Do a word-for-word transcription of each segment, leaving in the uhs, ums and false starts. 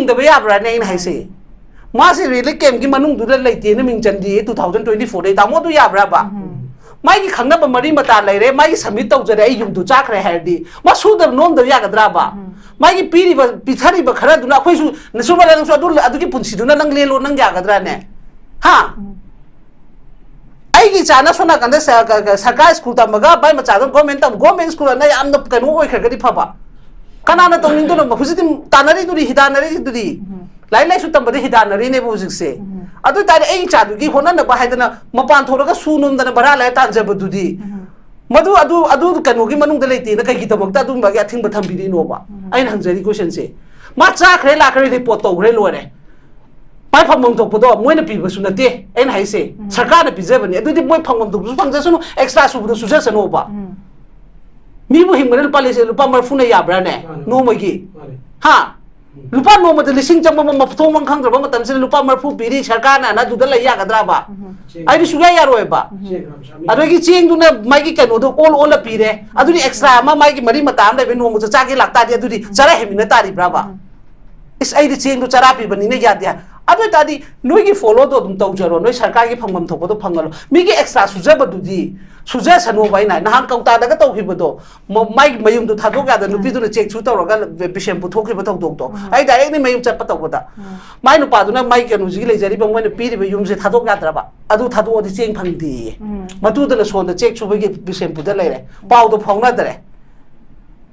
ꯇꯕ ꯌꯥꯕ꯭ꯔꯥꯅꯦ ꯑꯩꯅ ꯍꯥꯏꯁꯦ? ꯃꯥꯁꯦ ꯔꯤꯂꯤꯐ ꯀꯦꯝꯞꯀꯤ ꯃꯅꯨꯡꯗꯨꯗ ꯂꯩꯇꯦꯅ ꯃꯤꯡ ꯆꯟꯗꯦ ꯇꯨ ꯊꯥꯎꯖꯟ ꯇ꯭ꯋꯦꯟꯇꯤ ꯐꯣꯔꯗꯩ꯫ ꯇꯥꯃꯣ, ꯑꯗꯨ ꯌꯥꯕ꯭ꯔꯕ? ꯃꯥꯒꯤ ꯈꯪꯅꯕ ꯃꯔꯤ ꯃꯇꯥ ꯂꯩꯔꯦ, ꯃꯥꯒꯤ ꯁꯕꯃꯤꯠ ꯇꯧꯖꯔꯦ, ꯑꯩ ꯌꯨꯝꯗꯨ ꯆꯥꯈ꯭ꯔꯦ ꯍꯥꯏꯔꯗꯤ ꯃꯥ ꯁꯨꯗꯕ ꯅꯣꯝꯗꯕ ꯌꯥꯒꯗ꯭ꯔꯕ? ꯃꯥꯒꯤ ꯄꯤꯔꯤꯕ, ꯄꯤꯊꯔꯤꯕ ꯈꯔꯗꯨꯅ ꯑꯩꯈꯣꯏꯁꯨ ꯅꯁꯨ ꯅꯪꯁꯨ ꯑꯗꯨ, ꯑꯗꯨꯒꯤ ꯄꯨꯟꯁꯤꯗꯨꯅ ꯅꯪ ꯂꯦꯜꯂꯣ, ꯅꯪ ꯌꯥꯒꯗ꯭ꯔꯥꯅꯦ? ꯍꯥ? ꯑꯩꯒꯤ ꯏꯆꯥꯅ ꯁꯣꯝ ꯅꯥꯀꯟꯗ ꯁ-, ꯀ-, ꯀ-, ꯁꯔꯀꯥꯔ ꯁ꯭ꯀꯨꯜ ꯇꯝꯃꯒ ꯃꯥꯏ ꯃꯆꯥꯗꯣ ꯒꯣꯔꯃꯦꯟ ꯇꯝ-, ꯒꯣꯔꯃꯦꯟ ꯁ꯭ꯀꯨꯜ ꯑꯅ ꯌꯥꯝꯅ ꯀꯩꯅꯣ ꯑꯣꯏꯈ꯭ꯔꯒꯗꯤ ꯐꯕ꯫ ꯀꯅꯥꯅ ꯇꯧꯅꯤꯡꯗꯣꯏꯅꯣ? ꯍꯧꯖꯤꯛꯇꯤ ꯇꯥꯟꯅꯔꯤꯗꯨꯗꯤ, ꯍꯤꯗꯥꯟꯅꯔꯤꯗꯨꯗꯤ꯫ ꯂꯥꯏꯔꯤꯛ ꯂꯥꯏꯁꯨ ꯇꯝꯕꯗ ꯍꯤꯗꯥꯟꯅꯔꯤꯅꯦꯕ ꯍꯧꯖꯤꯛꯁꯦ꯫ ꯑꯗꯨ ꯑꯣꯏ ꯇꯥꯔꯗꯤ ꯑꯩ ꯏꯆꯥꯗꯨꯒꯤ ꯍꯣꯠꯅꯅꯕ ꯍꯥꯏꯗꯅ ꯃꯄꯥꯟ ꯊꯣꯛꯂꯒ ꯁꯨ ꯅꯣꯝꯗꯅ ꯚꯔꯥ ꯂꯩꯔ ꯇꯥꯟꯖꯕꯗꯨꯗꯤ, ꯃꯗꯨ, ꯑꯗꯨ, ꯑꯗꯨ ꯀꯩꯅꯣꯒꯤ ꯃꯅꯨꯡꯗ ꯂꯩꯇꯦꯅ ꯀꯩꯒꯤꯗꯃꯛꯇ ꯑꯗꯨꯝꯕꯒꯤ ꯑꯊꯤꯡꯕ ꯊꯝꯕꯤꯔꯤꯅꯣꯕ? ꯑꯩꯅ ꯍꯪꯖꯔꯤ ꯀꯣꯏꯁꯟꯁꯦ꯫ ꯃꯥ ꯆꯥꯈ꯭ꯔꯦ ꯂꯥꯛꯈ꯭ꯔꯦ, ꯔꯤꯄꯣꯔꯠ ꯇꯧꯈ꯭ꯔꯦ, ꯂꯣꯏꯔꯦ꯫ ꯃꯥꯏ ꯐꯪꯐꯝ ꯊꯣꯛꯄꯗꯣ ꯃꯣꯏꯅ ꯄꯤꯕꯁꯨ ꯅꯠꯇꯦ꯫ ꯑꯩꯅ ꯍꯥꯏꯁꯦ, ꯁꯔꯀꯥꯔꯅ ꯄꯤꯖꯕꯅꯦ꯫ ꯑꯗꯨꯗꯤ ꯃꯣꯏ ꯐꯪꯐꯝ ꯊꯣꯛꯄꯁꯨ ꯐꯪꯖꯁꯅꯨ, ꯑꯦꯛꯁꯇ꯭ꯔꯥ ꯁꯨꯕꯗꯣ ꯁꯨꯖꯁꯅꯨꯕ꯫ ꯃꯤꯕꯨ ꯍꯤꯡꯕꯅ ꯂꯨꯄꯥ ꯂꯤꯁꯤꯡ, ꯂꯨꯄꯥ ꯃꯔꯤꯐꯨꯅ ꯌꯥꯕ꯭ꯔꯥꯅꯦ? ꯃꯥꯅꯦ꯫ ꯅꯣꯡꯃꯒꯤ? ꯃꯥꯅꯦ꯫ ꯍꯥ? ꯂꯨꯄꯥ ꯅꯣꯡꯃꯗ ꯂꯤꯁꯤꯡ ꯆꯪꯕ ꯑꯃ ꯃꯊꯣꯡ ꯃꯔꯝ ꯈꯪꯗ꯭ꯔꯕ ꯃꯇꯝꯁꯤꯗ ꯂꯨꯄꯥ ꯃꯔꯤꯐꯨ ꯄꯤꯔꯤ ꯁꯔꯀꯥꯔꯅ, ꯑꯗꯨꯗ ꯂꯩ ꯌꯥꯒꯗ꯭ꯔꯕ? ꯆꯦꯡ꯫ ꯑꯩꯗꯤ ꯁꯨꯡꯌꯥ ꯌꯥꯔꯣꯏꯕ꯫ ꯆꯦꯡ ꯒ꯭ꯔꯥꯝ ꯆꯥꯝꯃꯔꯤ꯫ ꯑꯗꯒꯤ ꯆꯦꯡꯗꯨꯅ ꯃꯥꯒꯤ ꯀꯩꯅꯣꯗꯣ ꯑꯣꯜ ꯑꯣꯜꯂ ꯄꯤꯔꯦ, ꯑꯗꯨꯗꯤ ꯑꯦꯛꯁꯇ꯭ꯔꯥ ꯑꯃ ꯃꯥꯒꯤ ꯃꯔꯤ ꯃꯇꯥ ꯑꯃ ꯂꯩꯕ, ꯅꯣꯡꯃ ꯆꯥꯛ ꯆꯥꯒꯦ ꯂꯥꯛꯇꯥꯔꯗꯤ ꯑꯗꯨꯗꯤ ꯆꯔꯥ ꯍꯦꯟꯃꯤꯟꯅ ꯇꯥꯔꯤꯕ꯭ꯔꯕ? ꯏꯁ, ꯑꯩꯗꯤ ꯆꯦꯡꯗꯣ ꯆꯔꯥ ꯄꯤꯕꯅꯤꯅ ꯌꯥꯗꯦ ꯍꯥꯏ꯫ ꯑꯗꯨ ꯑꯣꯏꯇꯥꯔꯗꯤ ꯅꯣꯏꯒꯤ ꯐꯣꯂꯣꯗꯣ ꯑꯗꯨꯝ ꯇꯧꯖꯔꯣ, ꯅꯣꯏ ꯁꯔꯀꯥꯔꯒꯤ ꯐꯪꯐꯝ ꯊꯣꯛꯄꯗꯣ ꯐꯪꯍꯜꯂꯣ꯫ ꯃꯤꯒꯤ ꯑꯦꯛꯁꯇ꯭ꯔꯥ ꯁꯨꯖꯕꯗꯨꯗꯤ ꯁꯨꯖꯁꯅꯣꯕ꯫ ꯑꯩꯅ ꯍꯥꯏ, ꯅꯍꯥꯟ ꯀꯧꯇꯥꯗꯒ ꯇꯧꯈꯤꯕꯗꯣ, ꯃ-, ꯃꯥꯏ ꯃꯌꯨꯝꯗꯣ ꯊꯥꯗꯣꯛ ꯌꯥꯗ, ꯅꯨꯄꯤꯗꯨꯅ ꯆꯦꯛ ꯁꯨ ꯇꯧꯔꯒ ꯕꯤꯁꯦꯝꯄꯨꯔ ꯊꯣꯛꯈꯤꯕ ꯊꯧꯗꯣꯛꯇꯣ, ꯑꯩ ꯗꯥꯏꯔꯦꯛꯅꯤ ꯃꯌꯨꯝ ꯆꯠꯄ ꯇꯧꯕꯗ꯫ ꯃꯥꯏ ꯅꯨꯄꯥꯗꯨꯅ ꯃꯥꯏ ꯀꯩꯅꯣꯁꯤꯒꯤ ꯂꯩꯖꯔꯤꯕ ꯃꯣꯏꯅ ꯄꯤꯔꯤꯕ ꯌꯨꯝꯁꯦ ꯊꯥꯗꯣꯛ ꯌꯥꯗ꯭ꯔꯕ, ꯑꯗꯨ ꯊꯥꯗꯣꯛꯑꯗꯤ ꯆꯦꯡ ꯐꯪꯗꯦꯌꯦ꯫ ꯃꯇꯨꯗꯨꯅ ꯁꯣꯝꯗ ꯆꯦꯛ ꯁꯨꯕꯒꯤ ꯕꯤꯁꯦꯝꯄꯨꯔꯗ ꯂꯩꯔꯦ, ꯄꯥꯎꯗꯣ ꯐꯥꯎꯅꯗꯔꯦ꯫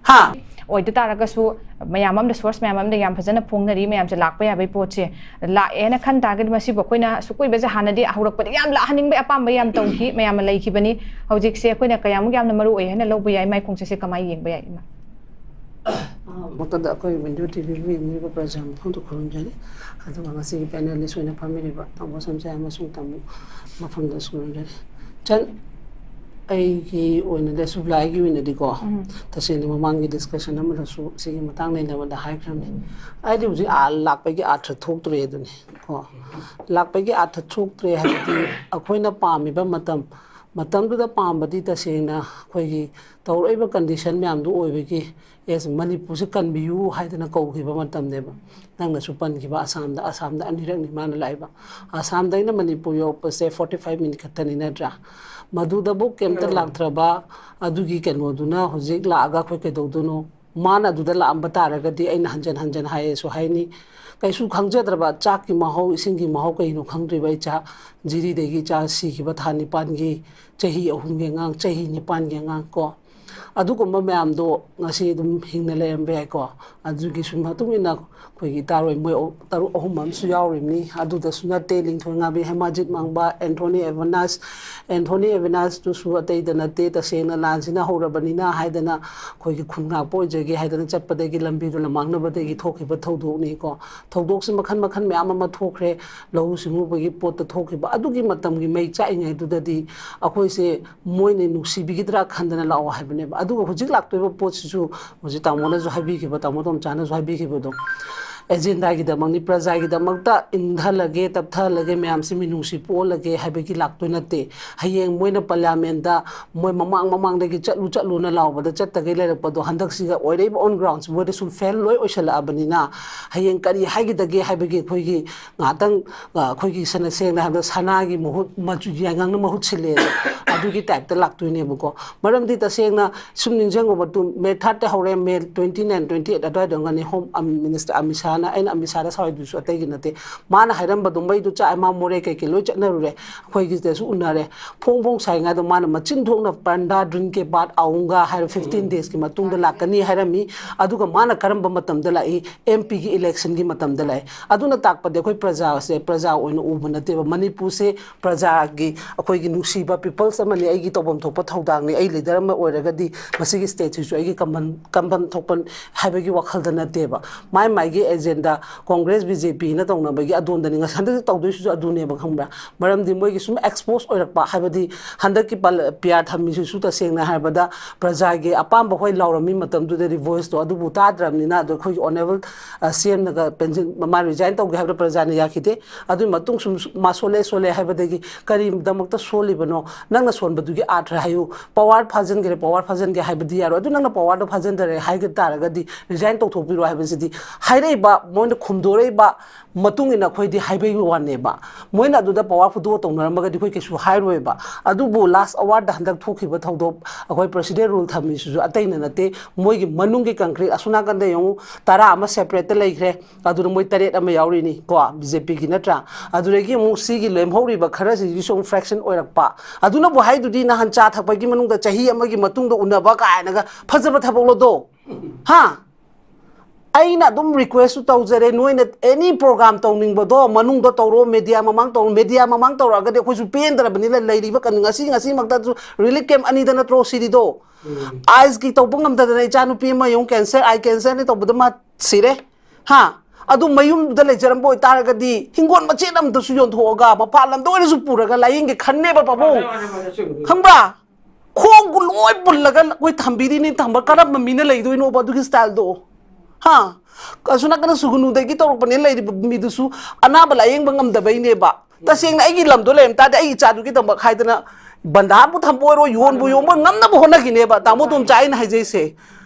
ꯍꯥ? ꯑꯣꯏꯗ ꯇꯥꯔꯒꯁꯨ ꯃꯌꯥꯝ ꯑꯃꯗ, ꯁꯣꯔꯁ ꯃꯌꯥꯝ ꯑꯃꯗ ꯌꯥꯝ ꯐꯖꯅ ꯐꯣꯡꯅꯔꯤ ꯃꯌꯥꯝꯁꯦ, ꯂꯥꯛꯄ ꯌꯥꯕꯒꯤ ꯄꯣꯠꯁꯦ ꯂꯥꯛꯑꯦꯅ ꯈꯟ ꯇꯥꯔꯒꯗꯤ ꯃꯁꯤꯕꯨ ꯑꯩꯈꯣꯏꯅ ꯑꯁꯨꯛ ꯀꯨꯏꯕꯁꯦ ꯍꯥꯟꯅꯗꯤ ꯍꯧꯔꯛꯄꯗ ꯌꯥꯝ ꯂꯥꯛꯍꯟꯅꯤꯡꯕꯒꯤ ꯑꯄꯥꯝꯕ ꯌꯥꯝ ꯇꯧꯈꯤ, ꯃꯌꯥꯝꯅ ꯂꯩꯈꯤꯕꯅꯤ꯫ ꯍꯧꯖꯤꯛꯁꯦ ꯑꯩꯈꯣꯏꯅ ꯀꯌꯥꯃꯨꯛ ꯌꯥꯝꯅ ꯃꯔꯨ ꯑꯣꯏ ꯍꯥꯏꯅ ꯂꯧꯕ ꯌꯥꯏ, ꯃꯥꯏ ꯈꯣꯡꯆꯠꯁꯦ ꯀꯃꯥꯏꯅ ꯌꯦꯡꯕ ꯌꯥꯏ, ꯏꯃꯥ? ꯑꯍꯥꯟꯕꯃꯛꯇꯗ ꯑꯩꯈꯣꯏ ꯋꯤꯟꯗꯣ ꯇꯤ ꯚꯤꯕꯨ ꯌꯦꯡꯕꯤꯔꯤꯕ ꯄ꯭ꯔꯖꯥ ꯃꯐꯝꯗ ꯈꯨꯔꯨꯝꯖꯔꯤ꯫ ꯑꯗꯨꯒ ꯉꯁꯤꯒꯤ ꯄꯦꯅꯦꯂꯤꯁ ꯑꯣꯏꯅ ꯐꯝꯕꯤꯔꯤꯕ ꯇꯥꯃꯣ ꯁꯝꯖꯥꯏ ꯑꯃꯁꯨꯡ ꯇꯥꯃꯣ ꯃꯐꯝꯗꯁꯨ ꯈꯨꯔꯨꯝꯖꯔꯤ꯫ ꯆꯟ, ꯑꯩꯒꯤ ꯑꯣꯏꯅꯗꯤ, ꯁꯨꯕ꯭ꯂꯥꯏꯒꯤ ꯑꯣꯏꯅꯗꯤꯀꯣ, ꯎꯝ꯫ ꯇꯁꯦꯡꯅ ꯃꯃꯥꯡꯒꯤ ꯗꯤꯁꯀꯁꯟ ꯑꯃꯗꯁꯨ ꯁꯤꯒꯤ ꯃꯇꯥꯡ ꯅꯩꯅꯕꯗ ꯍꯥꯏꯈ꯭ꯔꯕꯅꯤ꯫ ꯍꯥꯏꯗꯤ ꯍꯧꯖꯤꯛ ꯑꯥ ꯂꯥꯛꯄꯒꯤ ꯑꯥꯔꯊ ꯊꯣꯛꯇ꯭ꯔꯦ ꯑꯗꯨꯅꯤ ꯀꯣ꯫ ꯂꯥꯛꯄꯒꯤ ꯑꯥꯔꯊ ꯊꯣꯛꯇ꯭ꯔꯦ ꯍꯥꯏꯕꯗꯤ ꯑꯩꯈꯣꯏꯅ ꯄꯥꯝꯃꯤꯕ ꯃꯇꯝ ꯃꯇꯝꯗꯨꯗ ꯄꯥꯝꯕꯗꯤ ꯇꯁꯦꯡꯅ ꯑꯩꯈꯣꯏꯒꯤ ꯇꯧꯔꯛꯏꯕ condition ꯃꯌꯥꯝꯗꯨ ꯑꯣꯏꯕꯒꯤ, "ꯑꯦꯁ, ꯃꯅꯤꯄꯨꯔꯁꯦ ꯀꯟꯕꯤꯌꯨ" ꯍꯥꯏꯗꯅ ꯀꯧꯈꯤꯕ ꯃꯇꯝꯅꯦꯕ꯫ ꯅꯪꯅꯁꯨ ꯄꯟꯈꯤꯕ ꯑꯁꯥꯝꯗ, ꯑꯁꯥꯝꯗ ꯑꯅꯤꯔꯛꯅꯤ ꯃꯥꯅ ꯂꯥꯛꯏꯕ꯫ ꯑꯁꯥꯝꯗꯩꯅ ꯃꯅꯤꯄꯨꯔ ꯌꯧꯔꯛꯄꯁꯦ forty five minute ꯈꯛꯇꯅꯤ, ꯅꯠꯇ꯭ꯔꯥ? ꯃꯗꯨꯗꯐꯧ ꯀꯩꯝꯇ ꯎꯝ꯫ ꯂꯥꯛꯇ꯭ꯔꯕ ꯑꯗꯨꯒꯤ ꯀꯩꯅꯣꯗꯨꯅ ꯍꯧꯖꯤꯛ ꯂꯥꯛꯑꯒ ꯑꯩꯈꯣꯏ ꯀꯩꯗꯧꯗꯣꯏꯅꯣ? ꯃꯥꯅ ꯑꯗꯨꯗ ꯂꯥꯛꯑꯝꯕ ꯇꯥꯔꯒꯗꯤ ꯑꯩꯅ ꯍꯟꯖꯟ ꯍꯟꯖꯟ ꯍꯥꯏꯌꯦꯁꯨ ꯍꯥꯏꯅꯤ, ꯀꯩꯁꯨ ꯈꯪꯖꯗ꯭ꯔꯕ, ꯆꯥꯛꯀꯤ ꯃꯍꯥꯎ, ꯏꯁꯤꯡꯒꯤ ꯃꯍꯥꯎ ꯀꯩꯅꯣ ꯈꯪꯗ꯭ꯔꯤꯕ ꯏꯆꯥ, ꯖꯤꯔꯤꯗꯒꯤ ꯏꯆꯥ ꯁꯤꯈꯤꯕ ꯊꯥ ꯅꯤꯄꯥꯟꯒꯤ, ꯆꯍꯤ ꯑꯍꯨꯝꯒꯤ ꯑꯉꯥꯡ, ꯆꯍꯤ ꯅꯤꯄꯥꯟꯒꯤ ꯑꯉꯥꯡ ꯀꯣ, ꯑꯗꯨꯒꯨꯝꯕ ꯃꯌꯥꯝꯗꯣ ꯉꯁꯤ ꯑꯗꯨꯝ ꯍꯤꯡꯅ ꯂꯩꯔꯝꯕ ꯌꯥꯏꯀꯣ꯫ ꯑꯗꯨꯒꯤꯁꯨ ꯃꯇꯨꯡ ꯏꯟꯅ ꯑꯩꯈꯣꯏꯒꯤ ꯏꯇꯥꯔꯣꯏ ꯃꯣꯏ ꯑꯍꯨ-, ꯇꯔꯨꯛ, ꯑꯍꯨꯝ ꯑꯃꯁꯨ ꯌꯥꯎꯔꯤꯕꯅꯤ꯫ ꯑꯗꯨꯗꯁꯨ ꯅꯠꯇꯦ, ꯂꯤꯡꯊꯣꯏ ꯉꯥꯕꯤ, ꯍꯦꯃꯥꯖꯤꯠ ꯃꯥꯡꯕ, ꯑꯦꯟꯊꯣꯅꯤ ꯑꯦꯚꯦꯅꯥꯁ, ꯑꯦꯟꯊꯣꯅꯤ ꯑꯦꯚꯦꯅꯥꯁꯇꯨꯁꯨ ꯑꯇꯩꯗ ꯅꯠꯇꯦ, ꯇꯁꯦꯡꯅ ꯂꯥꯟꯁꯤꯅ ꯍꯧꯔꯕꯅꯤꯅ ꯍꯥꯏꯗꯅ ꯑꯩꯈꯣꯏꯒꯤ ꯈꯨꯟ ꯉꯥꯛꯄ ꯑꯣꯏꯖꯒꯦ ꯍꯥꯏꯗꯅ ꯆꯠꯄꯗꯒꯤ ꯂꯝꯕꯤꯗꯨ ꯂꯃꯥꯡꯅꯕꯗꯒꯤ ꯊꯣꯛꯈꯤꯕ ꯊꯧꯗꯣꯛꯅꯤꯀꯣ꯫ ꯊꯧꯗꯣꯛꯁꯤ ꯃꯈꯜ ꯃꯈꯜ ꯃꯌꯥꯝ ꯑꯃ ꯊꯣꯛꯈ꯭ꯔꯦ꯫ ꯂꯧꯎ ꯁꯤꯡꯎꯕꯒꯤ ꯄꯣꯠꯇ ꯊꯣꯛꯈꯤꯕ ꯑꯗꯨꯒꯤ ꯃꯇꯝꯒꯤ ꯃꯩ ꯆꯥꯛꯏꯉꯩꯗꯨꯗꯗꯤ ꯑꯩꯈꯣꯏꯁꯦ ꯃꯣꯏꯅ ꯅꯨꯡꯁꯤꯕꯤꯒꯗ꯭ꯔꯥ ꯈꯟꯗꯅ ꯂꯥꯛꯑꯣ ꯍꯥꯏꯕꯅꯦꯕ꯫ ꯑꯗꯨꯒ ꯍꯧꯖꯤꯛ ꯂꯥꯛꯇꯣꯏꯕ ꯄꯣꯠꯁꯤꯁꯨ ꯍꯧꯖꯤꯛ ꯇꯥꯃꯣꯅꯁꯨ ꯍꯥꯏꯕꯤꯈꯤꯕ, ꯇꯥꯃꯣ ꯇꯣꯝꯆꯥꯅꯁꯨ ꯍꯥꯏꯕꯤꯈꯤꯕꯗꯣ, ꯑꯦꯖꯦꯟꯗꯥꯒꯤꯗꯃꯛꯅꯤ, ꯄ꯭ꯔꯖꯥꯒꯤꯗꯃꯛꯇ ꯏꯟꯊꯍꯜꯂꯒꯦ, ꯇꯞꯊꯍꯜꯂꯒꯦ, ꯃꯌꯥꯝꯁꯤ ꯃꯤꯅꯨꯡꯁꯤ ꯄꯣꯛꯍꯜꯂꯒꯦ ꯍꯥꯏꯕꯒꯤ ꯂꯥꯛꯇꯣꯏ ꯅꯠꯇꯦ꯫ ꯍꯌꯦꯡ ꯃꯣꯏꯅ ꯄꯥꯔꯂꯤꯌꯥꯃꯦꯟꯗ ꯃꯣꯏ ꯃꯃꯥꯡ ꯃꯃꯥꯡꯗꯒꯤ ꯆꯠꯂꯨ ꯆꯠꯂꯨꯅ ꯂꯥꯎꯕꯗ ꯆꯠꯇꯒꯩ ꯂꯩꯔꯛꯄꯗꯣ ꯍꯟꯗꯛꯁꯤꯒ ꯑꯣꯏꯔꯛꯏꯕ on groundꯁꯤ ꯃꯣꯏꯗ ꯁꯨꯝ fail ꯂꯣꯏ ꯑꯣꯏꯁꯜꯂꯛꯑꯕꯅꯤꯅ ꯍꯌꯦꯡ ꯀꯔꯤ ꯍꯥꯏꯒꯗꯒꯦ ꯍꯥꯏꯕꯒꯤ ꯑꯩꯈꯣꯏꯒꯤ ꯉꯥꯏꯍꯥꯛꯇꯪ, ꯑ, ꯑꯩꯈꯣꯏꯒꯤ ꯁꯦꯡꯅ, ꯁꯦꯡꯅ ꯍꯥꯏꯕꯗ ꯁꯅꯥꯒꯤ ꯃꯍꯨꯠ ꯃꯆꯨ ꯌꯥꯏꯉꯪꯅ ꯃꯍꯨꯠ ꯁꯤꯜꯂꯦ꯫ ꯑꯗꯨꯒꯤ typeꯇ ꯂꯥꯛꯇꯣꯏꯅꯦꯕꯀꯣ꯫ ꯃꯔꯝꯗꯤ ꯇꯁꯦꯡꯅ ꯁꯨꯝ ꯅꯤꯡꯁꯤꯡꯉꯨꯕ ꯇꯨ-, May thirdꯇ ꯍꯧꯔꯦ, May twenty nine, twenty eight ꯑꯗꯨꯋꯥꯏꯗ ꯑꯣꯏꯔꯝꯒꯅꯤ Home Minister ꯑꯃꯤꯠ ꯁꯥꯍꯅ, ꯑꯩꯅ ꯑꯃꯤꯠ ꯁꯥꯍꯗ ꯁꯥꯎꯔꯤꯗꯨꯁꯨ ꯑꯇꯩꯒꯤ ꯅꯠꯇꯦ, ꯃꯥꯅ ꯍꯥꯏꯔꯝꯕꯗꯣ ꯃꯩꯗꯣ ꯆꯥꯛꯑꯦ, ꯃꯥ ꯃꯣꯔꯦ ꯀꯩꯀꯩ ꯂꯣꯏ ꯆꯠꯅꯔꯨꯔꯦ, ꯑꯩꯈꯣꯏꯒꯤꯗꯁꯨ ꯎꯅꯔꯦ꯫ ꯐꯣꯡ ꯐꯣꯡ ꯁꯥꯏꯉꯩꯗ ꯃꯥꯅ ꯃꯆꯤꯟ ꯊꯣꯛꯅ "ꯄꯟꯗ꯭ꯔꯥ ꯗꯤꯟ ꯀꯦ ꯕꯥꯗ ꯑꯥꯎꯡꯒꯥ" ꯍꯥꯏꯔ fifteen daysꯀꯤ ꯃꯇꯨꯡꯗ ꯂꯥꯛꯀꯅꯤ ꯍꯥꯏꯔꯝꯃꯤ꯫ ꯑꯗꯨꯒ ꯃꯥꯅ ꯀꯔꯝꯕ ꯃꯇꯝꯗ ꯂꯥꯛꯏ? MPꯒꯤ electionꯒꯤ ꯃꯇꯝꯗ ꯂꯥꯛꯏ꯫ ꯑꯗꯨꯅ ꯇꯥꯛꯄꯗꯤ ꯑꯩꯈꯣꯏ ꯄ꯭ꯔꯖꯥꯁꯦ ꯄ꯭ꯔꯖꯥ ꯑꯣꯏꯅ ꯎꯕ ꯅꯠꯇꯦꯕ꯫ ꯃꯅꯤꯄꯨꯔꯁꯦ ꯄ꯭ꯔꯖꯥꯒꯤ, ꯑꯩꯈꯣꯏꯒꯤ ꯅꯨꯡꯁꯤꯕ people's ꯑꯃꯅꯤ, ꯑꯩꯒꯤ ꯇꯧꯐꯝ ꯊꯣꯛꯄ ꯊꯧꯗꯥꯡꯅꯤ, ꯑꯩ leader ꯑꯃ ꯑꯣꯏꯔꯒꯗꯤ ꯃꯁꯤꯒꯤ stateꯁꯤꯁꯨ ꯑꯩꯒꯤ ꯀꯝꯐꯝ, ꯀꯝꯐꯝ ꯊꯣꯛꯄ ꯍꯥꯏꯕꯒꯤ ꯋꯥꯈꯜꯗ ꯅꯠꯇꯦꯕ꯫ ꯃꯥꯏ ꯃꯥꯏꯒꯤ ꯗ ꯀꯣꯡꯒ꯭ꯔꯦꯁ ꯕꯤ ꯖꯦ ꯄꯤꯅ ꯇꯧꯅꯕꯒꯤ ꯑꯗꯣꯟꯗꯅꯤ ꯉꯁꯤ ꯍꯟꯗꯛ ꯇꯧꯗꯣꯏꯁꯤꯁꯨ ꯑꯗꯨꯅꯦꯕ, ꯈꯪꯕ꯭ꯔꯥ? ꯃꯔꯝꯗꯤ ꯃꯣꯏꯒꯤ ꯁꯨꯝ ꯑꯦꯛꯁꯄꯣꯖ ꯑꯣꯏꯔꯛꯄ ꯍꯥꯏꯕꯗꯤ ꯍꯟꯗꯛꯀꯤ ꯄꯤꯌꯥꯔ ꯊꯝꯃꯤꯁꯤꯁꯨ ꯇꯁꯦꯡꯅ ꯍꯥꯏꯔꯕꯗ ꯄ꯭ꯔꯖꯥꯒꯤ ꯑꯄꯥꯝꯕ ꯍꯣꯏ ꯂꯥꯎꯔꯝꯃꯤ ꯃꯇꯝꯗꯨꯗꯗꯤ ꯚꯣꯏꯁꯇꯣ, ꯑꯗꯨꯕꯨ ꯇꯥꯗ꯭ꯔꯕꯅꯤꯅ ꯑꯗꯣ ꯑꯩꯈꯣꯏꯒꯤ ꯑꯣꯅꯔꯦꯕꯜ ꯁꯤ ꯑꯦꯝꯅꯒ ꯄꯦꯟꯁꯤꯟ, ꯃꯥ ꯔꯤꯖꯥꯏꯟ ꯇꯧꯒꯦ ꯍꯥꯏꯕꯗ ꯄ꯭ꯔꯖꯥꯅ ꯌꯥꯈꯤꯗꯦ꯫ ꯑꯗꯨꯒꯤ ꯃꯇꯨꯡ ꯁꯨꯝ ꯃꯥ ꯁꯣꯜꯂꯦ ꯁꯣꯜꯂꯦ ꯍꯥꯏꯕꯗꯒꯤ ꯀꯔꯤꯗꯃꯛꯇ ꯁꯣꯜꯂꯤꯕꯅꯣ? ꯅꯪꯅ ꯁꯣꯟꯕꯗꯨꯒꯤ ꯑꯥꯔꯊ ꯍꯥꯏꯌꯨ꯫ ꯄꯋꯥꯔ ꯐꯥꯖꯤꯟꯈ꯭ꯔꯦ, ꯄꯋꯥꯔ ꯐꯥꯖꯤꯟꯒꯦ ꯍꯥꯏꯕꯗꯤ ꯌꯥꯔꯣꯏ꯫ ꯑꯗꯨ ꯅꯪꯅ ꯄꯋꯥꯔꯗꯣ ꯐꯥꯖꯤꯟꯗꯔꯦ ꯍꯥꯏꯒ ꯇꯥꯔꯒꯗꯤ ꯔꯤꯖꯥꯏꯟ ꯇꯧꯊꯣꯛꯄꯤꯔꯣ ꯍꯥꯏꯕꯁꯤꯗꯤ ꯍꯥꯏꯔꯛꯏꯕ, ꯃꯣꯏꯅ ꯈꯨꯝꯗꯣꯔꯛꯏꯕ ꯃꯇꯨꯡ ꯏꯟꯅ ꯑꯩꯈꯣꯏꯗꯤ ꯍꯥꯏꯕꯒꯤ ꯋꯥꯅꯦꯕ꯫ ꯃꯣꯏꯅ ꯑꯗꯨꯗ ꯄꯋꯥꯔ ꯐꯨꯗꯣꯛꯑ ꯇꯧꯅꯔꯝꯃꯒꯗꯤ ꯑꯩꯈꯣꯏ ꯀꯩꯁꯨ ꯍꯥꯏꯔꯣꯏꯕ꯫ ꯑꯗꯨꯕꯨ ꯂꯥꯁ ꯑꯋꯥꯔꯗ ꯍꯟꯗꯛ ꯊꯣꯛꯈꯤꯕ ꯊꯧꯗꯣꯛ, ꯑꯩꯈꯣꯏ ꯄ꯭ꯔꯦꯁꯤꯗꯦꯟ ꯔꯨꯜ ꯊꯝꯃꯤꯁꯤꯁꯨ ꯑꯇꯩꯅ ꯅꯠꯇꯦ, ꯃꯣꯏꯒꯤ ꯃꯅꯨꯡꯒꯤ ꯀꯪꯀ꯭ꯔꯤꯠ ꯑꯁꯣꯝ ꯅꯥꯀꯟꯗ ꯌꯦꯡꯉꯨ, ꯇꯔꯥ ꯑꯃ ꯁꯦꯄꯔꯦꯠꯇ ꯂꯩꯈ꯭ꯔꯦ, ꯑꯗꯨꯅ ꯃꯣꯏ ꯇꯔꯦꯠ ꯑꯃ ꯌꯥꯎꯔꯤꯅꯤ ꯀꯣ, ꯕꯤ ꯖꯦ ꯄꯤꯒꯤ ꯅꯠꯇ꯭ꯔꯥ? ꯑꯗꯨꯗꯒꯤ ꯑꯃꯨꯛ ꯁꯤꯒꯤ ꯂꯦꯝꯍꯧꯔꯤꯕ ꯈꯔꯁꯤꯒꯤꯁꯨ ꯑꯃꯨꯛ ꯐ꯭ꯔꯦꯛꯁꯟ ꯑꯣꯏꯔꯛꯄ꯫ ꯑꯗꯨꯅꯕꯨ ꯍꯥꯏꯗꯨꯗꯤ ꯅꯍꯥꯟ ꯆꯥ ꯊꯛꯄꯒꯤ ꯃꯅꯨꯡꯗ ꯆꯍꯤ ꯑꯃꯒꯤ ꯃꯇꯨꯡꯗ ꯎꯅꯕ ꯀꯥꯏꯅꯒ ꯐꯖꯕ ꯊꯕꯛꯂꯣꯗꯣ? ꯍꯥ? ꯑꯩꯅ ꯑꯗꯨꯝ ꯔꯤꯀ꯭ꯋꯦꯁꯁꯨ ꯇꯧꯖꯔꯦ, ꯅꯣꯏꯅ ꯑꯦꯅꯤ ꯄ꯭ꯔꯣꯒ꯭ꯔꯥꯝ ꯇꯧꯅꯤꯡꯕꯗꯣ ꯃꯅꯨꯡꯗ ꯇꯧꯔꯣ, ꯃꯦꯗꯤꯌꯥ ꯃꯃꯥꯡ ꯇꯧꯔꯣ, ꯃꯦꯗꯤꯌꯥ ꯃꯃꯥꯡ ꯇꯧꯔꯛꯑꯒꯗꯤ ꯑꯩꯈꯣꯏꯁꯨ ꯄꯦꯟꯗ꯭ꯔꯕꯅꯤꯅ ꯂꯩꯔꯤꯕ ꯀꯟ-, ꯉꯁꯤ, ꯉꯁꯤꯃꯛꯇꯁꯨ ꯔꯤꯂꯤꯐ ꯀꯦꯝꯞ ꯑꯅꯤꯗ ꯅꯠꯇ꯭ꯔꯣ ꯁꯤꯔꯤꯗꯣ? ꯑꯥꯏꯁꯀꯤ ꯇꯧꯕ ꯉꯝꯗꯗꯅ ꯏꯆꯥꯅꯨꯄꯤ ꯑꯃ ꯌꯦꯡꯉꯨ, ꯀꯦꯟꯁꯔ, ꯑꯥꯏ ꯀꯦꯟꯁꯔꯅ ꯇꯧꯕꯗ ꯃꯥ ꯁꯤꯔꯦ꯫ ꯍꯥ? ꯑꯗꯨ ꯃꯌꯨꯝꯗꯨꯗ ꯂꯩꯖꯔꯝꯕ ꯑꯣꯏꯇꯥꯔꯒꯗꯤ ꯍꯤꯡꯒꯣꯜ ꯃꯆꯦꯠ ꯑꯃꯗꯁꯨ ꯌꯣꯟꯊꯣꯛꯑꯒ ꯃꯄꯥꯟ ꯂꯝꯗ ꯑꯣꯏꯔꯁꯨ ꯄꯨꯔꯒ ꯂꯥꯏꯌꯦꯡꯒꯦ ꯈꯟꯅꯦꯕ ꯄꯥꯕꯨꯡ꯫ ꯈꯪꯕ꯭ꯔꯥ? ꯈꯣꯡꯕꯨ ꯂꯣꯏ ꯄꯨꯜꯂꯒ ꯑꯩꯈꯣꯏ ꯊꯝꯕꯤꯔꯤꯅꯤ, ꯊꯝꯕ ꯀꯔꯝꯕ ꯃꯤꯅ ꯂꯩꯗꯣꯏꯅꯣꯕ ꯑꯗꯨꯒꯤ ꯁ꯭ꯇꯥꯏꯜꯗꯣ? ꯍꯥ? ꯑꯁꯨ ꯅꯥꯀꯟꯗ ꯁꯨꯒꯨꯅꯨꯗꯒꯤ ꯇꯧꯔꯛꯄꯅꯦꯅ ꯂꯩꯔꯤꯕ ꯃꯤꯗꯨꯁꯨ ꯑꯅꯥꯕ ꯂꯥꯏꯌꯦꯡꯕ ꯉꯝꯗꯕꯩꯅꯦꯕ꯫ ꯇꯁꯦꯡꯅ ꯑꯩꯒꯤ ꯂꯝꯗꯣ ꯂꯩꯔꯝ ꯇꯥꯔꯗꯤ ꯑꯩ ꯏꯆꯥꯗꯨꯒꯤꯗꯃꯛ ꯍꯥꯏꯗꯅ ꯕꯟꯗꯥꯕꯨ ꯊꯝꯕ ꯑꯣꯏꯔꯣ, ꯌꯣꯟꯕꯨ ꯌꯣꯟꯕ ꯉꯝꯅꯕ ꯍꯣꯠꯅꯈꯤꯅꯦꯕ, ꯇꯥꯃꯣ ꯇꯣꯝꯆꯥ, ꯑꯩꯅ ꯍꯥꯏꯖꯩꯁꯦ꯫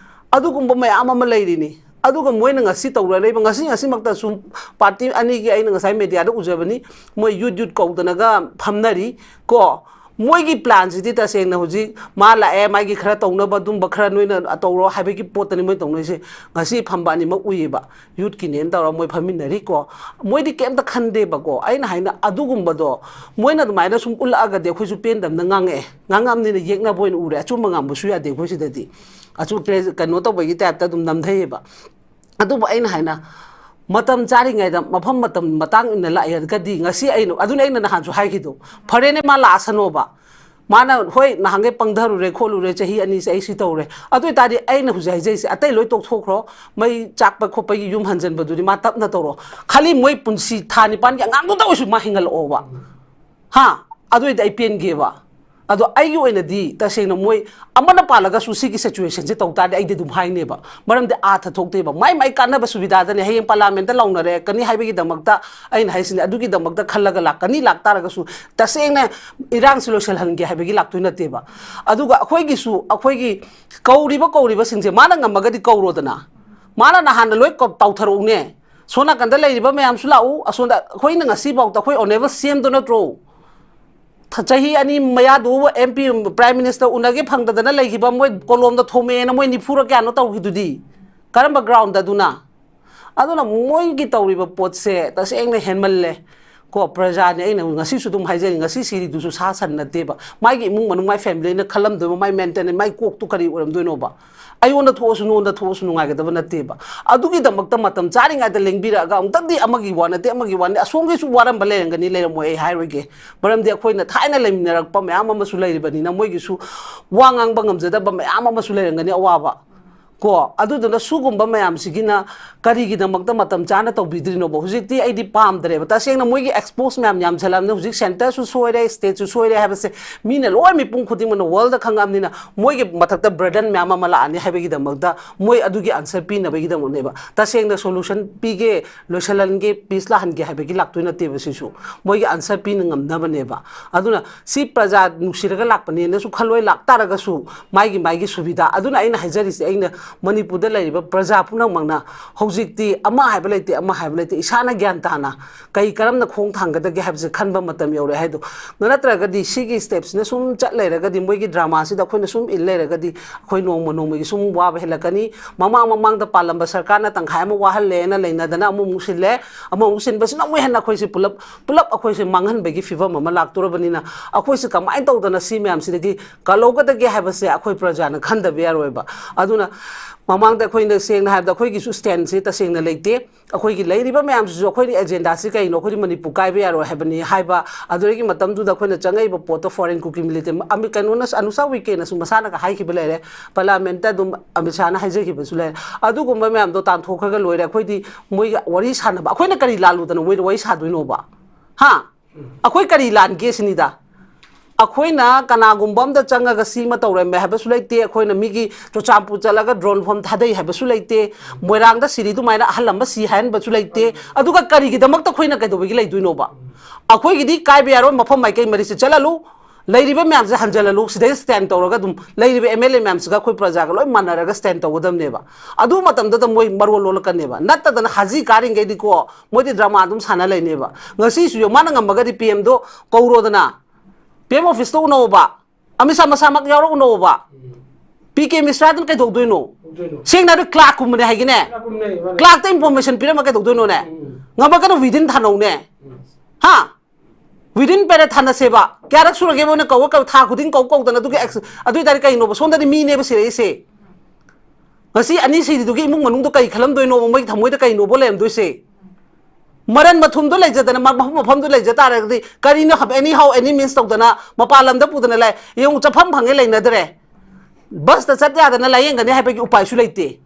ꯑꯗꯨꯒꯨꯝꯕ ꯃꯌꯥꯝ ꯑꯃ ꯂꯩꯔꯤꯅꯤ꯫ ꯑꯗꯨꯒ ꯃꯣꯏꯅ ꯉꯁꯤ ꯇꯧꯔ ꯂꯩꯕ, ꯉꯁꯤ, ꯉꯁꯤꯃꯛꯇꯁꯨ ꯄꯥꯔꯇꯤ ꯑꯅꯤꯒꯤ ꯑꯩꯅ ꯉꯁꯥꯏ ꯃꯦꯗꯤꯌꯥꯗ ꯎꯖꯕꯅꯤ, ꯃꯣꯏ ꯌꯨꯠ ꯌꯨꯠ ꯀꯧꯗꯅꯒ ꯐꯝꯅꯔꯤ ꯀꯣ꯫ ꯃꯣꯏꯒꯤ ꯄ꯭ꯂꯥꯟꯁꯤꯗꯤ ꯇꯁꯦꯡꯅ ꯍꯧꯖꯤꯛ ꯃꯥ ꯂꯥꯛꯑꯦ, ꯃꯥꯒꯤ ꯈꯔ ꯇꯧꯅꯕ ꯑꯗꯨꯝꯕ ꯈꯔ ꯅꯣꯏꯅ ꯇꯧꯔꯣ ꯍꯥꯏꯕꯒꯤ ꯄꯣꯠꯇꯅꯤ ꯃꯣꯏ ꯇꯧꯅꯔꯤꯁꯦ꯫ ꯉꯁꯤ ꯐꯝꯕ ꯑꯅꯤꯃꯛ ꯎꯏꯌꯦꯕ, ꯌꯨꯠꯀꯤꯅꯦꯅ ꯇꯧꯔ ꯃꯣꯏ ꯐꯝꯃꯤꯟꯅꯔꯤꯀꯣ꯫ ꯃꯣꯏꯗꯤ ꯀꯩꯝꯇ ꯈꯟꯗꯦꯕꯀꯣ꯫ ꯑꯩꯅ ꯍꯥꯏꯅ ꯑꯗꯨꯒꯨꯝꯕꯗꯣ ꯃꯣꯏꯅ ꯑꯗꯨꯃꯥꯏꯅ ꯁꯨꯝ ꯎꯠꯂꯛꯑꯒꯗꯤ ꯑꯩꯈꯣꯏꯁꯨ ꯄꯦꯟꯗꯕꯅ ꯉꯥꯡꯉꯛꯑꯦ꯫ ꯉꯥꯡꯉꯛꯑꯕꯅꯤꯅ ꯌꯦꯛꯅꯕ ꯑꯣꯏꯅ ꯎꯔꯦ꯫ ꯑꯆꯨꯝꯕ ꯉꯥꯡꯕꯁꯨ ꯌꯥꯗꯦ ꯑꯩꯈꯣꯏ ꯁꯤꯗꯗꯤ꯫ ꯑꯆꯨꯝ-, ꯀꯩꯅꯣ ꯇꯧꯕꯒꯤ ꯇꯥꯏꯞꯇ ꯑꯗꯨꯝ ꯅꯝꯊꯩꯌꯦꯕ꯫ ꯑꯗꯨꯕꯨ ꯑꯩꯅ ꯍꯥꯏꯅ ꯃꯇꯝ ꯆꯥꯔꯤꯉꯩꯗ ꯃꯐꯝ ꯃꯇꯝ ꯃꯇꯥꯡ ꯏꯟꯅ ꯂꯥꯛꯑꯒꯗꯤ ꯉꯁꯤ ꯑꯩꯅ, ꯑꯗꯨꯅ ꯑꯩꯅ ꯅꯍꯥꯟꯁꯨ ꯍꯥꯏꯈꯤꯗꯣ, ꯐꯔꯦꯅꯦ ꯃꯥ ꯂꯥꯛꯑꯁꯅꯣꯕ, ꯃꯥꯅ, "ꯍꯣꯏ, ꯅꯍꯥꯟꯈꯩ ꯄꯪꯊꯔꯨꯔꯦ ꯈꯣꯠꯂꯨꯔꯦ, ꯆꯍꯤ ꯑꯅꯤꯁꯦ ꯑꯩ ꯁꯤ ꯇꯧꯔꯦ, ꯑꯗꯨ ꯑꯣꯏꯇꯥꯔꯗꯤ ꯑꯩꯅ ꯍꯧꯖꯤꯛ ꯍꯥꯏꯖꯔꯤꯁꯦ ꯑꯇꯩ ꯂꯣꯏ ꯇꯣꯛꯊꯣꯛꯈ꯭ꯔꯣ, ꯃꯩ ꯆꯥꯛꯄ ꯈꯣꯠꯄꯒꯤ ꯌꯨꯝ ꯍꯟꯖꯟꯕꯗꯨꯗꯤ ꯃꯥ ꯇꯞꯅ ꯇꯧꯔꯣ, ꯈꯥꯂꯤ ꯃꯣꯏ ꯄꯨꯟꯁꯤ ꯊꯥ ꯅꯤꯄꯥꯟꯒꯤ ꯑꯉꯥꯡꯗꯨꯗ ꯑꯣꯏꯁꯨ ꯃꯥ ꯍꯤꯡꯍꯜꯂꯛꯑꯣꯕ, ꯍꯥ? ꯑꯗꯨ ꯑꯣꯏꯗꯤ ꯑꯩ ꯄꯦꯟꯒꯦꯕ꯫ ꯑꯗꯣ ꯑꯩꯒꯤ ꯑꯣꯏꯅꯗꯤ ꯇꯁꯦꯡꯅ ꯃꯣꯏ ꯑꯃꯅ ꯄꯥꯜꯂꯒꯁꯨ ꯁꯤꯒꯤ ꯁꯤꯆꯨꯋꯦꯁꯟꯁꯦ ꯇꯧ ꯇꯥꯔꯗꯤ ꯑꯩꯗꯤ ꯑꯗꯨꯝ ꯍꯥꯏꯅꯦꯕ꯫ ꯃꯔꯝꯗꯤ ꯑꯥꯔꯊ ꯊꯣꯛꯇꯦꯕ꯫ ꯃꯥꯏ ꯃꯥꯏ ꯀꯥꯟꯅꯕ ꯁꯨꯕꯤꯗꯥꯗꯅꯦ ꯍꯌꯦꯡ ꯄꯥꯔꯂꯥꯃꯦꯟꯇ ꯂꯥꯎꯅꯔꯛꯀꯅꯤ ꯍꯥꯏꯕꯒꯤꯗꯃꯛꯇ ꯑꯩꯅ ꯍꯥꯏꯁꯤꯅꯦ, ꯑꯗꯨꯒꯤꯗꯃꯛꯇ ꯈꯜꯂꯒ ꯂꯥꯛꯀꯅꯤ, ꯂꯥꯛꯇꯥꯔꯒꯁꯨ ꯇꯁꯦꯡꯅ ꯏꯔꯥꯡꯁꯤ ꯂꯣꯏꯁꯤꯜꯍꯟꯒꯦ ꯍꯥꯏꯕꯒꯤ ꯂꯥꯛꯇꯣꯏ ꯅꯠꯇꯦꯕ꯫ ꯑꯗꯨꯒ ꯑꯩꯈꯣꯏꯒꯤꯁꯨ, ꯑꯩꯈꯣꯏꯒꯤ ꯀꯧꯔꯤꯕ ꯀꯧꯔꯤꯕꯁꯤꯡꯁꯦ ꯃꯥꯅ ꯉꯝꯃꯒꯗꯤ ꯀꯧꯔꯣꯗꯅ, ꯃꯥꯅ ꯅꯍꯥꯟꯅ ꯂꯣꯏ ꯀꯧ-, ꯇꯧꯊꯔꯛꯎꯅꯦ꯫ ꯁꯣꯝ ꯅꯥꯀꯟꯗ ꯂꯩꯔꯤꯕ ꯃꯌꯥꯝꯁꯨ ꯂꯥꯛꯎ, ꯑꯁꯣꯝꯗ ꯑꯩꯈꯣꯏꯅ ꯉꯁꯤꯐꯥꯎꯗ ꯑꯩꯈꯣꯏ ꯑꯣꯅꯦꯕꯜ ꯁꯤ ꯑꯦꯝꯗꯣ ꯅꯠꯇ꯭ꯔꯣ? ꯊ-, ꯆꯍꯤ ꯑꯅꯤ ꯃꯌꯥꯗꯨ ꯑꯦꯝ ꯄꯤ, ꯄ꯭ꯔꯥꯏꯝ ꯃꯤꯅꯤꯁꯇꯔ ꯎꯅꯒꯦ ꯐꯪꯗꯗꯅ ꯂꯩꯈꯤꯕ, ꯃꯣꯏ ꯀꯣꯂꯣꯝꯗ ꯊꯣꯝꯃꯛꯑꯦꯅ ꯃꯣꯏ ꯅꯤꯐꯨꯔ ꯀꯌꯥꯅꯣ ꯇꯧꯈꯤꯗꯨꯗꯤ? ꯀꯔꯝꯕ ꯒ꯭ꯔꯥꯎꯟꯗ ꯑꯗꯨꯅ? ꯑꯗꯨꯅ ꯃꯣꯏꯒꯤ ꯇꯧꯔꯤꯕ ꯄꯣꯠꯁꯦ ꯇꯁꯦꯡꯅ ꯍꯦꯟꯃꯜꯂꯦ꯫ ꯀꯣ, ꯄ꯭ꯔꯖꯥꯅꯤ, ꯑꯩꯅ ꯉꯁꯤꯁꯨ ꯑꯗꯨꯝ ꯍꯥꯏꯖꯔꯤ, ꯉꯁꯤ ꯁꯤꯔꯤꯗꯨꯁꯨ ꯁꯥ ꯁꯟ ꯅꯠꯇꯦꯕ, ꯃꯥꯒꯤ ꯏꯃꯨꯡ ꯃꯅꯨꯡ, ꯃꯥꯏ ꯐꯦꯃꯤꯂꯤꯅ ꯈꯜꯂꯝꯗꯣꯏꯕ, ꯃꯥꯏ ꯃꯦꯟꯇꯦꯅꯦꯟꯁ, ꯃꯥꯏ ꯀꯣꯛꯇꯨ ꯀꯔꯤ ꯑꯣꯏꯔꯝꯗꯣꯏꯅꯣꯕ? ꯑꯩꯉꯣꯟꯗ ꯊꯣꯛꯑꯁꯨ ꯅꯉꯣꯟꯗ ꯊꯣꯛꯑꯁꯨ ꯅꯨꯡꯉꯥꯏꯒꯗꯕ ꯅꯠꯇꯦꯕ꯫ ꯑꯗꯨꯒꯤꯗꯃꯛꯇ ꯃꯇꯝ ꯆꯥꯔꯤꯉꯩꯗ ꯂꯦꯡꯕꯤꯔꯛꯑꯒ ꯑꯃꯨꯛꯇꯪꯗꯤ, ꯑꯃꯒꯤ ꯋꯥ ꯅꯠꯇꯦ, ꯑꯃꯒꯤ ꯋꯥ ꯅꯠꯇꯦ, ꯑꯁꯣꯝꯒꯤꯁꯨ ꯋꯥꯔꯝꯕ ꯂꯩꯔꯝꯒꯅꯤ, ꯂꯩꯔꯝꯃꯣꯏ ꯑꯩ ꯍꯥꯏꯔꯣꯏꯒꯦ, ꯃꯔꯝꯗꯤ ꯑꯩꯈꯣꯏꯅ ꯊꯥꯏꯅ ꯂꯩꯃꯤꯟꯅꯔꯛꯄ ꯃꯌꯥꯝ ꯑꯃꯁꯨ ꯂꯩꯔꯤꯕꯅꯤꯅ ꯃꯣꯏꯒꯤꯁꯨ ꯋꯥ ꯉꯥꯡꯕ ꯉꯝꯖꯗꯕ ꯃꯌꯥꯝ ꯑꯃꯁꯨ ꯂꯩꯔꯝꯒꯅꯤ, ꯑꯋꯥꯕ꯫ ꯀꯣ, ꯑꯗꯨꯗꯨꯅ ꯁꯤꯒꯨꯝꯕ ꯃꯌꯥꯝꯁꯤꯒꯤꯅ ꯀꯔꯤꯒꯤꯗꯃꯛꯇ ꯃꯇꯝ ꯆꯥꯅ ꯇꯧꯕꯤꯗ꯭ꯔꯤꯅꯣꯕ? ꯍꯧꯖꯤꯛꯇꯤ ꯑꯩꯗꯤ ꯄꯥꯝꯗ꯭ꯔꯦꯕ꯫ ꯇꯁꯦꯡꯅ ꯃꯣꯏꯒꯤ ꯑꯦꯛꯁꯄꯣꯖ ꯃꯌꯥꯝ ꯌꯥꯝꯁꯜꯂꯛꯑꯕꯅꯤꯅ ꯍꯧꯖꯤꯛ ꯁꯦꯟꯇꯔꯁꯨ ꯁꯣꯏꯔꯦ, ꯁ꯭ꯇꯦꯠꯁꯨ ꯁꯣꯏꯔꯦ ꯍꯥꯏꯕꯁꯦ ꯃꯤꯅ ꯂꯣꯏ, ꯃꯤꯄꯨꯝ ꯈꯨꯗꯤꯡꯃꯛꯅ, ꯋꯥꯔꯜꯗ ꯈꯪꯉꯕꯅꯤꯅ ꯃꯣꯏꯒꯤ ꯃꯊꯛꯇ ꯕꯔꯗꯟ ꯃꯌꯥꯝ ꯑꯃ ꯂꯥꯛꯑꯅꯤ ꯍꯥꯏꯕꯒꯤꯗꯃꯛꯇ, ꯃꯣꯏ ꯑꯗꯨꯒꯤ ꯑꯟꯁꯔ ꯄꯤꯅꯕꯒꯤꯗꯃꯛꯅꯦꯕ꯫ ꯇꯁꯦꯡꯅ ꯁꯣꯂꯨꯁꯟ ꯄꯤꯒꯦ, ꯂꯣꯏꯁꯤꯜꯍꯟꯒꯦ, ꯄꯤꯁ ꯂꯥꯛꯍꯟꯒꯦ ꯍꯥꯏꯕꯒꯤ ꯂꯥꯛꯇꯣꯏ ꯅꯠꯇꯦꯕ꯫ ꯁꯤꯁꯨ ꯃꯣꯏꯒꯤ ꯑꯟꯁꯔ ꯄꯤꯅ ꯉꯝꯅꯕꯅꯦꯕ꯫ ꯑꯗꯨꯅ ꯁꯤ ꯄ꯭ꯔꯖꯥ ꯅꯨꯡꯁꯤꯔꯒ ꯂꯥꯛꯄꯅꯦꯅꯁꯨ ꯈꯜꯂꯣꯏ, ꯂꯥꯛꯇꯥꯔꯒꯁꯨ ꯃꯥꯒꯤ ꯃꯥꯒꯤ ꯁꯨꯕꯤꯗꯥ꯫ ꯑꯗꯨꯅ ꯑꯩꯅ ꯍꯥꯏꯖꯔꯤꯁꯦ, ꯑꯩꯅ ꯃꯅꯤꯄꯨꯔꯗ ꯂꯩꯔꯤꯕ ꯄ꯭ꯔꯖꯥ ꯄꯨꯝꯅꯃꯛꯅ ꯍꯧꯖꯤꯛꯇꯤ ꯑꯃ ꯍꯥꯏꯕ ꯂꯩꯇꯦ, ꯑꯃ ꯍꯥꯏꯕ ꯂꯩꯇꯦ, ꯏꯁꯥꯅ ꯒ꯭ꯌꯥꯟ ꯇꯥꯅ ꯀꯩ, ꯀꯔꯝꯅ ꯈꯣꯡ ꯊꯥꯡꯒꯗꯒꯦ ꯍꯥꯏꯕꯁꯦ ꯈꯟꯕ ꯃꯇꯝ ꯌꯧꯔꯦ ꯍꯥꯏꯗꯣ꯫ ꯅꯠꯇ꯭ꯔꯒꯗꯤ ꯁꯤꯒꯤ ꯁ꯭ꯇꯦꯞꯁꯤꯅ ꯁꯨꯝ ꯆꯠ ꯂꯩꯔꯒꯗꯤ, ꯃꯣꯏꯒꯤ ꯗ꯭ꯔꯃꯥꯁꯤꯗ ꯑꯩꯈꯣꯏꯅ ꯁꯨꯝ ꯏꯜ ꯂꯩꯔꯒꯗꯤ, ꯑꯩꯈꯣꯏ ꯅꯣꯡꯃ ꯅꯣꯡꯃꯒꯤ ꯁꯨꯝ ꯋꯥꯕ ꯍꯦꯜꯂꯛꯀꯅꯤ꯫ ꯃꯃꯥꯡ ꯃꯃꯥꯡꯗ ꯄꯥꯜꯂꯝꯕ ꯁꯔꯀꯥꯔꯅ ꯇꯪꯈꯥꯏ ꯑꯃ ꯋꯥꯍꯜꯂꯦꯅ ꯂꯩꯅꯗꯅ ꯑꯃꯃꯨꯛ ꯁꯤꯜꯂꯦ, ꯑꯃꯃꯨꯛ ꯁꯤꯟꯕꯁꯤꯅ ꯑꯃꯨꯛ ꯍꯦꯟꯅ ꯑꯩꯈꯣꯏꯁꯦ ꯄꯨꯂꯞ, ꯄꯨꯂꯞ ꯑꯩꯈꯣꯏꯁꯦ ꯃꯥꯡꯍꯟꯕꯒꯤ ꯐꯤꯕꯝ ꯑꯃ ꯂꯥꯛꯇꯣꯔꯕꯅꯤꯅ, ꯑꯩꯈꯣꯏꯁꯦ ꯀꯃꯥꯏꯅ ꯇꯧꯗꯅ ꯁꯤ ꯃꯌꯥꯝꯁꯤꯗꯒꯤ ꯀꯜꯍꯧꯒꯗꯒꯦ ꯍꯥꯏꯕꯁꯦ ꯑꯩꯈꯣꯏ ꯄ꯭ꯔꯖꯥꯅ ꯈꯟꯗꯕ ꯌꯥꯔꯣꯏꯕ꯫ ꯑꯗꯨꯅ ꯃꯃꯥꯡꯗ ꯑꯩꯈꯣꯏꯅ ꯁꯦꯡꯅ ꯍꯥꯏꯔꯕꯗ ꯑꯩꯈꯣꯏꯒꯤꯁꯨ stand ꯁꯤ ꯇꯁꯦꯡꯅ ꯂꯩꯇꯦ꯫ ꯑꯩꯈꯣꯏꯒꯤ ꯂꯩꯔꯤꯕ ꯃꯌꯥꯝꯁꯤꯁꯨ ꯑꯩꯈꯣꯏꯅ agenda ꯁꯤ ꯀꯩꯅꯣ, ꯑꯩꯈꯣꯏꯗꯤ ꯃꯅꯤꯄꯨꯔ ꯀꯥꯏꯕ ꯌꯥꯔꯣꯏ ꯍꯥꯏꯕꯅꯤ ꯍꯥꯏꯕ, ꯑꯗꯨꯗꯒꯤ ꯃꯇꯝꯗꯨꯗ ꯑꯩꯈꯣꯏꯅ ꯆꯪꯉꯛꯏꯕ ꯄꯣꯠꯇꯣ foreign ꯀꯨꯀꯤ militant, ꯑꯃꯤ-, ꯀꯩꯅꯣꯅꯁꯨ, ꯑꯅꯨꯁꯥ ꯎꯏꯀꯦꯅꯁꯨ ꯃꯁꯥꯅꯒ ꯍꯥꯏꯈꯤꯕ ꯂꯩꯔꯦ, parliament ꯇ ꯑꯗꯨꯝ ꯑꯃꯤꯠ ꯁꯥꯍꯅ ꯍꯥꯏꯖꯈꯤꯕꯁꯨ ꯂꯩꯔꯦ꯫ ꯑꯗꯨꯒꯨꯝꯕ ꯃꯌꯥꯝꯗꯣ ꯇꯥꯟꯊꯣꯛꯈ꯭ꯔꯒ ꯂꯣꯏꯔꯦ꯫ ꯑꯩꯈꯣꯏꯗꯤ ꯃꯣꯏꯒ ꯋꯥꯔꯤ ꯁꯥꯟꯅꯕ, ꯑꯩꯈꯣꯏꯅ ꯀꯔꯤ ꯂꯥꯜꯂꯨꯗꯅ ꯃꯣꯏꯗ ꯋꯥꯔꯤ ꯁꯥꯗꯣꯏꯅꯣꯕ? ꯍꯥ? ꯑꯩꯈꯣꯏ ꯀꯔꯤ ꯂꯥꯟꯒꯦ ꯁꯤꯅꯤꯗ꯫ ꯑꯩꯈꯣꯏꯅ ꯀꯅꯥꯒꯨꯝꯕ ꯑꯝꯗ ꯆꯪꯉꯒ ꯁꯤ ꯑꯃ ꯇꯧꯔꯝꯃꯦ ꯍꯥꯏꯕꯁꯨ ꯂꯩꯇꯦ꯫ ꯑꯩꯈꯣꯏꯅ ꯃꯤꯒꯤ ꯆꯨꯔꯆꯥꯟꯄꯨꯔ ꯆꯠꯂꯒ drone bomb ꯊꯥꯗꯩ ꯍꯥꯏꯕꯁꯨ ꯂꯩꯇꯦ꯫ ꯃꯣꯏꯔꯥꯡꯗ ꯁꯤꯔꯤ ꯑꯗꯨꯃꯥꯏꯅ ꯑꯍꯜ ꯑꯃ ꯁꯤ ꯍꯥꯏꯍꯟꯕꯁꯨ ꯂꯩꯇꯦ꯫ ꯑꯗꯨꯒ ꯀꯔꯤꯒꯤꯗꯃꯛꯇ ꯑꯩꯈꯣꯏꯅ ꯀꯩꯗꯧꯕꯒꯤ ꯂꯩꯗꯣꯏꯅꯣꯕ? ꯑꯩꯈꯣꯏꯒꯤꯗꯤ ꯀꯥꯏꯕ ꯌꯥꯔꯣꯏ, ꯃꯐꯝ ꯃꯥꯏꯀꯩ ꯃꯔꯤꯁꯦ ꯆꯠꯍꯜꯂꯨ꯫ ꯂꯩꯔꯤꯕ ꯃꯌꯥꯝꯁꯦ ꯍꯟꯖꯤꯜꯍꯜꯂꯨ꯫ ꯁꯤꯗꯩ stand ꯇꯧꯔꯒ ꯑꯗꯨꯝ ꯂꯩꯔꯤꯕ MLA ꯃꯌꯥꯝꯁꯤꯒ ꯑꯩꯈꯣꯏ ꯄ꯭ꯔꯖꯥꯒ ꯂꯣꯏ ꯃꯥꯟꯅꯔꯒ stand ꯇꯧꯒꯗꯕꯅꯦꯕ꯫ ꯑꯗꯨ ꯃꯇꯝꯗꯨꯗ ꯃꯣꯏ ꯃꯔꯣꯜ ꯂꯣꯜꯂꯛꯀꯅꯦꯕ꯫ ꯅꯠꯇꯗꯅ ꯍꯥꯖꯤ ꯀꯥꯔꯤꯉꯩꯗꯤꯀꯣ, ꯃꯣꯏꯗꯤ drama ꯑꯗꯨꯝ ꯁꯥꯟꯅ ꯂꯩꯅꯦꯕ꯫ ꯉꯁꯤꯁꯨ ꯌꯦꯡꯉꯨ, ꯃꯥꯅ ꯉꯝꯃꯒꯗꯤ PM ꯗꯣ ꯀꯧꯔꯣꯗꯅ, PM office ꯇ ꯎꯅꯧꯕ, ꯑꯃꯤꯠ ꯁꯥ ꯃꯁꯥꯃꯛ ꯌꯥꯎꯔꯛꯎꯅꯣꯕ꯫ ꯄꯤ ꯀꯦ ꯃꯤꯁ꯭ꯔꯥꯗꯨꯅ ꯀꯩꯗꯧꯗꯣꯏꯅꯣ? ꯁꯦꯡꯅ ꯍꯥꯏꯔꯗꯤ clerk ꯀꯨꯝꯕꯅꯦ ꯍꯥꯏꯒꯤꯅꯦ꯫ Clerk ꯀꯨꯝꯕꯅꯦ꯫ Clerk ꯇ information ꯄꯤꯔꯝꯃ ꯀꯩꯗꯧꯗꯣꯏꯅꯣꯅꯦ? ꯉꯝꯃꯒꯅ within ꯊꯥꯅꯧꯅꯦ꯫ ꯍꯥ? Within period ꯊꯥꯅꯁꯦꯕ꯫ ꯀꯌꯥꯔꯛ ꯁꯨꯔꯒꯦ ꯃꯣꯏꯅ ꯀꯧ, ꯀꯧ, ꯊꯥ ꯈꯨꯗꯤꯡ ꯀꯧ ꯀꯧꯗꯅ ꯑꯗꯨꯒꯤ ex-, ꯑꯗꯨ ꯑꯣꯏꯇꯥꯔꯗꯤ ꯀꯩꯅꯣꯕ? ꯁꯣꯝꯗꯗꯤ ꯃꯤꯅꯦꯕ ꯁꯤꯔꯛꯏꯁꯦ꯫ ꯉꯁꯤ ꯑꯅꯤ ꯁꯤꯔꯤꯗꯨꯒꯤ ꯏꯃꯨꯡ ꯃꯅꯨꯡꯗꯣ ꯀꯩ ꯈꯜꯂꯝꯗꯣꯏꯅꯣꯕ? ꯃꯣꯏꯒꯤ ꯊꯃꯣꯏꯗ ꯀꯩꯅꯣꯕ ꯂꯩꯔꯝꯗꯣꯏꯁꯦ? ꯃꯔꯟ ꯃꯊꯨꯝꯗꯣ ꯂꯩꯖꯗꯅ, ꯃ-, ꯃꯐꯝ ꯃꯐꯝꯗꯣ ꯂꯩꯖ ꯇꯥꯔꯒꯗꯤ ꯀꯔꯤꯅꯣ ꯍꯥꯏꯕ, anyhow, any means ꯇꯧꯗꯅ ꯃꯄꯥꯟ ꯂꯝꯗ ꯄꯨꯗꯅ ꯂꯩ꯫ ꯌꯦꯡꯉꯨ, ꯆꯠꯐꯝ ꯐꯪꯉꯦ ꯂꯩꯅꯗ꯭ꯔꯦ꯫ Bus ꯇ ꯆꯠ ꯌꯥꯗꯅ ꯂꯥꯌꯦꯡꯒꯅꯤ ꯍꯥꯏꯕꯒꯤ ꯎꯄꯥꯏꯁꯨ ꯂꯩꯇꯦ꯫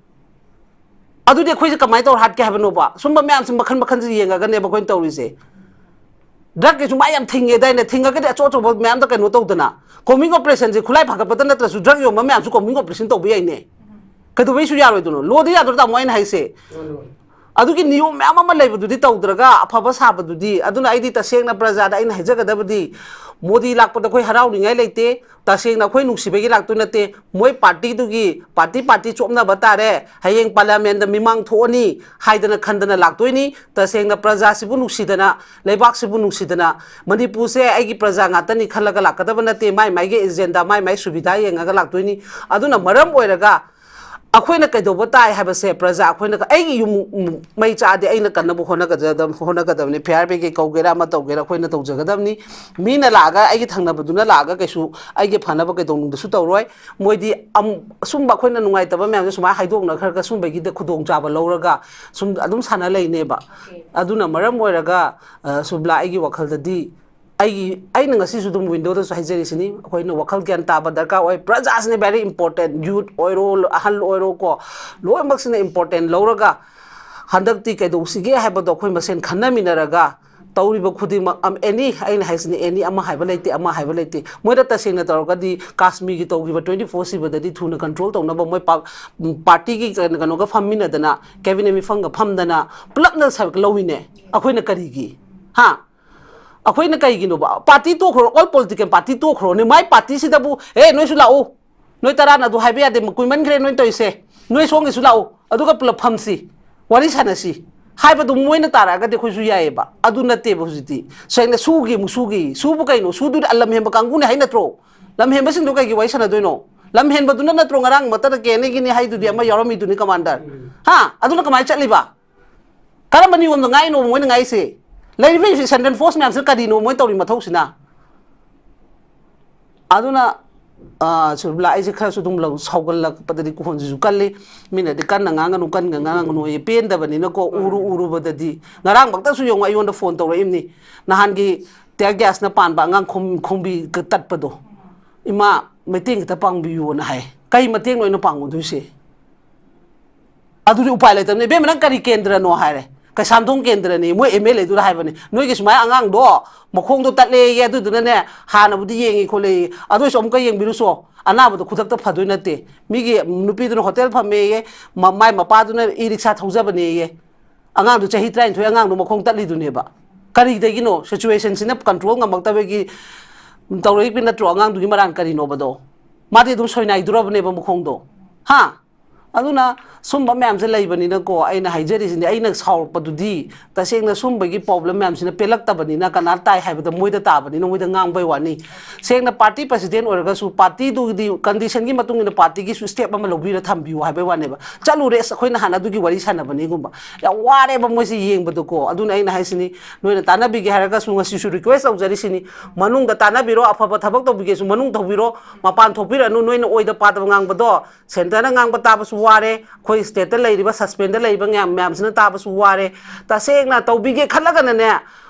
ꯑꯗꯨꯗꯤ ꯑꯩꯈꯣꯏꯁꯦ ꯀꯃꯥꯏꯅ ꯇꯧꯔ ꯍꯥꯠꯀꯦ ꯍꯥꯏꯕꯅꯣꯕ? ꯁꯨꯝꯕ ꯃꯌꯥꯝꯁꯦ ꯃꯈꯜ ꯃꯈꯜꯁꯦ ꯌꯦꯡꯉꯒꯅꯦꯕ ꯑꯩꯈꯣꯏꯅ ꯇꯧꯔꯤꯁꯦ꯫ Drug ꯀꯤꯁꯨ ꯃꯥ ꯌꯥꯝ ꯊꯤꯡꯉꯦꯗꯥꯏꯅꯦ? ꯊꯤꯡꯉꯒꯗꯤ ꯑꯆꯧ ꯑꯆꯧꯕ ꯃꯌꯥꯝꯗ ꯀꯩꯅꯣ ꯇꯧꯗꯅ, combing operation ꯁꯦ ꯈꯨꯠꯂꯥꯏ ꯐꯒꯠꯄꯗ ꯅꯠꯇ꯭ꯔꯁꯨ drug ꯌꯣꯟꯕ ꯃꯌꯥꯝꯁꯨ combing operation ꯇꯧꯕ ꯌꯥꯏꯅꯦ꯫ ꯀꯩꯗꯧꯕꯩꯁꯨ ꯌꯥꯔꯣꯏꯗꯣꯏꯅꯣ? Law ꯗ ꯌꯥꯗ꯭ꯔꯣ, ꯇꯥꯃꯣ, ꯑꯩꯅ ꯍꯥꯏꯁꯦ? ꯑꯗꯨꯒꯤ ꯅꯤꯌꯣꯝ ꯃꯌꯥꯝ ꯑꯃ ꯂꯩꯕꯗꯨꯗꯤ ꯇꯧꯗ꯭ꯔꯒ ꯑꯐꯕ ꯁꯥꯕꯗꯨꯗꯤ꯫ ꯑꯗꯨꯅ ꯑꯩꯗꯤ ꯇꯁꯦꯡꯅ ꯄ꯭ꯔꯖꯥꯗ ꯑꯩꯅ ꯍꯥꯏꯖꯒꯗꯕꯗꯤ, ꯃꯣꯗꯤ ꯂꯥꯛꯄꯗ ꯑꯩꯈꯣꯏ ꯍꯔꯥꯎꯅꯤꯡꯉꯥꯏ ꯂꯩꯇꯦ꯫ ꯇꯁꯦꯡꯅ ꯑꯩꯈꯣꯏ ꯅꯨꯡꯁꯤꯕꯒꯤ ꯂꯥꯛꯇꯣꯏ ꯅꯠꯇꯦ꯫ ꯃꯣꯏ party ꯗꯨꯒꯤ, party party ꯆꯣꯞꯅꯕ ꯇꯥꯔꯦ, ꯍꯌꯦꯡ parliament ꯇ ꯃꯤꯃꯥꯡ ꯊꯣꯛꯑꯅꯤ ꯍꯥꯏꯗꯅ ꯈꯟꯗꯅ ꯂꯥꯛꯇꯣꯏꯅꯤ꯫ ꯇꯁꯦꯡꯅ ꯄ꯭ꯔꯖꯥꯁꯤꯕꯨ ꯅꯨꯡꯁꯤꯗꯅ, ꯂꯩꯕꯥꯛꯁꯤꯕꯨ ꯅꯨꯡꯁꯤꯗꯅ, ꯃꯅꯤꯄꯨꯔꯁꯦ ꯑꯩꯒꯤ ꯄ꯭ꯔꯖꯥ ꯉꯥꯛꯇꯅꯤ ꯈꯜꯂꯒ ꯂꯥꯛꯀꯗꯕ ꯅꯠꯇꯦ꯫ ꯃꯥꯏ ꯃꯥꯏꯒꯤ agenda, ꯃꯥꯏ ꯃꯥꯏ ꯁꯨꯕꯤꯙꯥ ꯌꯦꯡꯉꯒ ꯂꯥꯛꯇꯣꯏꯅꯤ꯫ ꯑꯗꯨꯅ ꯃꯔꯝ ꯑꯣꯏꯔꯒ ꯑꯩꯈꯣꯏꯅ ꯀꯩꯗꯧꯕ ꯇꯥꯏ ꯍꯥꯏꯕꯁꯦ, ꯄ꯭ꯔꯖꯥ ꯑꯩꯈꯣꯏꯅ, ꯑꯩꯒꯤ ꯌꯨꯝ ꯃꯩ ꯆꯥꯛꯑꯗꯤ ꯑꯩꯅ ꯀꯟꯅꯕ ꯍꯣꯠꯅꯒꯗꯕ-, ꯍꯣꯠꯅꯒꯗꯕꯅꯤ꯫ ꯐꯤꯌꯥꯔ ꯕ꯭ꯔꯤꯒꯦꯗ ꯀꯧꯒꯦꯔꯥ, ꯑꯃ ꯇꯧꯒꯦꯔꯥ, ꯑꯩꯈꯣꯏꯅ ꯇꯧꯖꯒꯗꯕꯅꯤ꯫ ꯃꯤꯅ ꯂꯥꯛꯑꯒ, ꯑꯩꯒꯤ ꯊꯪꯅꯕꯗꯨꯅ ꯂꯥꯛꯑꯒ ꯀꯩꯁꯨ ꯑꯩꯒꯤ ꯐꯅꯕ ꯀꯩꯗꯧꯅꯨꯡꯗꯁꯨ ꯇꯧꯔꯣꯏ꯫ ꯃꯣꯏꯗꯤ ꯑꯝ-, ꯑꯁꯨꯝꯕ ꯑꯩꯈꯣꯏꯅ ꯅꯨꯡꯉꯥꯏꯇꯕ ꯃꯌꯥꯝꯁꯦ ꯁꯨꯃꯥꯏꯅ ꯍꯥꯏꯗꯣꯛꯅꯈ꯭ꯔꯒ, ꯁꯨꯝꯕꯒꯤꯗ ꯈꯨꯗꯣꯡꯆꯥꯕ ꯂꯧꯔꯒ ꯁꯨꯝ ꯑꯗꯨꯝ ꯁꯥꯟꯅ ꯂꯩꯅꯦꯕ꯫ ꯑꯗꯨꯅ ꯃꯔꯝ ꯑꯣꯏꯔꯒ, ꯑ, ꯁꯨꯕꯂꯥ, ꯑꯩꯒꯤ ꯋꯥꯈꯜꯗꯗꯤ ꯑꯩꯒꯤ, ꯑꯩꯅ ꯉꯁꯤꯁꯨ ꯑꯗꯨꯝ ꯋꯤꯟꯗꯣꯗꯁꯨ ꯍꯥꯏꯖꯔꯤꯁꯤꯅꯤ, ꯑꯩꯈꯣꯏꯅ ꯋꯥꯈꯜ ꯒ꯭ꯌꯥꯟ ꯇꯥꯕ ꯗꯔꯀꯥꯔ ꯑꯣꯏ꯫ ꯄ꯭ꯔꯖꯥꯁꯤꯅ very important, ꯌꯨꯠ ꯑꯣꯏꯔꯣ, ꯑꯍꯜ ꯑꯣꯏꯔꯣ ꯀꯣ, ꯂꯣꯏꯅꯃꯛꯁꯤꯅ important ꯂꯧꯔꯒ ꯍꯟꯗꯛꯇꯤ ꯀꯩꯗꯧꯁꯤꯒꯦ ꯍꯥꯏꯕꯗꯣ ꯑꯩꯈꯣꯏ ꯃꯁꯦꯟ ꯈꯟꯅꯃꯤꯟꯅꯔꯒ ꯇꯧꯔꯤꯕ ꯈꯨꯗꯤꯡꯃꯛ, ꯑꯝ, ꯑꯦꯅꯤ, ꯑꯩꯅ ꯍꯥꯏꯁꯤꯅꯤ, ꯑꯦꯅꯤ ꯑꯃ ꯍꯥꯏꯕ ꯂꯩꯇꯦ, ꯑꯃ ꯍꯥꯏꯕ ꯂꯩꯇꯦ꯫ ꯃꯣꯏꯗ ꯇꯁꯦꯡꯅ ꯇꯧꯔꯒꯗꯤ ꯀꯥꯁꯃꯤꯔꯒꯤ ꯇꯧꯈꯤꯕ twenty four ꯁꯤꯕꯗꯗꯤ ꯊꯨꯅ control ꯇꯧꯅꯕ ꯃꯣꯏ ꯄꯥ-, ꯎꯝ, ꯄꯥꯔꯇꯤꯒꯤ ꯀꯩꯅꯣ, ꯀꯩꯅꯣꯒ ꯐꯝꯃꯤꯟꯅꯗꯅ, cabinet ꯃꯤꯐꯝꯒ ꯐꯝꯗꯅ ꯄꯨꯂꯞꯅ ꯁꯔꯨꯛ ꯂꯧꯋꯤꯅꯦ꯫ ꯑꯩꯈꯣꯏꯅ ꯀꯔꯤꯒꯤ? ꯍꯥ? ꯑꯩꯈꯣꯏꯅ ꯀꯩꯒꯤꯅꯣꯕ? ꯄꯥꯔꯇꯤ ꯇꯣꯛꯈ꯭ꯔꯣ, all political party ꯇꯣꯛꯈ꯭ꯔꯣꯅꯦ꯫ ꯃꯥꯏ ꯄꯥꯔꯇꯤꯁꯤꯗꯕꯨ, "ꯑꯦ, ꯅꯣꯏꯁꯨ ꯂꯥꯛꯎ, ꯅꯣꯏ ꯇꯔꯥꯅ ꯑꯗꯨ ꯍꯥꯏꯕ ꯌꯥꯗꯦ, ꯀꯨꯏꯃꯟꯈ꯭ꯔꯦ ꯅꯣꯏ ꯇꯧꯔꯤꯁꯦ, ꯅꯣꯏ ꯁꯣꯝꯒꯤꯁꯨ ꯂꯥꯛꯎ, ꯑꯗꯨꯒ ꯄꯨꯂꯞ ꯐꯝꯁꯤ, ꯋꯥꯔꯤ ꯁꯥꯟꯅꯁꯤ" ꯍꯥꯏꯕꯗꯨ ꯃꯣꯏꯅ ꯇꯥꯔꯛꯑꯒꯗꯤ ꯑꯩꯈꯣꯏꯁꯨ ꯌꯥꯏꯑꯕ꯫ ꯑꯗꯨ ꯅꯠꯇꯦꯕ ꯍꯧꯖꯤꯛꯇꯤ꯫ ꯁꯦꯡꯅ ꯁꯨꯒꯤ ꯑꯃꯨꯛ ꯁꯨꯒꯤ, ꯁꯨꯕꯨ ꯀꯩꯅꯣ? ꯁꯨꯗꯨꯗꯤ ꯂꯝ ꯍꯦꯟꯕ ꯀꯥꯡꯕꯨꯅꯦ ꯍꯥꯏ ꯅꯠꯇ꯭ꯔꯣ? ꯂꯝ ꯍꯦꯟꯕꯁꯤꯡꯗꯣ ꯀꯩꯒꯤ ꯋꯥꯔꯤ ꯁꯥꯟꯅꯗꯣꯏꯅꯣ? ꯂꯝ ꯍꯦꯟꯕꯗꯨꯅ ꯅꯠꯇ꯭ꯔꯣ ꯉꯔꯥꯡ ꯃꯛꯇꯗ ꯀꯦꯅꯦꯒꯤꯅꯤ ꯍꯥꯏꯗꯨꯗꯤ ꯑꯃ ꯌꯥꯎꯔꯝꯃꯤꯗꯨꯅꯤ, ꯀꯃꯥꯟꯗꯔ? ꯍꯥ? ꯑꯗꯨꯅ ꯀꯃꯥꯏꯅ ꯆꯠꯂꯤꯕ? ꯀꯔꯝꯕ ꯅꯤꯌꯣꯝꯗ ꯉꯥꯏꯅꯣꯕ ꯃꯣꯏꯅ ꯉꯥꯏꯁꯦ? ꯂꯩꯔꯤꯕ ꯁꯦꯟꯇ꯭ꯔꯦꯜ ꯐꯣꯔꯁ ꯃꯌꯥꯝꯁꯤꯅ ꯀꯔꯤꯅꯣ ꯃꯣꯏ ꯇꯧꯔꯤ ꯃꯊꯧꯁꯤꯅ? ꯑꯗꯨꯅ, ꯑ, ꯁꯨꯔꯕꯤꯂꯥ, ꯑꯩꯁꯦ ꯈꯔꯁꯨ ꯑꯗꯨꯝ ꯂꯧ-, ꯁꯥꯎꯒꯠꯂꯛꯄꯗꯗꯤ ꯈꯣꯟꯁꯤꯁꯨ ꯀꯜꯂꯤ꯫ ꯃꯤꯅꯗꯤ "ꯀꯟꯅ ꯉꯥꯡꯒꯅꯨ, ꯀꯟꯅ ꯉꯥꯡꯒꯅꯨ" ꯄꯦꯟꯗꯕꯅꯤꯅꯀꯣ, ꯎꯔꯨ ꯎꯔꯨꯕꯗꯗꯤ꯫ ꯉꯔꯥꯡꯃꯛꯇꯁꯨ ꯌꯦꯡꯉꯣ, ꯑꯩꯉꯣꯟꯗ ꯐꯣꯟ ꯇꯧꯔꯛꯏꯕꯅꯤ꯫ ꯅꯍꯥꯟꯒꯤ tear gas ꯅ ꯄꯥꯟꯕ ꯑꯉꯥꯡ ꯈꯣꯝ-, ꯈꯣꯝꯕꯤ ꯇꯠꯄꯗꯣ, "ꯏꯃꯥ, ꯃꯇꯦꯡ ꯈꯤꯇ ꯄꯥꯡꯕꯤꯌꯨꯅ" ꯍꯥꯏ꯫ ꯀꯩ ꯃꯇꯦꯡꯅꯣ ꯑꯩꯅ ꯄꯥꯡꯉꯨꯗꯣꯏꯁꯦ? ꯑꯗꯨꯗꯤ ꯎꯄꯥꯏ ꯂꯩꯇꯕꯅꯤ꯫ "ꯏꯕꯦꯝꯃ, ꯅꯪ ꯀꯔꯤ ꯀꯦꯟꯗ꯭ꯔꯅꯣ?" ꯍꯥꯏꯔꯦ꯫ "ꯀꯩꯁꯥꯝꯊꯣꯡ ꯀꯦꯟꯗ꯭ꯔꯅꯤ", ꯃꯣꯏ M L A ꯗꯨꯅ ꯍꯥꯏꯕꯅꯤ꯫ "ꯅꯣꯏꯒꯤ ꯁꯨꯃꯥꯏꯅ ꯑꯉꯥꯡꯗꯣ ꯃꯈꯣꯡꯗꯣ ꯇꯠꯂꯦꯌꯦ, ꯑꯗꯨꯗꯨꯅꯅꯦ, ꯍꯥꯟꯅꯕꯨꯗꯤ ꯌꯦꯡꯉꯤ ꯈꯣꯠꯂꯦꯌꯦ, ꯑꯗꯨ ꯑꯣꯏꯁꯨ ꯑꯃꯨꯛꯀ ꯌꯦꯡꯕꯤꯔꯨꯁꯣ, ꯑꯅꯥꯕꯗꯣ ꯈꯨꯗꯛꯇ ꯐꯗꯣꯏ ꯅꯠꯇꯦ꯫ ꯃꯤꯒꯤ ꯅꯨꯄꯤꯗꯨꯅ ꯍꯣꯇꯦꯜ ꯐꯝꯃꯦꯌꯦ, ꯃ-, ꯃꯥꯏ ꯃꯄꯥꯗꯨꯅ ꯏ ꯔꯤꯛꯁꯥ ꯊꯧꯖꯕꯅꯦꯌꯦ, ꯑꯉꯥꯡꯗꯨ ꯆꯍꯤ ꯇꯔꯥꯅꯤꯊꯣꯏ ꯑꯉꯥꯡꯗꯣ ꯃꯈꯣꯡ ꯇꯠꯂꯤꯗꯨꯅꯦꯕ"꯫ ꯀꯔꯤꯗꯒꯤꯅꯣ? Situation ꯁꯤꯅ control ꯉꯝꯃꯛꯇꯕꯒꯤ ꯇꯧꯔꯛꯏꯕ ꯅꯠꯇ꯭ꯔꯣ? ꯑꯉꯥꯡꯗꯨꯒꯤ ꯃꯔꯥꯟ ꯀꯔꯤꯅꯣꯕꯗꯣ? ꯃꯥꯗꯤ ꯑꯗꯨꯝ ꯁꯣꯏꯅꯥꯏꯗꯨꯔꯕꯅꯦꯕ ꯃꯈꯣꯡꯗꯣ꯫ ꯍꯥ? ꯑꯗꯨꯅ ꯁꯨꯝꯕ ꯃꯌꯥꯝꯁꯦ ꯂꯩꯕꯅꯤꯅꯀꯣ, ꯑꯩꯅ ꯍꯥꯏꯖꯔꯤꯁꯤꯅꯤ, ꯑꯩꯅ ꯁꯥꯎꯔꯛꯄꯗꯨꯗꯤ ꯇꯁꯦꯡꯅ ꯁꯨꯝꯕꯒꯤ ꯄ꯭ꯔꯣꯕ꯭ꯂꯦꯝ ꯃꯌꯥꯝꯁꯤꯅ ꯄꯦꯜꯂꯛꯇꯕꯅꯤꯅ, ꯀꯅꯥ ꯇꯥꯏ ꯍꯥꯏꯕꯗ ꯃꯣꯏꯗ ꯇꯥꯕꯅꯤꯅ ꯃꯣꯏꯗ ꯉꯥꯡꯕꯩ ꯋꯥꯅꯤ꯫ ꯁꯦꯡꯅ ꯄꯥꯔꯇꯤ ꯄ꯭ꯔꯁꯤꯗꯦꯟ ꯑꯣꯏꯔꯒꯁꯨ ꯄꯥꯔꯇꯤꯗꯨꯒꯤ ꯀꯟꯗꯤꯁꯟꯒꯤ ꯃꯇꯨꯡ ꯏꯟꯅ ꯄꯥꯔꯇꯤꯒꯤꯁꯨ ꯁ꯭ꯇꯦꯞ ꯑꯃ ꯂꯧꯕꯤꯔ ꯊꯝꯕꯤꯌꯨ ꯍꯥꯏꯕꯩ ꯋꯥꯅꯦꯕ꯫ ꯆꯠꯂꯨꯔꯦ, ꯑꯁ, ꯑꯩꯈꯣꯏ ꯅꯍꯥꯟ ꯑꯗꯨꯒꯤ ꯋꯥꯔꯤ ꯁꯥꯟꯅꯕꯅꯤꯒꯨꯝꯕ꯫ ꯌꯥꯝ ꯋꯥꯔꯦꯕ ꯃꯣꯏꯁꯦ ꯌꯦꯡꯕꯗꯀꯣ꯫ ꯑꯗꯨꯅ ꯑꯩꯅ ꯍꯥꯏꯁꯤꯅꯤ, ꯅꯣꯏꯅ ꯇꯥꯟꯅꯕꯤꯒꯦ ꯍꯥꯏꯔꯒꯁꯨ ꯉꯁꯤꯁꯨ ꯔꯤꯀ꯭ꯋꯦꯁ ꯇꯧꯖꯔꯤꯁꯤꯅꯤ, ꯃꯅꯨꯡꯗ ꯇꯥꯟꯅꯕꯤꯔꯣ, ꯑꯐꯕ ꯊꯕꯛ ꯇꯧꯕꯤꯒꯦꯁꯨ ꯃꯅꯨꯡ ꯇꯧꯕꯤꯔꯣ, ꯃꯄꯥꯟ ꯊꯣꯛꯄꯤꯔꯅꯨ꯫ ꯅꯣꯏꯅ ꯑꯣꯏꯗ ꯄꯥꯗꯕ ꯉꯥꯡꯕꯗꯣ ꯁꯦꯟꯇꯔꯅ ꯉꯥꯡꯕ ꯇꯥꯕꯁꯨ ꯋꯥꯔꯦ, ꯑꯩꯈꯣꯏ ꯁ꯭ꯇꯦꯠꯇ ꯂꯩꯔꯤꯕ ꯁꯁꯄꯦꯟꯗ ꯂꯩꯔꯤꯕ ꯃꯌꯥꯝ, ꯃꯌꯥꯝꯁꯤꯅ ꯇꯥꯕꯁꯨ ꯋꯥꯔꯦ꯫ ꯇꯁꯦꯡꯅ ꯇꯧꯕꯤꯒꯦ ꯈꯜꯂꯒꯅꯅꯦ,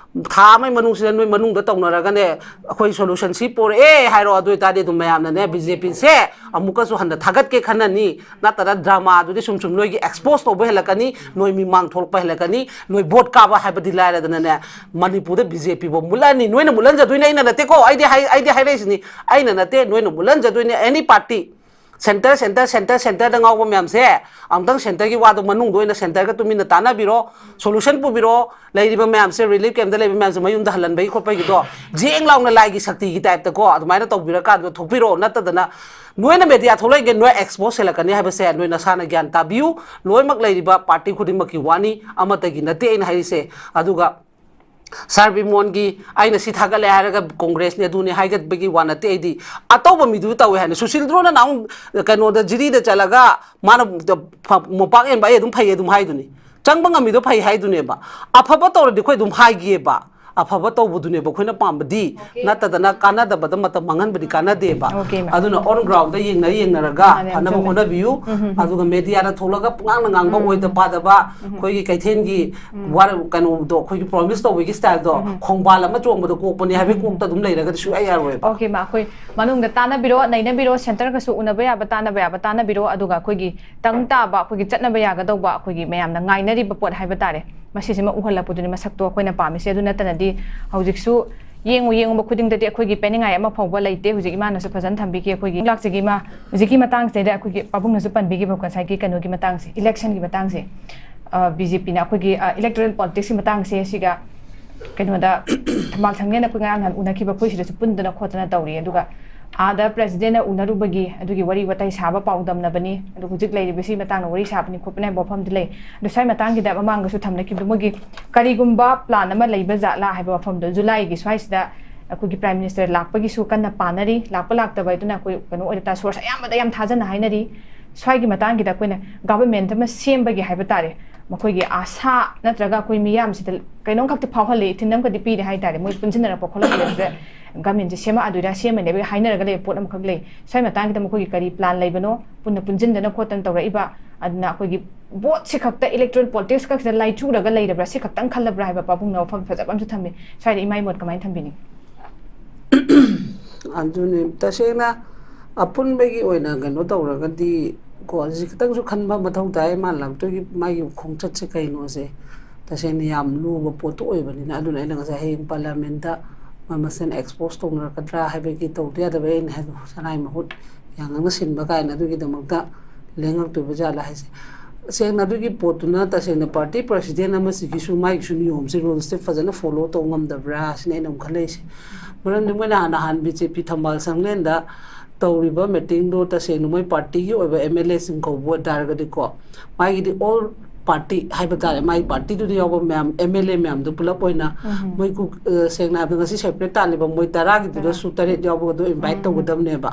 ꯊꯥ ꯑꯃꯒꯤ ꯃꯅꯨꯡꯁꯤꯗ ꯅꯣꯏ ꯃꯅꯨꯡꯗ ꯇꯧꯅꯔꯒꯅꯦ, ꯑꯩꯈꯣꯏ ꯁꯣꯂꯨꯁꯟ ꯁꯤ ꯄꯨꯔꯛꯑꯦ ꯍꯥꯏꯔꯣ, ꯑꯗꯨ ꯑꯣꯏꯇꯥꯔꯗꯤ ꯑꯗꯨꯝ ꯃꯌꯥꯝꯅꯅꯦ ꯕꯤ ꯖꯦ ꯄꯤꯁꯦ ꯑꯃꯨꯛꯀꯁꯨ ꯍꯟꯅ ꯊꯥꯒꯠꯀꯦ ꯈꯟꯅꯅꯤ꯫ ꯅꯠꯇ꯭ꯔ ꯗ꯭ꯔꯃꯥꯗꯨꯗꯤ ꯁꯨꯝ ꯁꯨꯝ ꯅꯣꯏꯒꯤ ꯑꯦꯛꯁꯄꯣꯖ ꯇꯧꯕ ꯍꯦꯜꯂꯛꯀꯅꯤ, ꯅꯣꯏ ꯃꯤꯃꯥꯡ ꯊꯣꯛꯂꯛꯄ ꯍꯦꯜꯂꯛꯀꯅꯤ, ꯅꯣꯏ ꯚꯣꯠ ꯀꯥꯕ ꯍꯥꯏꯕꯗꯤ ꯂꯥꯏꯔꯗꯅꯅꯦ, ꯃꯅꯤꯄꯨꯔꯗ ꯕꯤ ꯖꯦ ꯄꯤꯕꯨ ꯃꯨꯠꯂꯛꯑꯅꯤ꯫ ꯅꯣꯏꯅ ꯃꯨꯠꯍꯟꯖꯗꯣꯏꯅꯦ, ꯑꯩꯅ ꯅꯠꯇꯦꯀꯣ, ꯑꯩꯗꯤ ꯍꯥꯏ-, ꯑꯩꯗꯤ ꯍꯥꯏꯔꯛꯏꯁꯤꯅꯤ, ꯑꯩꯅ ꯅꯠꯇꯦ, ꯅꯣꯏꯅ ꯃꯨꯠꯍꯟꯖꯗꯣꯏꯅꯦ꯫ ꯑꯦꯅꯤ ꯄꯥꯔꯇꯤ, ꯁꯦꯟꯇꯔ, ꯁꯦꯟꯇꯔ, ꯁꯦꯟꯇꯔ, ꯁꯦꯟꯇꯔꯗ ꯉꯥꯎꯕ ꯃꯌꯥꯝꯁꯦ, ꯑꯃꯨꯛꯇꯪ ꯁꯦꯟꯇꯔꯒꯤ ꯋꯥꯗꯣ ꯃꯅꯨꯡꯗ ꯑꯣꯏꯅ ꯁꯦꯟꯇꯔꯒ ꯇꯨꯃꯤꯟꯅ ꯇꯥꯟꯅꯕꯤꯔꯣ, ꯁꯣꯂꯨꯁꯟ ꯄꯨꯕꯤꯔꯣ꯫ ꯂꯩꯔꯤꯕ ꯃꯌꯥꯝꯁꯦ, ꯔꯤꯂꯤꯐ ꯀꯦꯝꯞꯇ ꯂꯩꯕ ꯃꯌꯥꯝꯁꯦ ꯃꯌꯨꯝꯗ ꯍꯜꯍꯟꯕꯒꯤ ꯈꯣꯠꯄꯒꯤꯗꯣ, ꯖꯦꯡ ꯂꯥꯎꯅ ꯂꯥꯏꯒꯤ ꯁꯛꯇꯤꯒꯤ ꯇꯥꯏꯞꯇꯀꯣ, ꯑꯗꯨꯃꯥꯏꯅ ꯇꯧꯕꯤꯔꯀꯥꯟꯗ ꯊꯣꯛꯄꯤꯔꯛꯑꯣ꯫ ꯅꯠꯇꯗꯅ ꯅꯣꯏꯅ ꯃꯦꯗꯤꯌꯥ ꯊꯣꯛꯂꯛꯏꯒꯦ, ꯅꯣꯏ ꯑꯦꯛꯁꯄꯣꯖ ꯍꯦꯜꯂꯛꯀꯅꯤ ꯍꯥꯏꯕꯁꯦ ꯅꯣꯏ ꯅꯁꯥꯅ ꯒ꯭ꯌꯥꯟ ꯇꯥꯕꯤꯌꯨ꯫ ꯂꯣꯏꯅꯃꯛ ꯂꯩꯔꯤꯕ ꯄꯥꯔꯇꯤ ꯈꯨꯗꯤꯡꯃꯛꯀꯤ ꯋꯥꯅꯤ, ꯑꯃꯠꯇꯒꯤ ꯅꯠꯇꯦ ꯑꯩꯅ ꯍꯥꯏꯔꯤꯁꯦ꯫ ꯑꯗꯨꯒ ꯁꯥꯔ ꯕꯤꯃꯣꯟꯒꯤ ꯑꯩꯅ ꯁꯤ ꯊꯥꯒꯠꯂꯦ ꯍꯥꯏꯔꯒ ꯀꯣꯡꯒ꯭ꯔꯦꯁꯅꯤ ꯑꯗꯨꯅꯤ ꯍꯥꯏꯒꯠꯄꯒꯤ ꯋꯥ ꯅꯠꯇꯦ꯫ ꯑꯩꯗꯤ ꯑꯇꯧꯕ ꯃꯤꯗꯨ ꯇꯧꯋꯦ ꯍꯥꯏꯅ꯫ ꯁꯨꯁꯤꯜꯗ꯭ꯔꯣꯅ ꯅꯍꯥꯟ ꯀꯩꯅꯣꯗ, ꯖꯤꯔꯤꯗ ꯆꯠꯂꯒ ꯃꯥꯅ ꯃꯣꯝꯄꯥꯛ ꯌꯦꯟꯕ, "ꯑꯩ ꯑꯗꯨꯝ ꯐꯩ" ꯑꯗꯨꯝ ꯍꯥꯏꯗꯨꯅꯤ꯫ ꯆꯪꯕ ꯉꯝꯃꯤꯗꯣ ꯐꯩ ꯍꯥꯏꯗꯨꯅꯦꯕ꯫ ꯑꯐꯕ ꯇꯧꯔꯗꯤ ꯑꯩꯈꯣꯏ ꯑꯗꯨꯝ ꯍꯥꯏꯒꯦꯕ꯫ ꯑꯐꯕ ꯇꯧꯕꯗꯨꯅꯦꯕ ꯑꯩꯈꯣꯏꯅ ꯄꯥꯝꯕꯗꯤ, ꯅꯠꯇꯗꯅ ꯀꯥꯟꯅꯗꯕꯗ ꯃꯇꯝ ꯃꯥꯡꯍꯟꯕꯗꯤ ꯀꯥꯟꯅꯗꯦꯕ꯫ ꯑꯣꯀꯦ, ꯃꯦꯝ꯫ ꯑꯗꯨꯅ ꯑꯣꯟ ꯒ꯭ꯔꯥꯎꯟꯗ ꯌꯦꯡꯅ ꯌꯦꯡꯅꯔꯒ ꯃꯥꯅꯦ, ꯐꯅꯕ ꯆꯨꯝꯃꯦ꯫ ꯍꯣꯠꯅꯕꯤꯌꯨ꯫ ꯎꯝ, ꯎꯝ, ꯎꯝ꯫ ꯑꯗꯨꯒ ꯃꯦꯗꯤꯌꯥꯗ ꯊꯣꯛꯂꯒ ꯄꯨꯡꯉꯥꯡꯅ ꯉꯥꯡꯕ, ꯎꯝ꯫ ꯑꯣꯏꯗ ꯄꯥꯗꯕ, ꯎꯝ꯫ ꯑꯩꯈꯣꯏꯒꯤ ꯀꯩꯊꯦꯜꯒꯤ ꯎꯝ꯫ ꯋꯥꯔ-, ꯀꯩꯅꯣꯗꯣ, ꯑꯩꯈꯣꯏꯒꯤ ꯄ꯭ꯔꯣꯃꯤꯁ ꯇꯧꯕꯒꯤ ꯁ꯭ꯇꯥꯏꯜꯗꯣ, ꯎꯝ꯫ ꯈꯣꯡꯕꯥꯜ ꯑꯃ ꯆꯣꯡꯕꯗ ꯀꯣꯛꯄꯅꯦ ꯍꯥꯏꯕꯒꯤ ꯎꯝ꯫ ꯀꯣꯛꯇ ꯑꯗꯨꯝ ꯂꯩꯔꯒꯗꯤ ꯁꯨꯡꯌꯥ ꯌꯥꯔꯣꯏꯕ꯫ ꯑꯣꯀꯦ, ꯃꯥ, ꯑꯩꯈꯣꯏ ꯃꯅꯨꯡꯗ ꯇꯥꯟꯅꯕꯤꯔꯣ, ꯅꯩꯅꯕꯤꯔꯣ, ꯁꯦꯟꯇꯔꯒꯁꯨ ꯎꯅꯕ ꯌꯥꯕ, ꯇꯥꯟꯅꯕ ꯌꯥꯕ ꯇꯥꯟꯅꯕꯤꯔꯣ, ꯑꯗꯨꯒ ꯑꯩꯈꯣꯏꯒꯤ ꯇꯪ ꯇꯥꯕ, ꯑꯩꯈꯣꯏꯒꯤ ꯆꯠꯅꯕ ꯌꯥꯒꯗꯧꯕ, ꯑꯩꯈꯣꯏꯒꯤ ꯃꯌꯥꯝꯅ ꯉꯥꯏꯅꯔꯤꯕ ꯄꯣꯠ ꯍꯥꯏꯕ ꯇꯥꯔꯦ, ꯃꯁꯤꯁꯤꯃ ꯎꯍꯜꯂꯛꯄꯗꯨꯅꯤ ꯃꯁꯛꯇꯣ ꯑꯩꯈꯣꯏꯅ ꯄꯥꯝꯃꯤꯁꯦ꯫ ꯑꯗꯨ ꯅꯠꯇꯅꯗꯤ ꯍꯧꯖꯤꯛꯁꯨ ꯌꯦꯡꯉꯨ ꯌꯦꯡꯉꯨꯕ ꯈꯨꯗꯤꯡꯗꯗꯤ ꯑꯩꯈꯣꯏꯒꯤ ꯄꯦꯟꯅꯤꯡꯉꯥꯏ ꯑꯃ ꯐꯥꯎꯕ ꯂꯩꯇꯦ꯫ ꯍꯧꯖꯤꯛ ꯏꯃꯥꯅꯁꯨ ꯐꯖꯅ ꯊꯝꯕꯤꯈꯤ꯫ ꯑꯩꯈꯣꯏꯒꯤ ꯂꯥꯛꯆꯒꯦ ꯏꯃꯥ, ꯍꯧꯖꯤꯛꯀꯤ ꯃꯇꯥꯡꯁꯤꯗꯩꯗ ꯑꯩꯈꯣꯏꯒꯤ ꯄꯥꯕꯨꯡꯅꯁꯨ ꯄꯟꯕꯤꯈꯤꯕ ꯉꯁꯥꯏꯒꯤ ꯀꯩꯅꯣꯒꯤ ꯃꯇꯥꯡꯁꯦ, ꯏꯂꯦꯛꯁꯟꯒꯤ ꯃꯇꯥꯡꯁꯦ, ꯕꯤ ꯖꯦ ꯄꯤꯅ ꯑꯩꯈꯣꯏꯒꯤ, ꯑ, ꯏꯂꯦꯛꯇꯣꯔꯦꯜ ꯄꯣꯂꯤꯇꯤꯛꯁꯀꯤ ꯃꯇꯥꯡꯁꯦ ꯁꯤꯒ ꯀꯩꯅꯣꯗ ꯊꯝꯕꯥꯜ ꯊꯪꯅꯦꯅ ꯑꯩꯈꯣꯏ ꯉꯔꯥꯡ ꯅꯍꯥꯟ ꯎꯅꯈꯤꯕ ꯑꯩꯈꯣꯏ ꯁꯤꯗꯁꯨ ꯄꯨꯟꯗꯅ ꯈꯣꯠꯇꯅ ꯇꯧꯔꯤ꯫ ꯑꯗꯨꯒ ꯑꯥꯗ ꯄ꯭ꯔꯦꯁꯤꯗꯦꯟꯅ ꯎꯅꯔꯨꯕꯒꯤ ꯑꯗꯨꯒꯤ ꯋꯥꯔꯤ ꯋꯥꯇꯥꯏ ꯁꯥꯕ ꯄꯥꯎꯗꯝꯅꯕꯅꯤ, ꯑꯗꯨ ꯍꯧꯖꯤꯛ ꯂꯩꯔꯤꯕꯁꯤ ꯃꯇꯥꯡꯗ ꯋꯥꯔꯤ ꯁꯥꯕꯅꯤ ꯈꯣꯠꯄꯅꯤ ꯍꯥꯏꯕ ꯋꯥꯐꯝꯗꯤ ꯂꯩ꯫ ꯑꯗꯨ ꯁ꯭ꯋꯥꯏ ꯃꯇꯥꯡꯒꯤꯗ ꯃꯃꯥꯡꯗꯁꯨ ꯊꯝꯅꯈꯤꯕꯗꯨ, ꯃꯣꯏꯒꯤ ꯀꯔꯤꯒꯨꯝꯕ ꯄ꯭ꯂꯥꯟ ꯑꯃ ꯂꯩꯕ ꯖꯥꯠꯂꯥ ꯍꯥꯏꯕ ꯋꯥꯐꯝꯗꯣ, ꯖꯨꯂꯥꯏꯒꯤ ꯁ꯭ꯋꯥꯏꯁꯤꯗ ꯑꯩꯈꯣꯏꯒꯤ ꯄ꯭ꯔꯥꯏꯝ ꯃꯤꯅꯤꯁꯇꯔ ꯂꯥꯛꯄꯒꯤꯁꯨ ꯀꯟꯅ ꯄꯥꯅꯔꯤ꯫ ꯂꯥꯛꯄ ꯂꯥꯛꯇꯕ ꯍꯥꯏꯗꯨꯅ ꯑꯩꯈꯣꯏ ꯀꯩꯅꯣ ꯑꯣꯏꯔ ꯇꯥꯔ, ꯁꯣꯔꯁ ꯑꯌꯥꯝꯕꯗ ꯌꯥꯝ ꯊꯥꯖꯅ ꯍꯥꯏꯅꯔꯤ꯫ ꯁ꯭ꯋꯥꯏꯒꯤ ꯃꯇꯥꯡꯒꯤꯗ ꯑꯩꯈꯣꯏꯅ ꯒꯚꯔꯟꯃꯦꯟꯠ ꯑꯃ ꯁꯦꯝꯕꯒꯤ ꯍꯥꯏꯕ ꯇꯥꯔꯦ, ꯃꯈꯣꯏꯒꯤ ꯑꯥꯁꯥ ꯅꯠꯇ꯭ꯔꯒ ꯑꯩꯈꯣꯏ ꯃꯤꯌꯥꯝꯁꯤꯗ ꯀꯩꯅꯣꯝꯈꯛꯇꯤ ꯐꯥꯎꯍꯜꯂꯤ, ꯏꯊꯤꯟ ꯑꯃꯈꯛꯇꯤ ꯄꯤꯔꯦ ꯍꯥꯏ ꯇꯥꯔꯦ꯫ ꯃꯣꯏ ꯄꯨꯟꯁꯤꯟꯅꯔꯛꯄ ꯈꯣꯠꯂꯛꯄꯗ ꯒꯚꯔꯟꯃꯦꯟꯠꯁꯦ ꯁꯦꯝꯃꯛꯑꯗꯣꯏꯔꯥ, ꯁꯦꯝꯃꯅꯦꯕ ꯍꯥꯏꯅꯔꯒ ꯂꯩꯕ ꯄꯣꯠ ꯑꯃꯈꯛ ꯂꯩ꯫ ꯁ꯭ꯋꯥꯏ ꯃꯇꯥꯡꯒꯤꯗ ꯃꯈꯣꯏꯒꯤ ꯀꯔꯤ ꯄ꯭ꯂꯥꯟ ꯂꯩꯕꯅꯣ, ꯄꯨꯟꯅ ꯄꯨꯟꯁꯤꯟꯗꯅ ꯈꯣꯠꯇꯅ ꯇꯧꯔꯛꯏꯕ, ꯑꯗꯨꯅ ꯑꯩꯈꯣꯏꯒꯤ ꯚꯣꯠꯁꯤ ꯈꯛꯇ, ꯏꯂꯦꯛꯇꯣꯔꯦꯜ ꯄꯣꯂꯤꯇꯤꯛꯁ ꯈꯛꯁꯤꯗ ꯂꯥꯏꯆꯨꯔꯒ ꯂꯩꯔꯕ꯭ꯔꯥ, ꯁꯤ ꯈꯛꯇꯪ ꯈꯜꯂꯕ꯭ꯔꯥ ꯍꯥꯏꯕ ꯄꯥꯕꯨꯡꯅ ꯋꯥꯐꯝ ꯐꯖꯕ ꯑꯃꯁꯨ ꯊꯝꯃꯤ꯫ ꯁ꯭ꯋꯥꯏꯗ ꯏꯃꯥ ꯏꯃꯣꯠ ꯀꯃꯥꯏꯅ ꯊꯝꯕꯤꯅꯤ? ꯑꯗꯨꯅꯤ, ꯇꯁꯦꯡꯅ ꯑꯄꯨꯟꯕꯒꯤ ꯑꯣꯏꯅ ꯀꯩꯅꯣ ꯇꯧꯔꯒꯗꯤ ꯀꯣ, ꯁꯤ ꯈꯤꯇꯪꯁꯨ ꯈꯟꯕ ꯃꯊꯧ ꯇꯥꯏ꯫ ꯃꯥ ꯂꯥꯛꯇꯣꯏꯒꯤ ꯃꯥꯒꯤ ꯈꯣꯡꯆꯠꯁꯦ ꯀꯩꯅꯣꯁꯦ ꯇꯁꯦꯡꯅ ꯌꯥꯝ ꯂꯨꯕ ꯄꯣꯠꯇꯨ ꯑꯣꯏꯕꯅꯤꯅ꯫ ꯑꯗꯨꯅ ꯑꯩꯅ ꯉꯁꯥꯏ ꯍꯌꯦꯡ ꯄꯥꯔꯂꯤꯌꯥꯃꯦꯟꯠꯇ ꯃꯣꯏ ꯃꯁꯦꯟ ꯑꯦꯛꯁꯄꯣꯖ ꯇꯧꯅꯔꯛꯀꯗ꯭ꯔꯥ ꯍꯥꯏꯕꯒꯤ ꯇꯧꯗ ꯌꯥꯗꯕ ꯑꯩꯅ ꯍꯥꯏꯗꯣ, ꯁꯅꯥꯏ ꯃꯍꯨꯠ ꯌꯥꯉꯪꯅ ꯁꯤꯟꯕ ꯀꯥꯏꯅ ꯑꯗꯨꯒꯤꯗꯃꯛꯇ ꯂꯦꯡꯉꯛꯇꯣꯏꯕ ꯖꯥꯠꯂꯥ ꯍꯥꯏꯁꯦ꯫ ꯁꯦꯡꯅ ꯑꯗꯨꯒꯤ ꯄꯣꯠꯇꯨꯅ ꯇꯁꯦꯡꯅ ꯄꯥꯔꯇꯤ ꯄ꯭ꯔꯦꯁꯤꯗꯦꯟꯠ ꯑꯃꯁꯤꯒꯤꯁꯨ ꯃꯥꯒꯤꯁꯨ ꯅꯤꯌꯣꯝꯁꯦ, ꯔꯨꯜꯁꯁꯦ ꯐꯖꯅ ꯐꯣꯂꯣ ꯇꯧ ꯉꯝꯗꯕ꯭ꯔꯥ ꯁꯤꯅ ꯑꯩꯅ ꯑꯃꯨꯛ ꯈꯜꯂꯛꯏꯁꯦ꯫ ꯃꯔꯝꯗꯤ ꯃꯣꯏꯅ ꯅꯍꯥꯟ ꯕꯤ ꯖꯦ ꯄꯤ ꯊꯝꯕꯥꯜ ꯁꯪꯂꯦꯟꯗ ꯇꯧꯔꯤꯕ ꯃꯤꯇꯤꯡꯗꯣ ꯇꯁꯦꯡꯅ ꯃꯣꯏ ꯄꯥꯔꯇꯤꯒꯤ ꯑꯣꯏꯕ ꯑꯦꯝ ꯑꯦꯜ ꯑꯦꯁꯤꯡ ꯀꯧꯕ ꯑꯣꯏꯇꯥꯔꯒꯗꯤꯀꯣ, ꯃꯥꯒꯤꯗꯤ ꯑꯣꯜ ꯄꯥꯔꯇꯤ ꯍꯥꯏꯕ ꯇꯥꯔꯦ, ꯃꯥꯒꯤ ꯄꯥꯔꯇꯤꯗꯨꯗ ꯌꯥꯎꯕ ꯃꯌꯥꯝ, ꯑꯦꯝ ꯑꯦꯜ ꯑꯦ ꯃꯌꯥꯝꯗꯣ ꯄꯨꯂꯞ ꯑꯣꯏꯅ, ꯎꯝ꯫ ꯃꯣꯏ ꯀꯨ-, ꯑ, ꯁꯦꯡꯅ ꯍꯥꯏꯕꯗ ꯉꯁꯤ ꯁꯦꯄꯔꯦꯠ ꯇꯥꯜꯂꯤꯕ ꯃꯣꯏ ꯇꯔꯥꯒꯤꯗꯨꯗꯁꯨ ꯇꯔꯥ꯫ ꯇꯔꯦꯠ ꯌꯥꯎꯕꯒꯗꯣ ꯏꯟꯚꯥꯏꯠ ꯎꯝ꯫ ꯇꯧꯒꯗꯕꯅꯦꯕ꯫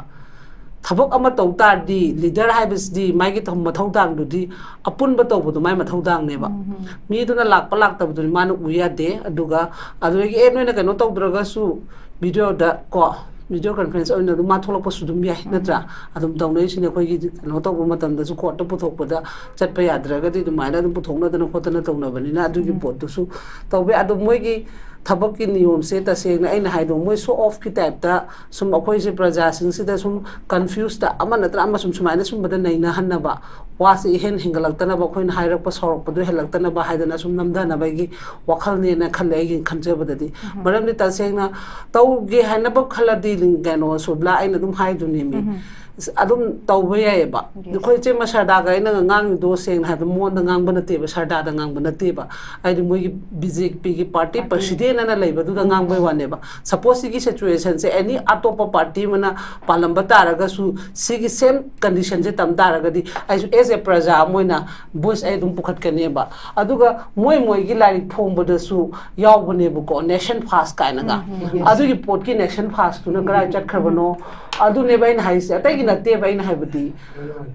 ꯊꯕꯛ ꯑꯃ ꯇꯧ ꯇꯥꯔꯗꯤ ꯂꯤꯗꯔ ꯍꯥꯏꯕꯁꯤꯗꯤ ꯃꯥꯒꯤ ꯊꯝ-, ꯃꯊꯧꯗꯥꯡꯗꯨꯗꯤ ꯑꯄꯨꯟꯕ ꯇꯧꯕꯗꯣ ꯃꯥꯏ ꯃꯊꯧꯗꯥꯡꯅꯦꯕ꯫ ꯎꯝ, ꯎꯝ꯫ ꯃꯤꯗꯨꯅ ꯂꯥꯛꯄ ꯂꯥꯛꯇꯕꯗꯨꯗꯤ ꯃꯥꯅ ꯎ ꯌꯥꯗꯦ꯫ ꯑꯗꯨꯒ ꯑꯗꯨꯗꯒꯤ, "ꯑꯦ, ꯅꯣꯏꯅ ꯀꯩꯅꯣ ꯇꯧꯗ꯭ꯔꯒꯁꯨ ꯚꯤꯗꯤꯑꯣꯗ ꯀꯣ, ꯚꯤꯗꯤꯑꯣ ꯀꯟꯐ꯭ꯔꯦꯟꯁ ꯑꯣꯏꯅ ꯑꯗꯨꯝ ꯃꯥ ꯊꯣꯛꯂꯛꯄꯁꯨ ꯑꯗꯨꯝ ꯌꯥꯏ, ꯎꯝ꯫ ꯅꯠꯇ꯭ꯔꯥ?" ꯑꯗꯨꯝ ꯇꯧꯅꯔꯤꯁꯤꯅꯦ꯫ ꯑꯩꯈꯣꯏꯒꯤ ꯀꯩꯅꯣ ꯇꯧꯕ ꯃꯇꯝꯗꯁꯨ, ꯀꯣꯔꯠꯇ ꯄꯨꯊꯣꯛꯄꯗ ꯆꯠꯄ ꯌꯥꯗ꯭ꯔꯒꯗꯤ ꯑꯗꯨꯃꯥꯏꯅ ꯑꯗꯨꯝ ꯄꯨꯊꯣꯛꯅꯗꯅ ꯈꯣꯠꯇꯅ ꯇꯧꯅꯕꯅꯤꯅ ꯑꯗꯨꯒꯤ ꯎꯝ꯫ ꯄꯣꯠꯇꯨꯁꯨ ꯇꯧꯕ ꯌꯥꯏ꯫ ꯑꯗꯣ ꯃꯣꯏꯒꯤ ꯊꯕꯛꯀꯤ ꯅꯤꯌꯣꯝꯁꯦ ꯇꯁꯦꯡꯅ ꯑꯩꯅ ꯍꯥꯏꯗꯣ, ꯃꯣꯏ ꯁꯣ ꯑꯣꯐꯀꯤ ꯇꯥꯏꯞꯇ ꯁꯨꯝ ꯑꯩꯈꯣꯏꯁꯦ ꯄ꯭ꯔꯖꯥꯁꯤꯡꯁꯤꯗ ꯁꯨꯝ ꯀꯟꯐ꯭ꯌꯨꯁꯇ ꯑꯃ ꯅꯠꯇ꯭ꯔ ꯑꯃ ꯁꯨꯝ ꯁꯨꯃꯥꯏꯅ ꯁꯨꯝꯕꯗ ꯅꯩꯅꯍꯟꯅꯕ, ꯋꯥꯁꯦ ꯏꯍꯦꯟ ꯍꯦꯟꯒꯠꯂꯛꯇꯅꯕ, ꯑꯩꯈꯣꯏꯅ ꯍꯥꯏꯔꯛꯄ ꯁꯥꯎꯔꯛꯄꯗꯣ ꯍꯦꯜꯂꯛꯇꯅꯕ ꯍꯥꯏꯗꯅ ꯁꯨꯝ ꯅꯝꯊꯅꯕꯒꯤ ꯋꯥꯈꯜꯅꯦꯅ ꯈꯜꯂꯦ ꯑꯩꯒꯤ ꯈꯟꯖꯕꯗꯗꯤ꯫ ꯎꯝ꯫ ꯃꯔꯝꯗꯤ ꯇꯁꯦꯡꯅ ꯇꯧꯒꯦ ꯍꯥꯏꯅꯕ ꯈꯜꯂꯗꯤ, ꯀꯩꯅꯣ, ꯁꯣꯕꯂꯥ, ꯑꯩꯅ ꯑꯗꯨꯝ ꯍꯥꯏꯗꯨꯅꯦꯃꯤ꯫ ꯎꯝ꯫ ꯑꯗꯨꯝ ꯇꯧꯕ ꯌꯥꯏꯑꯕ꯫ ꯑꯩꯈꯣꯏ ꯏꯆꯦ ꯁꯔꯗꯥꯒ ꯑꯩꯅ ꯉꯥꯡꯉꯤꯗꯣ ꯁꯦꯡꯅ ꯍꯥꯏꯕꯗ ꯃꯉꯣꯟꯗ ꯉꯥꯡꯕ ꯅꯠꯇꯦꯕ, ꯁꯔꯗꯥꯗ ꯉꯥꯡꯕ ꯅꯠꯇꯦꯕ꯫ ꯍꯥꯏꯗꯤ ꯃꯣꯏꯒꯤ ꯕꯤ ꯖꯦ ꯄꯤꯒꯤ ꯄꯥꯔꯇꯤ ꯄ꯭ꯔꯁꯤꯗꯦꯟ ꯑꯅ ꯂꯩꯕꯗꯨꯗ ꯉꯥꯡꯕꯩ ꯋꯥꯅꯦꯕ꯫ ꯁꯄꯣꯁ ꯁꯤꯒꯤ ꯁꯤꯆꯨꯋꯦꯁꯟꯁꯦ ꯑꯦꯅꯤ ꯑꯇꯣꯞꯄ ꯄꯥꯔꯇꯤ ꯑꯃꯅ ꯄꯥꯜꯂꯝꯕ ꯇꯥꯔꯒꯁꯨ, ꯁꯤꯒꯤ ꯁꯦꯝ ꯀꯟꯗꯤꯁꯟꯁꯦ ꯇꯝ ꯇꯥꯔꯒꯗꯤ, ꯑꯩꯁꯨ ꯑꯦꯖ ꯑꯦ ꯄ꯭ꯔꯖꯥ ꯑꯃ ꯑꯣꯏꯅ ꯚꯣꯏꯁ ꯑꯩ ꯑꯗꯨꯝ ꯄꯨꯈꯠꯀꯅꯦꯕ꯫ ꯑꯗꯨꯒ ꯃꯣꯏ ꯃꯣꯏꯒꯤ ꯂꯥꯏꯔꯤꯛ ꯐꯣꯡꯕꯗꯁꯨ ꯌꯥꯎꯕꯅꯦꯕꯀꯣ, ꯅꯦꯁꯟ ꯐꯥꯔꯁ ꯀꯥꯏꯅꯒ꯫ ꯑꯗꯨꯒꯤ ꯄꯣꯠꯀꯤ ꯅꯦꯁꯟ ꯐꯥꯔꯁꯇꯨꯅ ꯀꯗꯥꯏ ꯆꯠꯈ꯭ꯔꯕꯅꯣ? ꯑꯗꯨꯅꯦꯕ ꯑꯩꯅ ꯍꯥꯏꯁꯦ, ꯑꯇꯩꯒꯤ ꯅꯠꯇꯦꯕ ꯑꯩꯅ ꯍꯥꯏꯕꯗꯤ꯫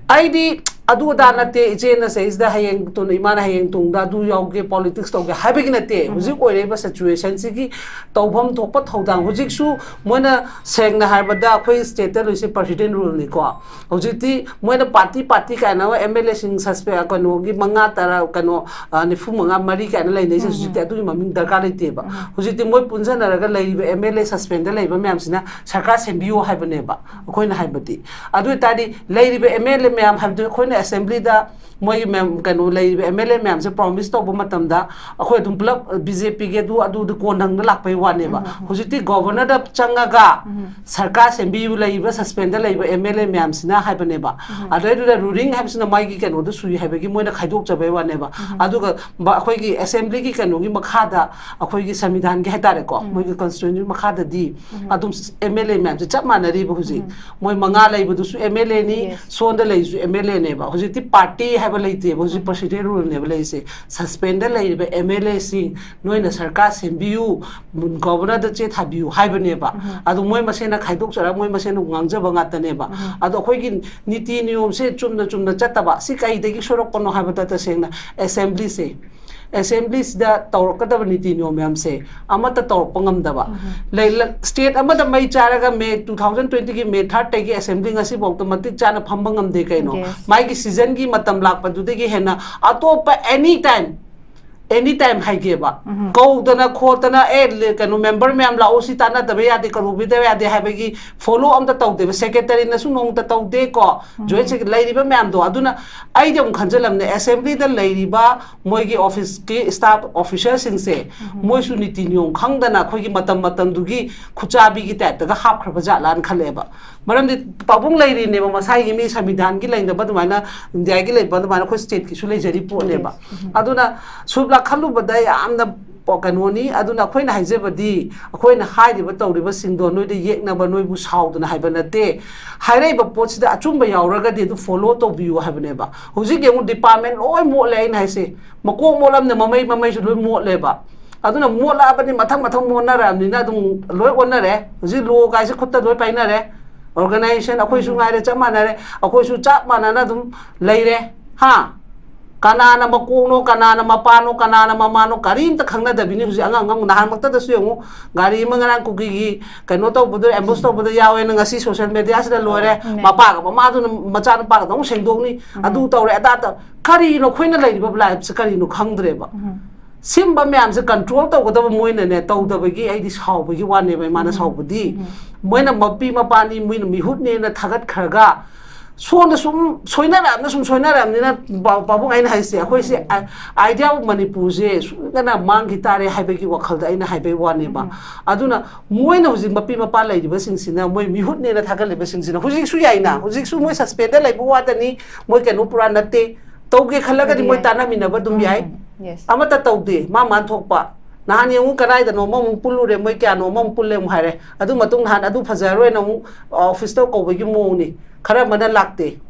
ꯑꯩꯗꯤ ꯑꯗꯨ ꯑꯗꯥ ꯅꯠꯇꯦ, ꯏꯆꯦꯅ ꯁꯤꯗꯩꯁꯤꯗ ꯍꯌꯦꯡ ꯇꯨꯡ-, ꯏꯃꯥꯅ ꯍꯌꯦꯡ ꯇꯨꯡꯗ ꯑꯗꯨ ꯌꯥꯎꯒꯦ, ꯄꯣꯂꯤꯇꯤꯛꯁ ꯇꯧꯒꯦ ꯍꯥꯏꯕꯒꯤ ꯅꯠꯇꯦ꯫ ꯍꯧꯖꯤꯛ ꯑꯣꯏꯔꯛꯏꯕ ꯁꯤꯆꯨꯋꯦꯁꯟꯁꯤꯒꯤ ꯇꯧꯐꯝ ꯊꯣꯛꯄ ꯊꯧꯗꯥꯡ, ꯍꯧꯖꯤꯛꯁꯨ ꯃꯣꯏꯅ ꯁꯦꯡꯅ ꯍꯥꯏꯔꯕꯗ ꯑꯩꯈꯣꯏ ꯁ꯭ꯇꯦꯠꯇ ꯂꯩꯔꯤꯁꯦ ꯄ꯭ꯔꯁꯤꯗꯦꯟ ꯔꯨꯜꯅꯤꯀꯣ꯫ ꯍꯧꯖꯤꯛꯇꯤ ꯃꯣꯏꯅ ꯄꯥꯔꯇꯤ ꯄꯥꯔꯇꯤ ꯀꯥꯏꯅ ꯑꯦꯝ ꯑꯦꯜ ꯑꯦꯁꯤꯡ ꯁꯁꯄꯦ-, ꯀꯩꯅꯣꯒꯤ ꯃꯉꯥ, ꯇꯔꯥ, ꯀꯩꯅꯣ, ꯑ, ꯅꯤꯐꯨ ꯃꯉꯥ, ꯃꯔꯤ ꯀꯥꯏꯅ ꯂꯩꯅꯩꯁꯦ꯫ ꯍꯧꯖꯤꯛꯇꯤ ꯑꯗꯨꯒꯤ ꯃꯃꯤꯡ ꯗꯔꯀꯥꯔ ꯂꯩꯇꯦꯕ꯫ ꯍꯧꯖꯤꯛꯇꯤ ꯃꯣꯏ ꯄꯨꯟꯁꯤꯟꯅꯔꯒ ꯂꯩꯔꯤꯕ ꯑꯦꯝ ꯑꯦꯜ ꯑꯦ ꯁꯁꯄꯦꯟꯗ ꯂꯩꯕ ꯃꯌꯥꯝꯁꯤꯅ ꯁꯔꯀꯥꯔ ꯁꯦꯝꯕꯤꯌꯨ ꯍꯥꯏꯕꯅꯦꯕ ꯑꯩꯈꯣꯏꯅ ꯍꯥꯏꯕꯗꯤ꯫ ꯑꯗꯨ ꯑꯣꯏ ꯇꯥꯔꯗꯤ ꯂꯩꯔꯤꯕ ꯑꯦꯝ ꯑꯦꯜ ꯑꯦ ꯃꯌꯥꯝ ꯍꯥꯏꯕꯗꯤ ꯑꯩꯈꯣꯏꯅ ꯑꯦꯁꯦꯝꯕ꯭ꯂꯤꯗ ꯃꯣꯏꯒꯤ ꯃꯌꯥꯝ, ꯀꯩꯅꯣ, ꯂꯩꯔꯤꯕ ꯑꯦꯝ ꯑꯦꯜ ꯑꯦ ꯃꯌꯥꯝꯁꯦ ꯄ꯭ꯔꯣꯃꯤꯁ ꯇꯧꯕ ꯃꯇꯝꯗ ꯑꯩꯈꯣꯏ ꯑꯗꯨꯝ ꯄꯨꯂꯞ ꯕꯤ ꯖꯦ ꯄꯤꯒꯤ ꯑꯗꯨ, ꯑꯗꯨꯗ ꯀꯣꯟꯅꯪꯅ ꯂꯥꯛꯄꯩ ꯋꯥꯅꯦꯕ꯫ ꯍꯧꯖꯤꯛꯇꯤ ꯒꯣꯚꯔꯅꯔꯗ ꯆꯪꯉꯒ ꯁꯔꯀꯥꯔ ꯁꯦꯝꯕꯤꯌꯨ, ꯂꯩꯔꯤꯕ ꯁꯁꯄꯦꯟꯗ ꯂꯩꯕ ꯑꯦꯝ ꯑꯦꯜ ꯑꯦ ꯃꯌꯥꯝꯁꯤꯅ ꯍꯥꯏꯕꯅꯦꯕ꯫ ꯑꯗꯨꯗꯩꯗꯨꯗ ꯔꯨꯂꯤꯡ ꯍꯥꯏꯕꯁꯤꯅ ꯃꯥꯒꯤ ꯀꯩꯅꯣꯗꯣ ꯁꯨꯏ ꯍꯥꯏꯕꯒꯤ ꯃꯣꯏꯅ ꯈꯥꯏꯗꯣꯛꯆꯕꯩ ꯋꯥꯅꯦꯕ꯫ ꯑꯗꯨꯒ ꯕ-, ꯑꯩꯈꯣꯏꯒꯤ ꯑꯦꯁꯦꯝꯕ꯭ꯂꯤꯒꯤ ꯀꯩꯅꯣꯒꯤ ꯃꯈꯥꯗ, ꯑꯩꯈꯣꯏꯒꯤ ꯁꯪꯕꯤꯙꯥꯟꯒꯤ ꯍꯥꯏꯇꯥꯔꯦꯀꯣ, ꯃꯣꯏꯒꯤ ꯀꯣꯟꯁꯇꯤꯇ꯭ꯌꯨꯁꯟꯒꯤ ꯃꯈꯥꯗꯗꯤ ꯑꯗꯨꯝ ꯑꯦꯝ ꯑꯦꯜ ꯑꯦ ꯃꯌꯥꯝꯁꯦ ꯆꯞ ꯃꯥꯟꯅꯔꯤꯕ ꯍꯧꯖꯤꯛ꯫ ꯃꯣꯏ ꯃꯉꯥ ꯂꯩꯕꯗꯨꯁꯨ ꯑꯦꯝ ꯑꯦꯜ ꯑꯦꯅꯤ, ꯁꯣꯟꯗ ꯂꯩꯔꯤꯁꯨ ꯑꯦꯝ ꯑꯦꯜ ꯑꯦꯅꯦꯕ꯫ ꯍꯧꯖꯤꯛꯇꯤ ꯄꯥꯔꯇꯤ ꯍꯥꯏꯕ ꯂꯩꯇꯦꯕ, ꯍꯧꯖꯤꯛ ꯄ꯭ꯔꯁꯤꯗꯦꯟ ꯔꯨꯜꯅꯦꯕ ꯂꯩꯔꯤꯁꯦ꯫ ꯁꯁꯄꯦꯟꯗ ꯂꯩꯔꯤꯕ ꯑꯦꯝ ꯑꯦꯜ ꯑꯦꯁꯤꯡ, ꯅꯣꯏꯅ ꯁꯔꯀꯥꯔ ꯁꯦꯝꯕꯤꯌꯨ, ꯒꯣꯚꯔꯅꯔꯗ ꯆꯦ ꯊꯥꯕꯤꯌꯨ ꯍꯥꯏꯕꯅꯦꯕ꯫ ꯑꯗꯨ ꯃꯣꯏ ꯃꯁꯦꯟꯅ ꯈꯥꯏꯗꯣꯛꯆꯔꯒ ꯃꯣꯏ ꯃꯁꯦꯟꯅ ꯉꯥꯡꯖꯕ ꯉꯥꯛꯇꯅꯦꯕ꯫ ꯑꯗꯣ ꯑꯩꯈꯣꯏꯒꯤ ꯅꯤꯇꯤ ꯅꯤꯌꯣꯝꯁꯦ ꯆꯨꯝꯅ ꯆꯨꯝꯅ ꯆꯠꯇꯕ, ꯁꯤ ꯀꯩꯗꯒꯤ ꯁꯣꯏꯔꯛꯄꯅꯣ ꯍꯥꯏꯕꯗ ꯇꯁꯦꯡꯅ ꯑꯦꯁꯦꯝꯕ꯭ꯂꯤꯁꯦ, ꯑꯦꯁꯦꯝꯕ꯭ꯂꯤꯁꯤꯗ ꯇꯧꯔꯛꯀꯗꯕ ꯅꯤꯇꯤ ꯅꯤꯌꯣꯝ ꯃꯌꯥꯝꯁꯦ ꯑꯃꯠꯇ ꯇꯧꯔꯛꯄ ꯉꯝꯗꯕ꯫ ꯂꯩ-, ꯂ-, ꯁ꯭ꯇꯦꯠ ꯑꯃꯗ ꯃꯩ ꯆꯥꯔꯒ ꯃꯦ ꯇꯨ ꯊꯥꯎꯖꯟ ꯇ꯭ꯋꯦꯟꯇꯤꯒꯤ ꯃꯦ ꯊꯥꯔꯠꯇꯒꯤ ꯑꯦꯁꯦꯝꯕ꯭ꯂꯤ ꯉꯁꯤꯐꯥꯎꯗ ꯃꯇꯤꯛ ꯆꯥꯅ ꯐꯝꯕ ꯉꯝꯗꯦ ꯀꯩꯅꯣ? ꯃꯥꯒꯤ ꯁꯤꯖꯟꯒꯤ ꯃꯇꯝ ꯂꯥꯛꯄꯗꯨꯗꯒꯤ ꯍꯦꯟꯅ ꯑꯇꯣꯞꯄ ꯑꯦꯅꯤ ꯇꯥꯏꯝ ꯑꯦꯅꯤ ꯇꯥꯏꯝ ꯍꯥꯏꯒꯦꯕ꯫ ꯀꯧꯗꯅ ꯈꯣꯠꯇꯅ, ꯑꯦ, ꯂꯦ-, ꯀꯩꯅꯣ, ꯃꯦꯝꯕꯔ ꯃꯌꯥꯝ ꯂꯥꯛꯑꯣ, ꯁꯤ ꯇꯥꯟꯅꯗꯕ ꯌꯥꯗꯦ, ꯀꯔꯨꯕꯤꯗꯕ ꯌꯥꯗꯦ ꯍꯥꯏꯕꯒꯤ ꯐꯣꯂꯣ ꯑꯝꯇ ꯇꯧꯗꯦꯕ꯫ ꯁꯦꯀ꯭ꯔꯦꯇꯔꯤꯅꯁꯨ ꯅꯣꯡꯃꯇ ꯇꯧꯗꯦꯀꯣ, ꯖꯣꯏꯟ ꯁꯦꯀ꯭ꯔꯦꯇꯔꯤ ꯂꯩꯔꯤꯕ ꯃꯌꯥꯝꯗꯣ꯫ ꯑꯗꯨꯅ ꯑꯩꯗꯤ ꯑꯃꯨꯛ ꯈꯟꯖꯜꯂꯝꯅꯦ, ꯑꯦꯁꯦꯝꯕ꯭ꯂꯤꯗ ꯂꯩꯔꯤꯕ ꯃꯣꯏꯒꯤ ꯑꯣꯐꯤꯁꯀꯤ ꯁ꯭ꯇꯥꯐ ꯑꯣꯐꯤꯁꯔꯁꯤꯡꯁꯦ, ꯃꯣꯏꯁꯨ ꯅꯤꯇꯤ ꯅꯤꯌꯣꯝ ꯈꯪꯗꯅ ꯑꯩꯈꯣꯏꯒꯤ ꯃꯇꯝ ꯃꯇꯝꯗꯨꯒꯤ ꯈꯨꯠꯆꯥꯕꯤꯒꯤ ꯇꯥꯏꯞꯇꯒ ꯍꯥꯞꯈ꯭ꯔꯕ ꯖꯥꯠꯂꯥꯅ ꯈꯜꯂꯛꯑꯦꯕ꯫ ꯃꯔꯝꯗꯤ ꯄꯥꯕꯨꯡ ꯂꯩꯔꯤꯅꯦꯕ, ꯃꯁꯥꯒꯤ ꯃꯤ ꯁꯪꯕꯤꯙꯥꯟꯒꯤ ꯂꯩꯅꯕ ꯑꯗꯨꯃꯥꯏꯅ, ꯏꯟꯗꯤꯌꯥꯒꯤ ꯂꯩꯕ ꯑꯗꯨꯃꯥꯏꯅ ꯑꯩꯈꯣꯏ ꯁ꯭ꯇꯦꯠꯀꯤꯁꯨ ꯂꯩꯖꯔꯤ ꯄꯣꯠꯅꯦꯕ꯫ ꯑꯗꯨꯅ ꯁꯨꯞꯂꯥ ꯈꯜꯂꯨꯕꯗ ꯌꯥꯝꯅ ꯄ-, ꯀꯩꯅꯣꯅꯤ꯫ ꯑꯗꯨꯅ ꯑꯩꯈꯣꯏꯅ ꯍꯥꯏꯖꯕꯗꯤ, ꯑꯩꯈꯣꯏꯅ ꯍꯥꯏꯔꯤꯕ ꯇꯧꯔꯤꯕꯁꯤꯡꯗꯣ ꯅꯣꯏꯗ ꯌꯦꯛꯅꯕ, ꯅꯣꯏꯕꯨ ꯁꯥꯎꯗꯅ ꯍꯥꯏꯕ ꯅꯠꯇꯦ꯫ ꯍꯥꯏꯔꯛꯏꯕ ꯄꯣꯠꯁꯤꯗ ꯑꯆꯨꯝꯕ ꯌꯥꯎꯔꯒꯗꯤ ꯑꯗꯨ ꯐꯣꯂꯣ ꯇꯧꯕꯤꯌꯨ ꯍꯥꯏꯕꯅꯦꯕ꯫ ꯍꯧꯖꯤꯛ ꯌꯦꯡꯉꯨ, ꯗꯤꯄꯥꯔꯠꯃꯦꯟ ꯂꯣꯏ ꯃꯣꯠꯂꯦ꯫ ꯑꯩꯅ ꯍꯥꯏꯁꯦ, ꯃꯀꯣꯛ ꯃꯣꯠꯂꯝꯅ ꯃꯃꯩ, ꯃꯃꯩꯁꯨ ꯂꯣꯏ ꯃꯣꯠꯂꯦꯕ꯫ ꯑꯗꯨꯅ ꯃꯣꯠꯂꯛꯑꯕꯅꯤ, ꯃꯊꯪ ꯃꯊꯪ ꯃꯣꯠꯅꯔꯛꯑꯕꯅꯤꯅ ꯑꯗꯨꯝ ꯂꯣꯏ ꯑꯣꯟꯅꯔꯦ꯫ ꯍꯧꯖꯤꯛ ꯂꯣ ꯀꯥꯏꯁꯦ ꯈꯨꯠꯇ ꯂꯣꯏ ꯄꯥꯏꯅꯔꯦ꯫ ꯑꯣꯔꯒꯅꯥꯏꯖꯦꯁꯟ ꯑꯩꯈꯣꯏꯁꯨ ꯉꯥꯏꯔꯦ, ꯆꯞ ꯃꯥꯟꯅꯔꯦ꯫ ꯑꯩꯈꯣꯏꯁꯨ ꯆꯞ ꯃꯥꯟꯅꯅ ꯑꯗꯨꯝ ꯂꯩꯔꯦ꯫ ꯍꯥ? ꯀꯅꯥꯅ ꯃꯀꯣꯛꯅꯣ, ꯀꯅꯥꯅ ꯃꯄꯥꯅꯣ, ꯀꯅꯥꯅ ꯃꯃꯥꯅꯣ, ꯀꯔꯤꯝꯇ ꯈꯪꯅꯗꯕꯤꯅꯤ ꯍꯧꯖꯤꯛ ꯑꯉꯥꯡ ꯑꯉꯥꯡ꯫ ꯅꯍꯥꯟꯃꯛꯇꯗꯁꯨ ꯌꯦꯡꯉꯨ, ꯒꯥꯔꯤ ꯑꯃ ꯉꯔꯥꯡ ꯀꯨꯀꯤꯒꯤ ꯀꯩꯅꯣ ꯇꯧꯕꯗꯣ, ꯑꯦꯝꯕꯨꯁ ꯇꯧꯕꯗꯣ ꯌꯥꯎꯋꯦꯅ ꯉꯁꯤ ꯁꯣꯁꯦꯜ ꯃꯦꯗꯤꯌꯥꯁꯤꯗ ꯂꯣꯏꯔꯦ꯫ ꯎꯝ꯫ ꯃꯄꯥꯒ ꯃꯃꯥꯗꯨꯅ ꯃꯆꯥꯅꯨꯄꯥꯒꯗꯣ ꯑꯃꯨꯛ ꯁꯦꯡꯗꯣꯛꯅꯤ, ꯎꯝ꯫ ꯑꯗꯨ ꯇꯧꯔꯦ, ꯑꯗꯥ ꯇꯧ-, ꯀꯔꯤꯅꯣ ꯑꯩꯈꯣꯏꯅ ꯂꯩꯔꯤꯕ ꯂꯥꯏꯐꯁꯦ ꯀꯔꯤꯅꯣ ꯈꯪꯗ꯭ꯔꯦꯕ꯫ ꯎꯝ꯫ ꯁꯤꯝꯕ ꯃꯌꯥꯝꯁꯦ ꯀꯟꯇ꯭ꯔꯣꯜ ꯇꯧꯒꯗꯕ ꯃꯣꯏꯅꯅꯦ ꯇꯧꯗꯕꯒꯤ ꯑꯩꯗꯤ ꯁꯥꯎꯕꯒꯤ ꯋꯥꯅꯦꯕ ꯏꯃꯥꯅ ꯎꯝ꯫ ꯁꯥꯎꯕꯗꯤ꯫ ꯎꯝ꯫ ꯃꯣꯏꯅ ꯃꯄꯤ ꯃꯄꯥꯅꯤ, ꯃꯣꯏꯅ ꯃꯤꯍꯨꯠꯅꯦꯅ ꯊꯥꯒꯠꯈ꯭ꯔꯒ ꯁꯣꯝꯗ ꯁꯨꯝ ꯁꯣꯏꯅꯔꯛꯑꯕꯅ ꯁꯨꯝ ꯁꯣꯏꯅꯔꯛꯑꯕꯅꯤꯅ, ꯄꯥ-, ꯄꯥꯕꯨꯡ, ꯑꯩꯅ ꯍꯥꯏꯁꯦ, ꯑꯩꯈꯣꯏꯁꯦ, ꯎꯝ꯫ ꯑ-, idea of ꯃꯅꯤꯄꯨꯔꯁꯦ ꯁꯣꯏꯗꯅ ꯃꯥꯡꯈꯤ ꯇꯥꯔꯦ ꯍꯥꯏꯕꯒꯤ ꯋꯥꯈꯜꯗ ꯑꯩꯅ ꯍꯥꯏꯕꯒꯤ ꯋꯥꯅꯦꯕ꯫ ꯎꯝ꯫ ꯑꯗꯨꯅ ꯃꯣꯏꯅ ꯍꯧꯖꯤꯛ ꯃꯄꯤ ꯃꯄꯥ ꯂꯩꯔꯤꯕꯁꯤꯡꯁꯤꯅ ꯃꯣꯏ ꯃꯤꯍꯨꯠꯅꯦꯅ ꯊꯥꯒꯠꯂꯤꯕꯁꯤꯡꯁꯤꯅ ꯍꯧꯖꯤꯛꯁꯨ ꯌꯥꯏꯅ, ꯍꯧꯖꯤꯛꯁꯨ ꯃꯣꯏ ꯁꯁꯄꯦꯟꯗ ꯂꯩꯕ ꯋꯥꯗꯅꯤ, ꯃꯣꯏ ꯀꯩꯅꯣ ꯄꯨꯔꯥ ꯅꯠꯇꯦ꯫ ꯇꯧꯒꯦ ꯈꯜꯂꯒꯗꯤ ꯇꯧꯒꯦ ꯃꯣꯏ ꯌꯥꯏ꯫ ꯇꯥꯟꯅꯃꯤꯟꯅꯕ ꯑꯗꯨꯝ ꯌꯥꯏ꯫ ꯎꯝ, yes꯫ ꯑꯃꯠꯇ ꯇꯧꯗꯦ, ꯃꯥ ꯃꯥꯟ ꯊꯣꯛꯄ꯫ ꯅꯍꯥꯟ ꯌꯦꯡꯉꯨ, ꯀꯗꯥꯏꯗꯅꯣꯃ ꯑꯃꯨꯛ ꯄꯨꯜꯂꯨꯔꯦ, ꯃꯣꯏ ꯀꯌꯥꯅꯣꯃ ꯑꯃꯨꯛ ꯄꯨꯜꯂꯦ ꯑꯃꯨꯛ ꯍꯥꯏꯔꯦ꯫ ꯑꯗꯨ ꯃꯇꯨꯡ ꯅꯍꯥꯟ ꯑꯗꯨ ꯐꯖꯔꯣꯏꯅ ꯑꯃꯨꯛ ꯑꯣꯐꯤꯁꯇ ꯀꯧꯕꯒꯤ ꯃꯑꯣꯡꯅꯤ꯫ ꯈꯔ ꯑꯃꯅ ꯂꯥꯛꯇꯦ꯫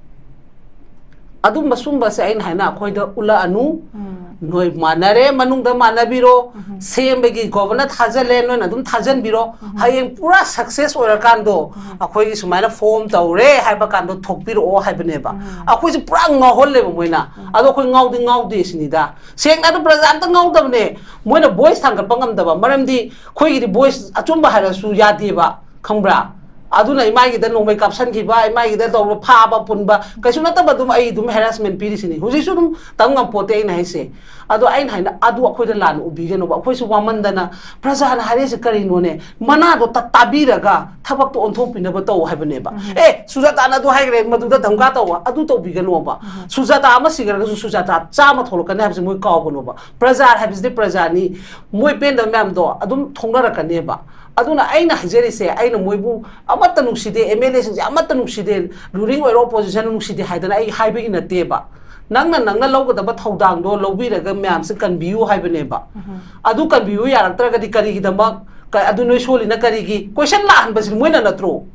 ꯑꯗꯨꯝꯕ ꯁꯨꯝꯕꯁꯦ ꯑꯩꯅ ꯍꯥꯏꯅ ꯑꯩꯈꯣꯏꯗ ꯎꯠꯂꯛꯑꯅꯨ꯫ ꯎꯝ꯫ ꯅꯣꯏ ꯃꯥꯟꯅꯔꯦ, ꯃꯅꯨꯡꯗ ꯃꯥꯟꯅꯕꯤꯔꯣ꯫ ꯎꯝ꯫ ꯁꯦꯝꯕꯒꯤ ꯒꯣꯕꯔꯅꯔ ꯊꯥꯖꯜꯂꯦ, ꯅꯣꯏꯅ ꯑꯗꯨꯝ ꯊꯥꯖꯟꯕꯤꯔꯣ꯫ ꯎꯝ꯫ ꯍꯌꯦꯡ ꯄꯨꯔꯥ ꯁꯛꯁꯦꯁ ꯑꯣꯏꯔꯀꯥꯟꯗꯣ, ꯎꯝ꯫ ꯑꯩꯈꯣꯏꯒꯤ ꯁꯨꯃꯥꯏꯅ ꯐꯣꯔꯝ ꯇꯧꯔꯦ ꯍꯥꯏꯕ ꯀꯥꯟꯗꯣ ꯊꯣꯛꯄꯤꯔꯛꯑꯣ ꯍꯥꯏꯕꯅꯦꯕ꯫ ꯎꯝ꯫ ꯑꯩꯈꯣꯏꯁꯦ ꯄꯨꯔꯥ ꯉꯥꯎꯍꯜꯂꯦꯕ ꯃꯣꯏꯅ꯫ ꯎꯝ꯫ ꯑꯗꯣ ꯑꯩꯈꯣꯏ ꯉꯥꯎꯗꯤ ꯉꯥꯎꯗꯦ ꯁꯤꯅꯤꯗ꯫ ꯁꯦꯡꯅ ꯑꯗꯨꯝ ꯄ꯭ꯔꯖꯥ ꯑꯝꯇ ꯉꯥꯎꯗꯕꯅꯦ꯫ ꯃꯣꯏꯅ ꯚꯣꯏꯁ ꯊꯥꯡꯒꯠꯄ ꯉꯝꯗꯕ ꯃꯔꯝꯗꯤ ꯑꯩꯈꯣꯏꯒꯤꯗꯤ ꯚꯣꯏꯁ ꯑꯆꯨꯝꯕ ꯍꯥꯏꯔꯁꯨ ꯌꯥꯗꯦꯕ, ꯈꯪꯕ꯭ꯔꯥ? ꯑꯗꯨꯅ ꯏꯃꯥꯒꯤꯗ ꯅꯣꯡꯃꯩ ꯀꯥꯞꯁꯟꯈꯤꯕ, ꯏꯃꯥꯒꯤꯗ ꯇꯧꯕ, ꯐꯥꯕ ꯄꯨꯟꯕ, ꯀꯩꯁꯨ ꯅꯠꯇꯕ ꯑꯗꯨꯝ ꯑꯩ ꯑꯗꯨꯝ ꯍꯦꯔꯥꯁꯃꯦꯟ ꯄꯤꯔꯤꯁꯤꯅꯤ꯫ ꯍꯧꯖꯤꯛꯁꯨ ꯑꯗꯨꯝ ꯇꯝ ꯉꯝꯄꯣꯠꯇꯦ ꯑꯩꯅ ꯍꯥꯏꯁꯦ꯫ ꯑꯗꯣ ꯑꯩꯅ ꯍꯥꯏꯅ ꯑꯗꯨ ꯑꯩꯈꯣꯏꯗ ꯂꯥꯟꯅ ꯎꯕꯤꯒꯅꯣꯕ꯫ ꯑꯩꯈꯣꯏꯁꯨ ꯋꯥꯃꯟꯗꯅ ꯄ꯭ꯔꯖꯥꯅ ꯍꯥꯏꯔꯛꯏꯁꯦ ꯀꯔꯤꯅꯣꯅꯦ? ꯃꯅꯥꯗꯣ ꯇ-, ꯇꯥꯕꯤꯔꯒ ꯊꯕꯛꯇꯣ ꯑꯣꯟꯊꯣꯛꯄꯤꯅꯕ ꯇꯧ ꯍꯥꯏꯕꯅꯦꯕ꯫ ꯎꯝ꯫ ꯑꯦ, ꯁꯨꯖꯥꯇꯥꯅ ꯑꯗꯨ ꯍꯥꯏꯈ꯭ꯔꯦ, ꯃꯗꯨꯗ ꯙꯝꯀꯥ ꯇꯧꯕ, ꯑꯗꯨ ꯇꯧꯕꯤꯒꯅꯣꯕ꯫ ꯎꯝ꯫ ꯁꯨꯖꯥꯇꯥ ꯑꯃ ꯁꯤꯈ꯭ꯔꯒꯁꯨ ꯁꯨꯖꯥꯇꯥ ꯆꯥꯝꯃ ꯊꯣꯛꯂꯛꯀꯅꯤ ꯍꯥꯏꯕꯁꯦ ꯃꯣꯏ ꯀꯥꯎꯒꯅꯣꯕ꯫ ꯄ꯭ꯔꯖꯥ ꯍꯥꯏꯕꯁꯤꯗꯤ ꯄ꯭ꯔꯖꯥꯅꯤ, ꯃꯣꯏ ꯄꯦꯟꯗꯕ ꯃꯌꯥꯝꯗꯣ ꯑꯗꯨꯝ ꯊꯣꯛꯅꯔꯛꯀꯅꯦꯕ꯫ ꯑꯗꯨꯅ ꯑꯩꯅ ꯍꯥꯏꯖꯔꯤꯁꯦ, ꯑꯩꯅ ꯃꯣꯏꯕꯨ ꯑꯃꯠꯇ ꯅꯨꯡꯁꯤꯗꯦ, ꯑꯦꯝ ꯑꯦꯜ ꯑꯦꯁꯤꯡꯁꯦ ꯑꯃꯠꯇ ꯅꯨꯡꯁꯤꯗꯦ, ꯔꯨꯂꯤꯡ ꯑꯣꯏꯔꯣ ꯑꯣꯄꯣꯖꯤꯁꯟ ꯅꯨꯡꯁꯤꯗꯦ ꯍꯥꯏꯗꯅ ꯑꯩ ꯍꯥꯏꯕꯒꯤ ꯅꯠꯇꯦꯕ꯫ ꯅꯪꯅ, ꯅꯪꯅ ꯂꯧꯒꯗꯕ ꯊꯧꯗꯥꯡꯗꯣ ꯂꯧꯕꯤꯔꯒ ꯃꯌꯥꯝꯁꯦ ꯀꯟꯕꯤꯌꯨ ꯍꯥꯏꯕꯅꯦꯕ꯫ ꯎꯝ꯫ ꯑꯗꯨ ꯀꯟꯕꯤꯌꯨ ꯌꯥꯔꯛꯇ꯭ꯔꯒꯗꯤ ꯀꯔꯤꯒꯤꯗꯃꯛ, ꯀ-, ꯑꯗꯨ ꯅꯣꯏ ꯁꯣꯜꯂꯤꯅ ꯀꯔꯤꯒꯤ? ꯀꯣꯏꯁꯟ ꯂꯥꯛꯍꯟꯕꯁꯤ ꯃꯣꯏꯅ ꯅꯠꯇ꯭ꯔꯣ?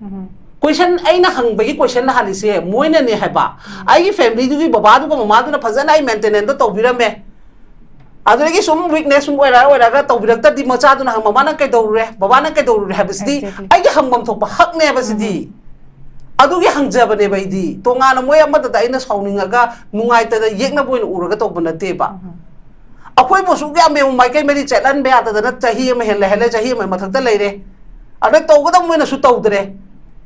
ꯎꯝ꯫ ꯀꯣꯏꯁꯟ, ꯑꯩꯅ ꯍꯪꯕꯒꯤ ꯀꯣꯏꯁꯟ ꯂꯥꯛꯍꯜꯂꯤꯁꯦ ꯃꯣꯏꯅꯅꯦ ꯍꯥꯏꯕ꯫ ꯎꯝ꯫ ꯑꯩꯒꯤ ꯐꯦꯃꯤꯂꯤꯗꯨꯒꯤ ꯕꯕꯥꯗꯨꯒ ꯃꯃꯥꯗꯨꯅ ꯐꯖꯅ ꯑꯩ ꯃꯦꯟꯇꯦꯅꯦꯟꯁꯇꯣ ꯇꯧꯕꯤꯔꯝꯃꯦ꯫ ꯑꯗꯨꯗꯒꯤ ꯁꯨꯝ ꯋꯤꯛꯅꯦꯁ ꯁꯨꯝ ꯑꯣꯏꯔ ꯑꯣꯏꯔꯒ ꯇꯧꯕꯤꯔꯛꯇ꯭ꯔꯗꯤ ꯃꯆꯥꯗꯨꯅ ꯍꯪꯕ, "ꯃꯃꯥ ꯅꯪ ꯀꯩꯗꯧꯔꯨꯔꯦ? ꯕꯕꯥ ꯅꯪ ꯀꯩꯗꯧꯔꯨꯔꯦ?" ꯍꯥꯏꯕꯁꯤꯗꯤ Exactly. ꯑꯩꯒꯤ ꯍꯪꯐꯝ ꯊꯣꯛꯄ ꯍꯛꯅꯦꯕ ꯁꯤꯗꯤ꯫ ꯎꯝ꯫ ꯑꯗꯨꯒꯤ ꯍꯪꯖꯕꯅꯦꯕ ꯑꯩꯗꯤ꯫ ꯇꯣꯉꯥꯟꯅ ꯃꯣꯏ ꯑꯃꯗꯗ ꯑꯩꯅ ꯁꯥꯎꯅꯤꯡꯉꯒ ꯅꯨꯡꯉꯥꯏꯇꯗ ꯌꯦꯛꯅꯕ ꯑꯣꯏꯅ ꯎꯔꯒ ꯇꯧꯕ ꯅꯠꯇꯦꯕ꯫ ꯎꯝ꯫ ꯑꯩꯈꯣꯏꯕꯨ ꯑꯁꯨꯛ ꯌꯥꯝ ꯌꯦꯡꯉꯨ, ꯃꯥꯏꯀꯩ ꯃꯔꯤ ꯆꯠꯍꯟꯕ ꯌꯥꯗꯗꯅ ꯆꯍꯤ ꯑꯃ ꯍꯦꯜꯂꯦ, ꯍꯦꯜꯂꯦ, ꯆꯍꯤ ꯑꯃꯒꯤ ꯃꯊꯛꯇ ꯂꯩꯔꯦ꯫ ꯑꯗ ꯇꯧꯒꯗꯕ ꯃꯣꯏꯅꯁꯨ ꯇꯧꯗ꯭ꯔꯦ꯫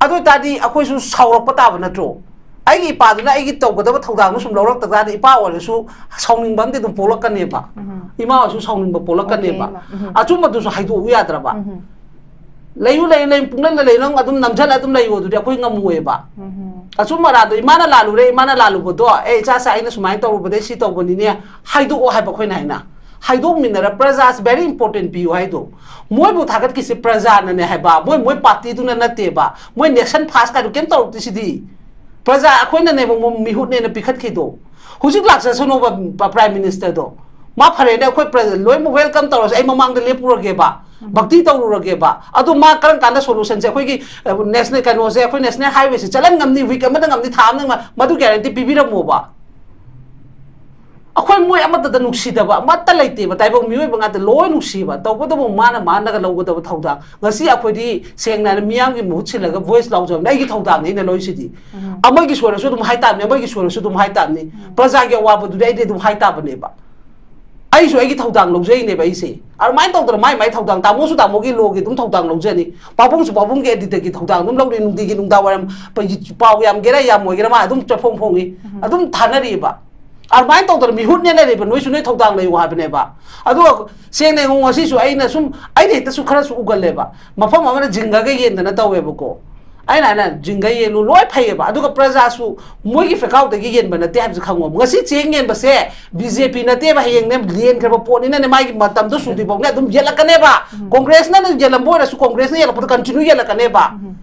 ꯑꯗꯨ ꯑꯣꯏꯇꯥꯔꯗꯤ ꯑꯩꯈꯣꯏꯁꯨ ꯁꯥꯎꯔꯛꯄ ꯇꯥꯕ ꯅꯠꯇ꯭ꯔꯣ? ꯑꯩꯒꯤ ꯏꯄꯥꯗꯨꯅ ꯑꯩꯒꯤ ꯇꯧꯒꯗꯕ ꯊꯧꯗꯥꯡꯗꯣ ꯁꯨꯝ ꯂꯧꯔꯛꯇ ꯇꯥꯔꯗꯤ ꯏꯄꯥ ꯑꯣꯏꯔꯁꯨ ꯁꯥꯎꯅꯤꯡꯕ ꯑꯃꯗꯤ ꯑꯗꯨꯝ ꯄꯣꯛꯂꯛꯀꯅꯦꯕ꯫ ꯎꯝ꯫ ꯏꯃꯥ ꯑꯣꯏꯔꯁꯨ ꯁꯥꯎꯅꯤꯡꯕ ꯄꯣꯛꯂꯛꯀꯅꯦꯕ꯫ Okay, ꯏꯃꯥ꯫ ꯎꯝ꯫ ꯑꯆꯨꯝꯕꯗꯨꯁꯨ ꯍꯥꯏꯗꯣꯛꯎ ꯌꯥꯗ꯭ꯔꯕ? ꯎꯝ꯫ ꯂꯩꯌꯨ, ꯂꯩꯌꯨ, ꯂꯩꯌꯨ, ꯄꯨꯡꯂꯩꯗ ꯂꯩꯌꯨ, ꯅꯪ ꯑꯗꯨꯝ ꯅꯝꯁꯤꯜꯂ ꯑꯗꯨꯝ ꯂꯩꯌꯨ, ꯑꯗꯨꯗꯤ ꯑꯩꯈꯣꯏ ꯉꯝꯃꯣꯏꯕ꯫ ꯎꯝ꯫ ꯑꯆꯨꯝ ꯑꯔꯥꯟꯗꯣ, ꯏꯃꯥꯅ ꯂꯥꯜꯂꯨꯔꯦ, ꯏꯃꯥꯅ ꯂꯥꯜꯂꯨꯕꯗꯣ, "ꯑꯦ, ꯏꯆꯥꯁꯦ, ꯑꯩꯅ ꯁꯨꯃꯥꯏꯅ ꯇꯧꯔꯨꯕꯗꯩ ꯁꯤ ꯇꯧꯕꯅꯤꯅꯦ", ꯍꯥꯏꯗꯣꯛꯑꯣ ꯍꯥꯏꯕ ꯑꯩꯈꯣꯏꯅ ꯍꯥꯏꯅ꯫ ꯍꯥꯏꯗꯣꯛꯃꯤꯟꯅꯔ ꯄ꯭ꯔꯖꯥꯁꯦ very important ꯄꯤꯌꯨ ꯍꯥꯏꯗꯣ꯫ ꯃꯣꯏꯕꯨ ꯊꯥꯒꯠꯈꯤꯁꯦ ꯄ꯭ꯔꯖꯥꯅꯅꯦ ꯍꯥꯏꯕ, ꯃꯣꯏ, ꯃꯣꯏ ꯄꯥꯔꯇꯤꯗꯨꯅ ꯅꯠꯇꯦꯕ꯫ ꯃꯣꯏ nation first ꯀꯥꯏꯗꯣ ꯀꯩꯝ ꯇꯧꯔꯛꯇꯦ ꯁꯤꯗꯤ꯫ ꯄ꯭ꯔꯖꯥ ꯑꯩꯈꯣꯏꯅꯅꯦꯕ ꯃꯣ-, ꯃꯤꯍꯨꯠꯅꯦꯅ ꯄꯤꯈꯠꯈꯤꯗꯣ꯫ ꯍꯧꯖꯤꯛ ꯂꯥꯛꯆꯁꯅꯨꯕ ꯄ-, Prime Minister ꯗꯣ꯫ ꯃꯥ ꯐꯔꯦꯅꯦ, ꯑꯩꯈꯣꯏ ꯄ꯭ꯔꯖꯥ ꯂꯣꯏꯅꯃꯛ welcome ꯇꯧꯔꯁꯦ, ꯑꯩ ꯃꯃꯥꯡꯗ ꯂꯦꯞꯄꯨꯔꯒꯦꯕ꯫ ꯎꯝ꯫ ꯚꯛꯇꯤ ꯇꯧꯔꯨꯔꯒꯦꯕ꯫ ꯑꯗꯣ ꯃꯥ ꯀꯔꯝ ꯀꯥꯟꯗ solution ꯁꯦ ꯑꯩꯈꯣꯏꯒꯤ, ꯑ, national ꯀꯩꯅꯣꯁꯦ, ꯑꯩꯈꯣꯏ national highway ꯁꯦ ꯆꯠꯍꯟ ꯉꯝꯅꯤ, week ꯑꯃꯗ ꯉꯝꯅꯤ, ꯊꯥ ꯑꯃꯗ ꯉꯝ-, ꯃꯗꯨ guarantee ꯄꯤꯕꯤꯔꯝꯃꯣꯕ꯫ ꯑꯩꯈꯣꯏ ꯃꯣꯏ ꯑꯃꯠꯇꯗ ꯅꯨꯡꯁꯤꯗꯕ ꯑꯃꯠꯇ ꯂꯩꯇꯦꯕ꯫ ꯇꯥꯏꯕꯪ ꯃꯤꯑꯣꯏꯕ ꯉꯥꯛꯇ ꯂꯣꯏ ꯅꯨꯡꯁꯤꯕ꯫ ꯇꯧꯕꯇꯕꯨ ꯃꯥꯅ ꯃꯥꯅꯒ ꯂꯧꯒꯗꯕ ꯊꯧꯗꯥꯡ꯫ ꯉꯁꯤ ꯑꯩꯈꯣꯏꯗꯤ ꯁꯦꯡꯅ ꯍꯥꯏꯅ ꯃꯤꯌꯥꯝꯒꯤ ꯃꯍꯨꯠ ꯁꯤꯜꯂꯒ voice ꯂꯥꯎꯖꯕꯅꯦ꯫ ꯑꯩꯒꯤ ꯊꯧꯗꯥꯡꯅꯦ ꯑꯩꯅ ꯂꯧꯔꯤꯁꯤꯗꯤ꯫ ꯎꯝ꯫ ꯑꯃꯒꯤ ꯁꯣꯏꯔꯁꯨ ꯑꯗꯨꯝ ꯍꯥꯏꯇꯥꯕꯅꯤ, ꯑꯃꯒꯤ ꯁꯣꯏꯔꯁꯨ ꯑꯗꯨꯝ ꯍꯥꯏꯇꯥꯕꯅꯤ꯫ ꯎꯝ꯫ ꯄ꯭ꯔꯖꯥꯒꯤ ꯑꯋꯥꯕꯗꯨꯗꯤ ꯑꯩꯗꯤ ꯑꯗꯨꯝ ꯍꯥꯏꯇꯥꯕꯅꯦꯕ꯫ ꯑꯩꯁꯨ ꯑꯩꯒꯤ ꯊꯧꯗꯥꯡ ꯂꯧꯖꯩꯅꯦꯕ ꯑꯩꯁꯦ꯫ ꯑꯗꯨꯃꯥꯏꯅ ꯇꯧꯗꯅ ꯃꯥꯏ ꯃꯥꯏ ꯊꯧꯗꯥꯡ, ꯇꯥꯃꯣꯁꯨ ꯇꯥꯃꯣꯒꯤ ꯂꯣꯒꯤ ꯑꯗꯨꯝ ꯊꯧꯗꯥꯡ ꯂꯧꯖꯅꯤ, ꯄꯥꯕꯨꯡꯁꯨ ꯄꯥꯕꯨꯡꯒꯤ ꯑꯦꯗꯤꯇꯒꯤ ꯊꯧꯗꯥꯡ ꯑꯗꯨꯝ ꯂꯧꯔꯤ, ꯅꯨꯡꯇꯤꯒꯤ ꯅꯨꯡꯗꯥꯡ ꯋꯥꯏꯔꯝ ꯄ-, ꯄꯥꯎ ꯌꯥꯝꯒꯦꯔꯥ ꯌꯥꯝꯃꯣꯏꯒꯦꯔꯥ ꯃꯥ ꯑꯗꯨꯝ ꯆꯠꯐꯣꯡ ꯐꯣꯡꯉꯤ, ꯑꯗꯨꯝ ꯊꯥꯅꯔꯤꯕ꯫ ꯑꯗꯨꯃꯥꯏꯅ ꯇꯧꯗꯅ ꯃꯤꯍꯨꯠꯅꯦꯅ ꯂꯩꯕ ꯅꯣꯏꯁꯨ ꯅꯣꯏ ꯊꯧꯗꯥꯡ ꯂꯩꯌꯨ ꯍꯥꯏꯕꯅꯦꯕ꯫ ꯑꯗꯨꯒ ꯁꯦꯡꯅ ꯌꯦꯡꯉꯨ, ꯉꯁꯤꯁꯨ ꯑꯩꯅ ꯁꯨꯝ, ꯑꯩꯅ ꯍꯦꯛꯇꯁꯨ ꯈꯔꯁꯨ ꯎꯒꯜꯂꯦꯕ, ꯃꯐꯝ ꯑꯃꯗ ꯖꯤꯡꯒꯒ ꯌꯦꯟꯗꯅ ꯇꯧꯋꯦꯕꯀꯣ꯫ ꯑꯩꯅ ꯍꯥꯏꯅ ꯖꯤꯡꯒ ꯌꯦꯜꯂꯨ ꯂꯣꯏ ꯐꯩꯌꯦꯕ, ꯑꯗꯨꯒ ꯄ꯭ꯔꯖꯥꯁꯨ ꯃꯣꯏꯒꯤ ꯐꯦꯀꯥꯎꯗꯒꯤ ꯌꯦꯟꯕ ꯅꯠꯇꯦ ꯍꯥꯏꯕꯁꯨ ꯈꯪꯉꯣ꯫ ꯉꯁꯤ ꯆꯦꯡ ꯌꯦꯟꯕꯁꯦ ꯕꯤ ꯖꯦ ꯄꯤ ꯅꯠꯇꯦꯕ, ꯍꯌꯦꯡꯅꯦ ꯂꯦꯟꯈ꯭ꯔꯕ ꯄꯣꯠꯅꯤꯅꯅꯦ, ꯃꯥꯒꯤ ꯃꯇꯝꯗꯣ ꯁꯨꯗ꯭ꯔꯤꯐꯥꯎꯅꯦ ꯑꯗꯨꯝ ꯌꯦꯜꯂꯛꯀꯅꯦꯕ꯫ ꯎꯝ꯫ ꯀꯣꯡꯒ꯭ꯔꯦꯁꯅ ꯌꯦꯜꯂꯝꯕ ꯑꯣꯏꯔꯁꯨ ꯀꯣꯡꯒ꯭ꯔꯦꯁꯅ ꯌꯦꯜꯂꯛꯄꯗꯣ ꯀꯟꯇꯤꯅ꯭ꯌꯨ ꯌꯦꯜꯂꯛꯀꯅꯦꯕ꯫ ꯎꯝ꯫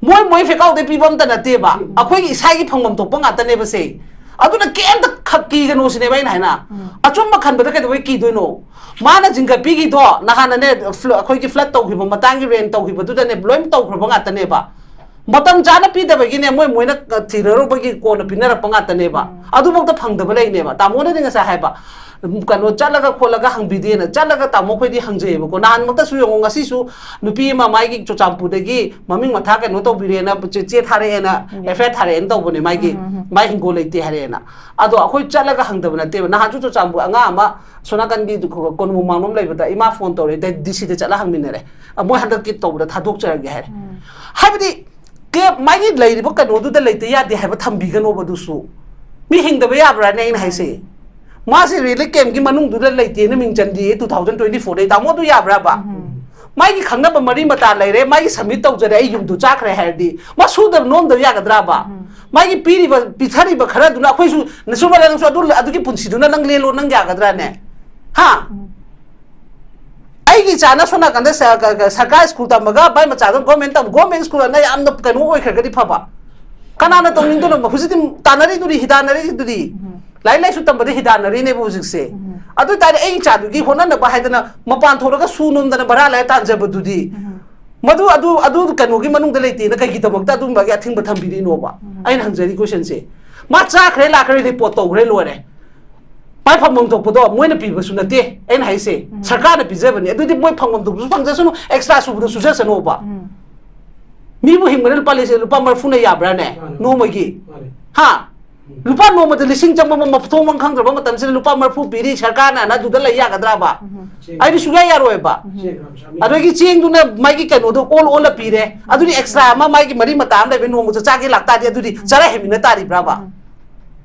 ꯃꯣꯏ ꯃꯣꯏ ꯐꯦꯀꯥꯎꯗꯩ ꯄꯤꯕ ꯑꯝꯇ ꯅꯠꯇꯦꯕ, ꯎꯝ꯫ ꯑꯩꯈꯣꯏꯒꯤ ꯏꯁꯥꯒꯤ ꯐꯪꯐꯝ ꯊꯣꯛꯄ ꯉꯥꯛꯇꯅꯦꯕ ꯁꯦ꯫ ꯑꯗꯨꯅ ꯀꯩꯝꯇ ꯈꯛ ꯀꯤꯒꯅꯨ ꯁꯤꯅꯦꯕ ꯑꯩꯅ ꯍꯥꯏꯅ꯫ ꯎꯝ꯫ ꯑꯆꯨꯝꯕ ꯈꯟꯕꯗ ꯀꯩꯗꯧꯕꯩ ꯀꯤꯗꯣꯏꯅꯣ? ꯃꯥꯅ ꯖꯤꯡꯒ ꯄꯤꯈꯤꯗꯣ ꯅꯍꯥꯟꯅꯅꯦ, ꯐ꯭ꯂ-, ꯑꯩꯈꯣꯏꯒꯤ ꯐ꯭ꯂꯠ ꯇꯧꯈꯤꯕ ꯃꯇꯥꯡꯒꯤ ꯔꯦꯟ ꯇꯧꯈꯤꯕꯗꯨꯗꯅꯦ ꯂꯣꯏ ꯇꯧꯈ꯭ꯔꯕ ꯉꯥꯛꯇꯅꯦꯕ꯫ ꯃꯇꯝ ꯆꯥꯅ ꯄꯤꯗꯕꯒꯤꯅꯦ, ꯃꯣꯏ ꯃꯣꯏꯅ ꯊꯤꯔꯔꯨꯕꯒꯤ ꯀꯣꯟꯅ ꯄꯤꯅꯔꯛꯄ ꯉꯥꯛꯇꯅꯦꯕ꯫ ꯎꯝ꯫ ꯑꯗꯨꯐꯥꯎꯗ ꯐꯪꯗꯕ ꯂꯩꯅꯦꯕ꯫ ꯇꯥꯃꯣꯅꯗꯤ ꯉꯁꯥꯏ ꯍꯥꯏꯕ, ꯎꯝ, ꯀꯩꯅꯣ ꯆꯠꯂꯒ ꯈꯣꯠꯂꯒ ꯍꯪꯕꯤꯗꯦꯅ, ꯆꯠꯂꯒ ꯇꯥꯃꯣ ꯑꯩꯈꯣꯏꯗꯤ ꯍꯪꯖꯩꯌꯦꯕꯀꯣ꯫ ꯅꯍꯥꯟꯃꯛꯇꯁꯨ ꯌꯦꯡꯉꯣ, ꯉꯁꯤꯁꯨ ꯅꯨꯄꯤ ꯑꯃ ꯃꯥꯒꯤ ꯆꯨꯔꯆꯥꯟꯄꯨꯔꯗꯒꯤ ꯃꯃꯤꯡ ꯃꯊꯥ ꯀꯩꯅꯣ ꯇꯧꯕꯤꯔꯦꯅ ꯆꯦ, ꯆꯦ ꯊꯥꯔꯛꯑꯦꯅ, ꯎꯝ꯫ ꯑꯦꯐ ꯑꯥꯏ ꯑꯥꯔ ꯊꯥꯔꯛꯑꯦꯅ ꯇꯧꯕꯅꯦ, ꯃꯥꯒꯤ, ꯎꯝ, ꯎꯝ, ꯎꯝ꯫ ꯃꯥꯏ ꯍꯤꯡꯒꯣꯜ ꯂꯩꯇꯦ ꯍꯥꯏꯔꯛꯑꯦꯅ꯫ ꯑꯗꯣ ꯑꯩꯈꯣꯏ ꯆꯠꯂꯒ ꯍꯪꯗꯕ ꯅꯠꯇꯦꯕ꯫ ꯅꯍꯥꯟꯁꯨ ꯆꯨꯔꯆꯥꯟꯄꯨꯔ ꯑꯉꯥꯡ ꯑꯃ ꯁꯣꯅꯥꯀꯟꯒꯤ ꯀꯣꯅꯨꯡ ꯃꯥꯡꯂꯣꯝ ꯂꯩꯕꯗ ꯏꯃꯥ ꯐꯣꯟ ꯇꯧꯔꯦ, ꯗꯤ ꯁꯤꯗ ꯆꯠꯂ ꯍꯪꯃꯤꯟꯅꯔꯦ꯫ ꯑ, ꯃꯣꯏ ꯍꯟꯗꯛꯀꯤ ꯇꯧꯕꯗ ꯊꯥꯗꯣꯛꯆꯔꯒꯦ ꯍꯥꯏꯔꯦ꯫ ꯎꯝ꯫ ꯍꯥꯏꯕꯗꯤ ꯀꯦꯞ ꯃꯥꯒꯤ ꯂꯩꯔꯤꯕ ꯀꯩꯅꯣꯗꯨꯗ ꯂꯩꯇ ꯌꯥꯗꯦ ꯍꯥꯏꯕ ꯊꯝꯕꯤꯒꯅꯣꯕ꯫ ꯑꯗꯨꯁꯨ ꯃꯤ ꯍꯤꯡꯗꯕ ꯌꯥꯕ꯭ꯔꯥꯅꯦ ꯑꯩꯅ ꯍꯥꯏꯁꯦ? ꯃꯥꯁꯦ ꯔꯤꯂꯤꯐ ꯀꯦꯝꯞꯀꯤ ꯃꯅꯨꯡꯗꯨꯗ ꯂꯩꯇꯦꯅ ꯃꯤꯡ ꯆꯟꯗꯦ, ꯇꯨ ꯊꯥꯎꯖꯟ ꯇ꯭ꯋꯦꯟꯇꯤ ꯐꯣꯔꯗꯩ꯫ ꯇꯥꯃꯣ, ꯑꯗꯨ ꯌꯥꯕ꯭ꯔꯥꯕ? ꯎꯝ꯫ ꯃꯥꯒꯤ ꯈꯪꯅꯕ ꯃꯔꯤ ꯃꯇꯥ ꯂꯩꯔꯦ, ꯃꯥꯒꯤ ꯁꯕꯃꯤꯠ ꯇꯧꯖꯔꯦ, ꯑꯩ ꯌꯨꯝꯗꯨ ꯆꯥꯈ꯭ꯔꯦ ꯍꯥꯏꯔꯗꯤ ꯃꯥ ꯁꯨꯗꯕ ꯅꯣꯝꯗꯕ ꯌꯥꯒꯗ꯭ꯔꯥꯕ? ꯎꯝ꯫ ꯃꯥꯒꯤ ꯄꯤꯔꯤꯕ, ꯄꯤꯊꯔꯤꯕ ꯈꯔꯗꯨꯅ ꯑꯩꯈꯣꯏꯁꯨ, ꯅꯁꯨ ꯅꯪꯁꯨ ꯑꯗꯨ, ꯑꯗꯨꯒꯤ ꯄꯨꯟꯁꯤꯗꯨꯅ ꯅꯪ ꯂꯦꯜꯂꯣ, ꯅꯪ ꯌꯥꯒꯗ꯭ꯔꯥꯅꯦ? ꯍꯥ? ꯎꯝ꯫ ꯑꯩꯒꯤ ꯏꯆꯥꯅ ꯁꯣꯝ ꯅꯥꯀꯟꯗ ꯁ-, ꯀ-, ꯀ-, ꯁꯔꯀꯥꯔ ꯁ꯭ꯀꯨꯜ ꯇꯝꯃꯒ ꯃꯥꯏ ꯃꯆꯥꯗꯣ ꯒꯣꯔꯃꯦꯟ ꯇꯝ-, ꯒꯣꯔꯃꯦꯟ ꯁ꯭ꯀꯨꯜ ꯑꯅ ꯌꯥꯝꯅ ꯀꯩꯅꯣ ꯑꯣꯏꯈ꯭ꯔꯒꯗꯤ ꯐꯕ꯫ ꯀꯅꯥꯅ ꯇꯧꯅꯤꯡꯗꯣꯏꯅꯣ? ꯍꯧꯖꯤꯛꯇꯤ ꯇꯥꯟꯅꯔꯤꯗꯨꯗꯤ, ꯍꯤꯗꯥꯟꯅꯔꯤꯗꯨꯗꯤ꯫ ꯎꯝ꯫ ꯂꯥꯏꯔꯤꯛ ꯂꯥꯏꯁꯨ ꯇꯝꯕꯗ ꯍꯤꯗꯥꯟꯅꯔꯤꯅꯦꯕ ꯍꯧꯖꯤꯛꯁꯦ꯫ ꯎꯝ꯫ ꯑꯗꯨ ꯑꯣꯏ ꯇꯥꯔꯗꯤ ꯑꯩ ꯏꯆꯥꯗꯨꯒꯤ ꯍꯣꯠꯅꯅꯕ ꯍꯥꯏꯗꯅ ꯃꯄꯥꯟ ꯊꯣꯛꯂꯒ ꯁꯨ ꯅꯣꯝꯗꯅ ꯚꯔꯥ ꯂꯥꯏꯔ ꯇꯥꯟꯖꯕꯗꯨꯗꯤ, ꯎꯝ꯫ ꯃꯗꯨ, ꯑꯗꯨ, ꯑꯗꯨ ꯀꯩꯅꯣꯒꯤ ꯃꯅꯨꯡꯗ ꯂꯩꯇꯦꯅ ꯀꯩꯒꯤꯗꯃꯛꯇ ꯑꯗꯨꯝꯕꯒꯤ ꯑꯊꯤꯡꯕ ꯊꯝꯕꯤꯔꯤꯅꯣꯕ? ꯎꯝ꯫ ꯑꯩꯅ ꯍꯪꯖꯔꯤ ꯀꯣꯏꯁꯟꯁꯦ꯫ ꯃꯥ ꯆꯥꯈ꯭ꯔꯦ ꯂꯥꯛꯈ꯭ꯔꯦ, ꯔꯤꯄꯣꯔꯠ ꯇꯧꯈ꯭ꯔꯦ, ꯂꯣꯏꯔꯦ꯫ ꯃꯥꯏ ꯐꯪꯐꯝ ꯊꯣꯛꯄꯗꯣ ꯃꯣꯏꯅ ꯄꯤꯕꯁꯨ ꯅꯠꯇꯦ꯫ ꯑꯩꯅ ꯍꯥꯏꯁꯦ, ꯎꯝ꯫ ꯁꯔꯀꯥꯔꯅ ꯄꯤꯖꯕꯅꯦ꯫ ꯑꯗꯨꯗꯤ ꯃꯣꯏ ꯐꯪꯐꯝ ꯊꯣꯛꯄꯁꯨ ꯐꯪꯖꯁꯅꯨ, ꯑꯦꯛꯁꯇ꯭ꯔꯥ ꯁꯨꯕꯗꯣ ꯁꯨꯖꯁꯅꯨꯕ꯫ ꯎꯝ꯫ ꯃꯤꯕꯨ ꯍꯤꯡꯕꯗ ꯂꯨꯄꯥ ꯂꯤꯁꯤꯡ, ꯂꯨꯄꯥ ꯃꯔꯤꯐꯨꯅ ꯌꯥꯕ꯭ꯔꯥꯅꯦ? ꯃꯥꯅꯦ꯫ ꯅꯣꯡꯃꯒꯤ? ꯃꯥꯅꯦ꯫ ꯍꯥ? ꯂꯨꯄꯥ ꯅꯣꯡꯃꯗ ꯂꯤꯁꯤꯡ ꯆꯪꯕ ꯑꯃ ꯃꯊꯣꯡ ꯃꯔꯝ ꯈꯪꯗ꯭ꯔꯕ ꯃꯇꯝꯁꯤꯗ ꯂꯨꯄꯥ ꯃꯔꯤꯐꯨ ꯄꯤꯔꯤ ꯁꯔꯀꯥꯔꯅ, ꯑꯗꯨꯗ ꯂꯩ ꯌꯥꯒꯗ꯭ꯔꯕ? ꯆꯦꯡ ꯑꯩꯗꯤ ꯁꯨꯡꯌꯥ ꯌꯥꯔꯣꯏꯕ꯫ ꯆꯦꯡ ꯒ꯭ꯔꯥꯝ ꯆꯥꯝꯃꯔꯤ꯫ ꯑꯗꯒꯤ ꯆꯦꯡꯗꯨꯅ ꯃꯥꯒꯤ ꯀꯩꯅꯣꯗꯣ ꯑꯣꯜ ꯑꯣꯜꯂ ꯄꯤꯔꯦ, ꯑꯗꯨꯗꯤ ꯑꯦꯛꯁꯇ꯭ꯔꯥ ꯑꯃ ꯃꯥꯒꯤ ꯃꯔꯤ ꯃꯇꯥ ꯑꯃ ꯂꯩꯕ ꯅꯣꯡꯃꯗ ꯆꯥꯒꯦ ꯂꯥꯛꯇꯥꯔꯗꯤ ꯑꯗꯨꯗꯤ ꯆꯔꯥ ꯍꯦꯟꯃꯤꯟꯅ ꯇꯥꯔꯤꯕ꯭ꯔꯕ?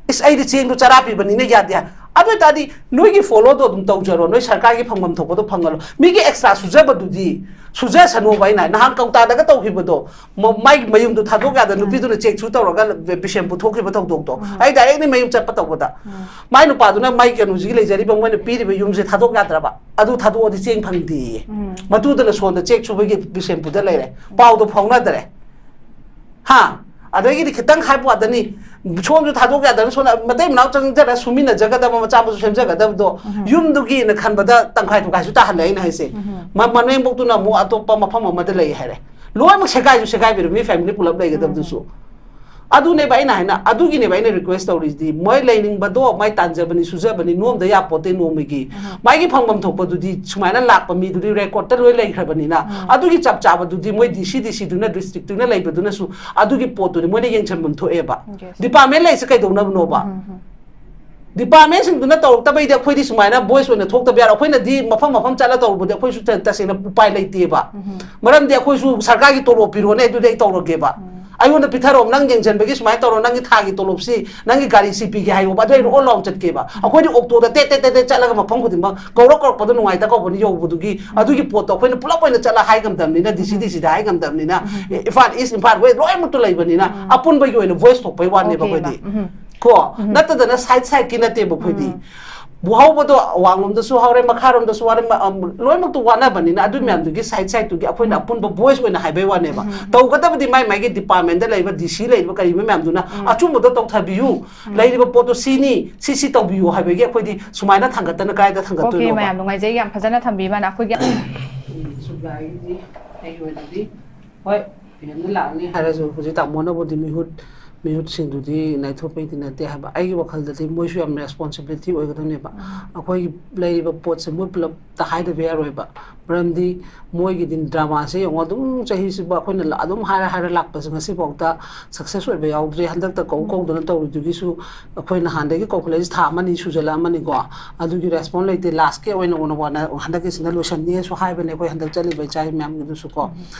ꯏꯁ, ꯑꯩꯗꯤ ꯆꯦꯡꯗꯣ ꯆꯔꯥ ꯄꯤꯕꯅꯤꯅ ꯌꯥꯗꯦ ꯍꯥꯏ꯫ ꯑꯗꯨ ꯑꯣꯏꯇꯥꯔꯗꯤ ꯅꯣꯏꯒꯤ ꯐꯣꯂꯣꯗꯣ ꯑꯗꯨꯝ ꯇꯧꯖꯔꯣ, ꯅꯣꯏ ꯁꯔꯀꯥꯔꯒꯤ ꯐꯪꯐꯝ ꯊꯣꯛꯄꯗꯣ ꯐꯪꯍꯜꯂꯣ꯫ ꯃꯤꯒꯤ ꯑꯦꯛꯁꯇ꯭ꯔꯥ ꯁꯨꯖꯕꯗꯨꯗꯤ ꯁꯨꯖꯁꯅꯣꯕ꯫ ꯑꯩꯅ ꯅꯍꯥꯟ ꯀꯧꯇꯥꯗꯒ ꯇꯧꯈꯤꯕꯗꯣ, ꯃ- ꯃꯥꯒꯤ ꯃꯌꯨꯝꯗꯣ ꯊꯥꯗꯣꯛ ꯌꯥꯗ ꯅꯨꯄꯤꯗꯨꯅ ꯆꯦꯛ ꯁꯨ ꯇꯧꯔꯒ ꯕꯤꯁꯦꯝꯄꯨꯔ ꯊꯣꯛꯈꯤꯕ ꯊꯧꯗꯣꯛꯇꯣ, ꯑꯩ ꯗꯥꯏꯔꯦꯛꯂꯤ ꯃꯌꯨꯝ ꯆꯠꯄ ꯇꯧꯕꯗ, ꯃꯥꯏ ꯅꯨꯄꯥꯗꯨꯅ ꯃꯥꯏ ꯀꯩꯅꯣꯁꯤꯒꯤ ꯂꯩꯖꯔꯤꯕ ꯃꯣꯏꯅ ꯄꯤꯔꯤꯕ ꯌꯨꯝꯁꯦ ꯊꯥꯗꯣꯛ ꯌꯥꯗ꯭ꯔꯕ? ꯑꯗꯨ ꯊꯥꯗꯣꯛꯑꯗꯤ ꯆꯦꯡ ꯐꯪꯗꯦꯌꯦ꯫ ꯃꯇꯨꯗꯨꯅ ꯁꯣꯝꯗ ꯆꯦꯛ ꯁꯨꯕꯒꯤ ꯕꯤꯁꯦꯝꯄꯨꯔꯗ ꯂꯩꯔꯦ, ꯄꯥꯎꯗꯣ ꯐꯥꯎꯅꯗꯔꯦ꯫ ꯍꯥ? ꯑꯗꯒꯤꯗꯤ ꯈꯤꯇꯪ ꯍꯥꯏꯕ ꯋꯥꯗꯅꯤ, ꯁꯣꯝꯁꯨ ꯊꯥꯗꯣꯛ ꯌꯥꯗꯅ ꯁꯣꯝꯗ ꯃꯇꯩ ꯃꯅꯥꯎ ꯆꯪꯖꯔ ꯁꯨꯃꯤꯟꯅꯖꯒꯗꯕ, ꯃꯆꯥ ꯃꯁꯨ ꯁꯦꯝꯖꯒꯗꯕꯗꯣ ꯌꯨꯝꯗꯨꯒꯤꯅ ꯈꯟꯕꯗ ꯇꯪꯈꯥꯏ ꯇꯪꯈꯥꯏꯁꯨ ꯇꯥꯍꯜꯂꯦ꯫ ꯑꯩꯅ ꯍꯥꯏꯁꯦ, ꯃ- ꯃꯅꯦꯝꯕꯣꯛꯇꯨꯅ ꯑꯃꯨꯛ ꯑꯇꯣꯞꯄ ꯃꯐꯝ ꯑꯃꯗ ꯂꯩ ꯍꯥꯏꯔꯦ꯫ ꯂꯣꯏꯅꯃꯛ ꯁꯦꯒꯥꯏꯁꯨ ꯁꯦꯒꯥꯏꯕꯤꯔꯣ, ꯃꯤ ꯐꯦꯃꯤꯂꯤ ꯄꯨꯂꯞ ꯂꯩꯒꯗꯕꯗꯨꯁꯨ꯫ ꯑꯗꯨꯅꯦꯕ ꯑꯩꯅ ꯍꯥꯏꯅ, ꯑꯗꯨꯒꯤꯅꯦꯕ ꯑꯩꯅ ꯔꯤꯀ꯭ꯋꯦꯁ ꯇꯧꯔꯤꯁꯤꯗꯤ, ꯃꯣꯏ ꯂꯩꯅꯤꯡꯕꯗꯣ ꯃꯥꯏ ꯇꯥꯟꯖꯕꯅꯤ, ꯁꯨꯖꯕꯅꯤ, ꯅꯣꯝꯗ ꯌꯥꯄꯣꯠꯇꯦ ꯅꯣꯡꯃꯒꯤ꯫ ꯃꯥꯒꯤ ꯐꯪꯐꯝ ꯊꯣꯛꯄꯗꯨꯗꯤ ꯁꯨꯃꯥꯏꯅ ꯂꯥꯛꯄ ꯃꯤꯗꯨꯗꯤ ꯔꯦꯀꯣꯔꯠꯇ ꯂꯣꯏ ꯂꯩꯈ꯭ꯔꯕꯅꯤꯅ, ꯑꯗꯨꯒꯤ ꯆꯞ ꯆꯥꯕꯗꯨꯗꯤ ꯃꯣꯏ ꯗꯤ ꯁꯤ ꯗꯤ ꯁꯤꯗꯨꯅ, ꯗꯤꯁꯇ꯭ꯔꯤꯛꯇꯨꯅ ꯂꯩꯕꯗꯨꯅꯁꯨ ꯑꯗꯨꯒꯤ ꯄꯣꯠꯇꯨꯗꯤ ꯃꯣꯏꯅ ꯌꯦꯡꯁꯤꯟꯐꯝ ꯊꯣꯛꯑꯦꯕ꯫ Yes. ꯗꯤꯄꯥꯔꯠꯃꯦꯟ ꯂꯩꯔꯤꯁꯦ ꯀꯩꯗꯧꯅꯕꯅꯣꯕ? ꯗꯤꯄꯥꯔꯠꯃꯦꯟꯁꯤꯡꯗꯨꯅ ꯇꯧꯔꯛꯇꯕꯩꯗꯤ ꯑꯩꯈꯣꯏꯗꯤ ꯁꯨꯃꯥꯏꯅ ꯚꯣꯏꯁ ꯑꯣꯏꯅ ꯊꯣꯛꯇꯕ ꯌꯥꯔꯣꯏ꯫ ꯑꯩꯈꯣꯏꯅꯗꯤ ꯃꯐꯝ ꯃꯐꯝ ꯆꯠꯂ ꯇꯧꯔꯨꯕꯗꯤ ꯑꯩꯈꯣꯏꯁꯨ ꯇ- ꯇꯁꯦꯡꯅ ꯎꯄꯥꯏ ꯂꯩꯇꯦꯕ꯫ ꯃꯔꯝꯗꯤ ꯑꯩꯈꯣꯏꯁꯨ ꯁꯔꯀꯥꯔꯒꯤ ꯇꯣꯂꯣꯞ ꯄꯤꯔꯣꯅꯦ, ꯑꯗꯨꯗꯤ ꯑꯩ ꯇꯧꯔꯒꯦꯕ꯫ ꯑꯩꯉꯣꯟꯗ ꯄꯤꯊꯔꯛꯑꯣ, ꯅꯪ ꯌꯦꯡꯁꯤꯟꯕꯒꯤ ꯁꯨꯃꯥꯏꯅ ꯇꯧꯔꯣ, ꯅꯪꯒꯤ ꯊꯥꯒꯤ ꯇꯣꯂꯣꯞꯁꯤ, ꯅꯪꯒꯤ ꯒꯥꯔꯤ ꯁꯤ ꯄꯤꯒꯦ ꯍꯥꯏꯌꯣꯕ, ꯑꯗꯨ ꯑꯩꯅ ꯑꯣꯟ ꯂꯥꯎ ꯆꯠꯀꯦꯕ꯫ ꯑꯩꯈꯣꯏꯗꯤ ꯑꯣꯛꯇꯣꯗ ꯇꯦꯠ ꯇꯦꯠ ꯇꯦꯠ ꯇꯦꯠ ꯆꯠꯂꯒ ꯃꯐꯝ ꯈꯨꯗꯤꯡꯃꯛ ꯀꯧꯔ ꯀꯧꯔꯛꯄꯗꯣ ꯅꯨꯡꯉꯥꯏꯇ ꯀꯧꯕꯅꯤ ꯌꯧꯕꯗꯨꯒꯤ, ꯑꯗꯨꯒꯤ ꯄꯣꯠꯇꯣ ꯑꯩꯈꯣꯏꯅ ꯄꯨꯂꯞ ꯑꯣꯏꯅ ꯆꯠꯂ ꯍꯥꯏ ꯉꯝꯗꯕꯅꯤꯅ, ꯗꯤ ꯁꯤ ꯗꯤ ꯁꯤꯗ ꯍꯥꯏ ꯉꯝꯗꯕꯅꯤꯅ, ꯏꯝꯐꯥꯜ ꯏꯁ, ꯏꯝꯐꯥꯜ ꯋꯦꯁ ꯂꯣꯏꯅꯃꯛꯇ ꯂꯩꯕꯅꯤꯅ ꯑꯄꯨꯟꯕꯒꯤ ꯑꯣꯏꯅ ꯚꯣꯏꯁ ꯊꯣꯛꯄꯩ ꯋꯥꯅꯦꯕ Okay ꯕ꯫ ꯑꯩꯈꯣꯏꯗꯤ꯫ ꯀꯣ, ꯅꯠꯇꯗꯅ ꯁꯥꯏꯠ ꯁꯥꯏꯠꯀꯤ ꯅꯠꯇꯦꯕ ꯑꯩꯈꯣꯏꯗꯤ꯫ ꯍꯧꯕꯗꯣ ꯑꯋꯥꯡꯂꯣꯝꯗꯁꯨ ꯍꯧꯔꯦ, ꯃꯈꯥꯔꯣꯝꯗꯁꯨ ꯍꯧꯔꯦ, ꯃ- ꯑꯝ, ꯂꯣꯏꯅꯃꯛꯇꯨ ꯋꯥꯅꯕꯅꯤꯅ ꯑꯗꯨ ꯃꯌꯥꯝꯗꯨꯒꯤ ꯁꯥꯏꯠ ꯁꯥꯏꯠꯇꯨꯒꯤ ꯑꯩꯈꯣꯏꯅ ꯑꯄꯨꯟꯕ ꯚꯣꯏꯁ ꯑꯣꯏꯅ ꯍꯥꯏꯕꯩ ꯋꯥꯅꯦꯕ꯫ ꯇꯧꯒꯗꯕꯗꯤ ꯃꯥꯏ ꯃꯥꯏꯒꯤ ꯗꯤꯄꯥꯔꯠꯃꯦꯟꯗ ꯂꯩꯕ ꯗꯤ ꯁꯤ ꯂꯩꯔꯤꯕ ꯀꯔꯤꯕ ꯃꯌꯥꯝꯗꯨꯅ ꯑꯆꯨꯝꯕꯗꯣ ꯇꯧꯊꯕꯤꯌꯨ, ꯂꯩꯔꯤꯕ ꯄꯣꯠꯇꯣ ꯁꯤꯅꯤ, ꯁꯤ ꯁꯤ ꯇꯧꯕꯤꯌꯨ ꯍꯥꯏꯕꯒꯤ ꯑꯩꯈꯣꯏꯗꯤ ꯁꯨꯃꯥꯏꯅ ꯊꯥꯡꯒꯠꯇꯅ ꯀꯥꯏꯗ Okay ꯊꯥꯡꯒꯠꯇꯣꯏꯅꯣꯕ? ꯃꯌꯥꯝ ꯅꯨꯡꯉꯥꯏꯖꯩ, ꯌꯥꯝ ꯐꯖꯅ ꯊꯝꯕꯤꯕꯅ ꯑꯩꯈꯣꯏꯒꯤ ꯁꯨꯒꯥꯏꯒꯤꯗꯤ ꯑꯩꯒꯤ ꯑꯣꯏꯅꯗꯤ ꯍꯣꯏ, ꯄꯤ ꯑꯦꯝꯅ ꯂꯥꯛꯅꯤ ꯍꯥꯏꯔꯁꯨ ꯍꯧꯖꯤꯛ ꯇꯥꯃꯣꯅꯕꯨꯗꯤ ꯃꯤꯍꯨꯠ ꯃꯤꯍꯨꯠꯁꯤꯡꯗꯨꯗꯤ ꯅꯥꯏꯊꯣꯛꯄꯩꯗꯤ ꯅꯠꯇꯦ ꯍꯥꯏꯕ꯫ ꯑꯩꯒꯤ ꯋꯥꯈꯜꯗꯗꯤ ꯃꯣꯏꯁꯨ ꯌꯥꯝ ꯔꯦꯁꯄꯣꯟꯁꯤꯕꯤꯂꯤꯇꯤ ꯑꯣꯏꯒꯗꯕꯅꯦꯕ꯫ ꯑꯩꯈꯣꯏꯒꯤ ꯂꯩꯔꯤꯕ ꯄꯣꯠꯁꯦ ꯃꯣꯏ ꯄꯨꯂꯞꯇ ꯍꯥꯏꯗꯕ ꯌꯥꯔꯣꯏꯕ꯫ ꯃꯔꯝꯗꯤ ꯃꯣꯏꯒꯤꯗꯤ ꯗ꯭ꯔꯃꯥꯁꯦ ꯌꯦꯡꯉꯣ, ꯑꯗꯨꯝ ꯆꯍꯤꯁꯤꯕꯨ ꯑꯩꯈꯣꯏꯅ ꯂ- ꯑꯗꯨꯝ ꯍꯥꯏꯔ ꯍꯥꯏꯔ ꯂꯥꯛꯄꯁꯦ ꯉꯁꯤꯐꯥꯎꯗ ꯁꯛꯁꯦꯁ ꯑꯣꯏꯕ ꯌꯥꯎꯗ꯭ꯔꯤ꯫ ꯍꯟꯗꯛꯇ ꯀꯧ ꯀꯧꯗꯅ ꯇꯧꯔꯤꯗꯨꯒꯤꯁꯨ ꯑꯩꯈꯣꯏ ꯅꯍꯥꯟꯗꯒꯤ ꯀꯧꯈꯠꯂꯛꯏꯁꯦ ꯊꯥ ꯑꯃꯅꯤ ꯁꯨꯖꯜꯂꯛꯑꯃꯅꯤꯀꯣ, ꯑꯗꯨꯒꯤ ꯔꯦꯁꯄꯣꯟ ꯂꯩꯇꯦ꯫ ꯂꯥꯁꯀꯤ ꯑꯣꯏꯅ ꯑꯣꯏꯅ ꯋꯥꯅ ꯍꯟꯗꯛꯀꯤꯁꯤꯅ ꯂꯣꯏꯁꯟꯅꯤꯁꯨ ꯍꯥꯏꯕꯅꯦ ꯑꯩꯈꯣꯏ ꯍꯟꯗꯛ ꯆꯠꯂꯤꯕ ꯏꯆꯥ ꯃꯌꯥꯝꯒꯤꯗꯨꯁꯨꯀꯣ꯫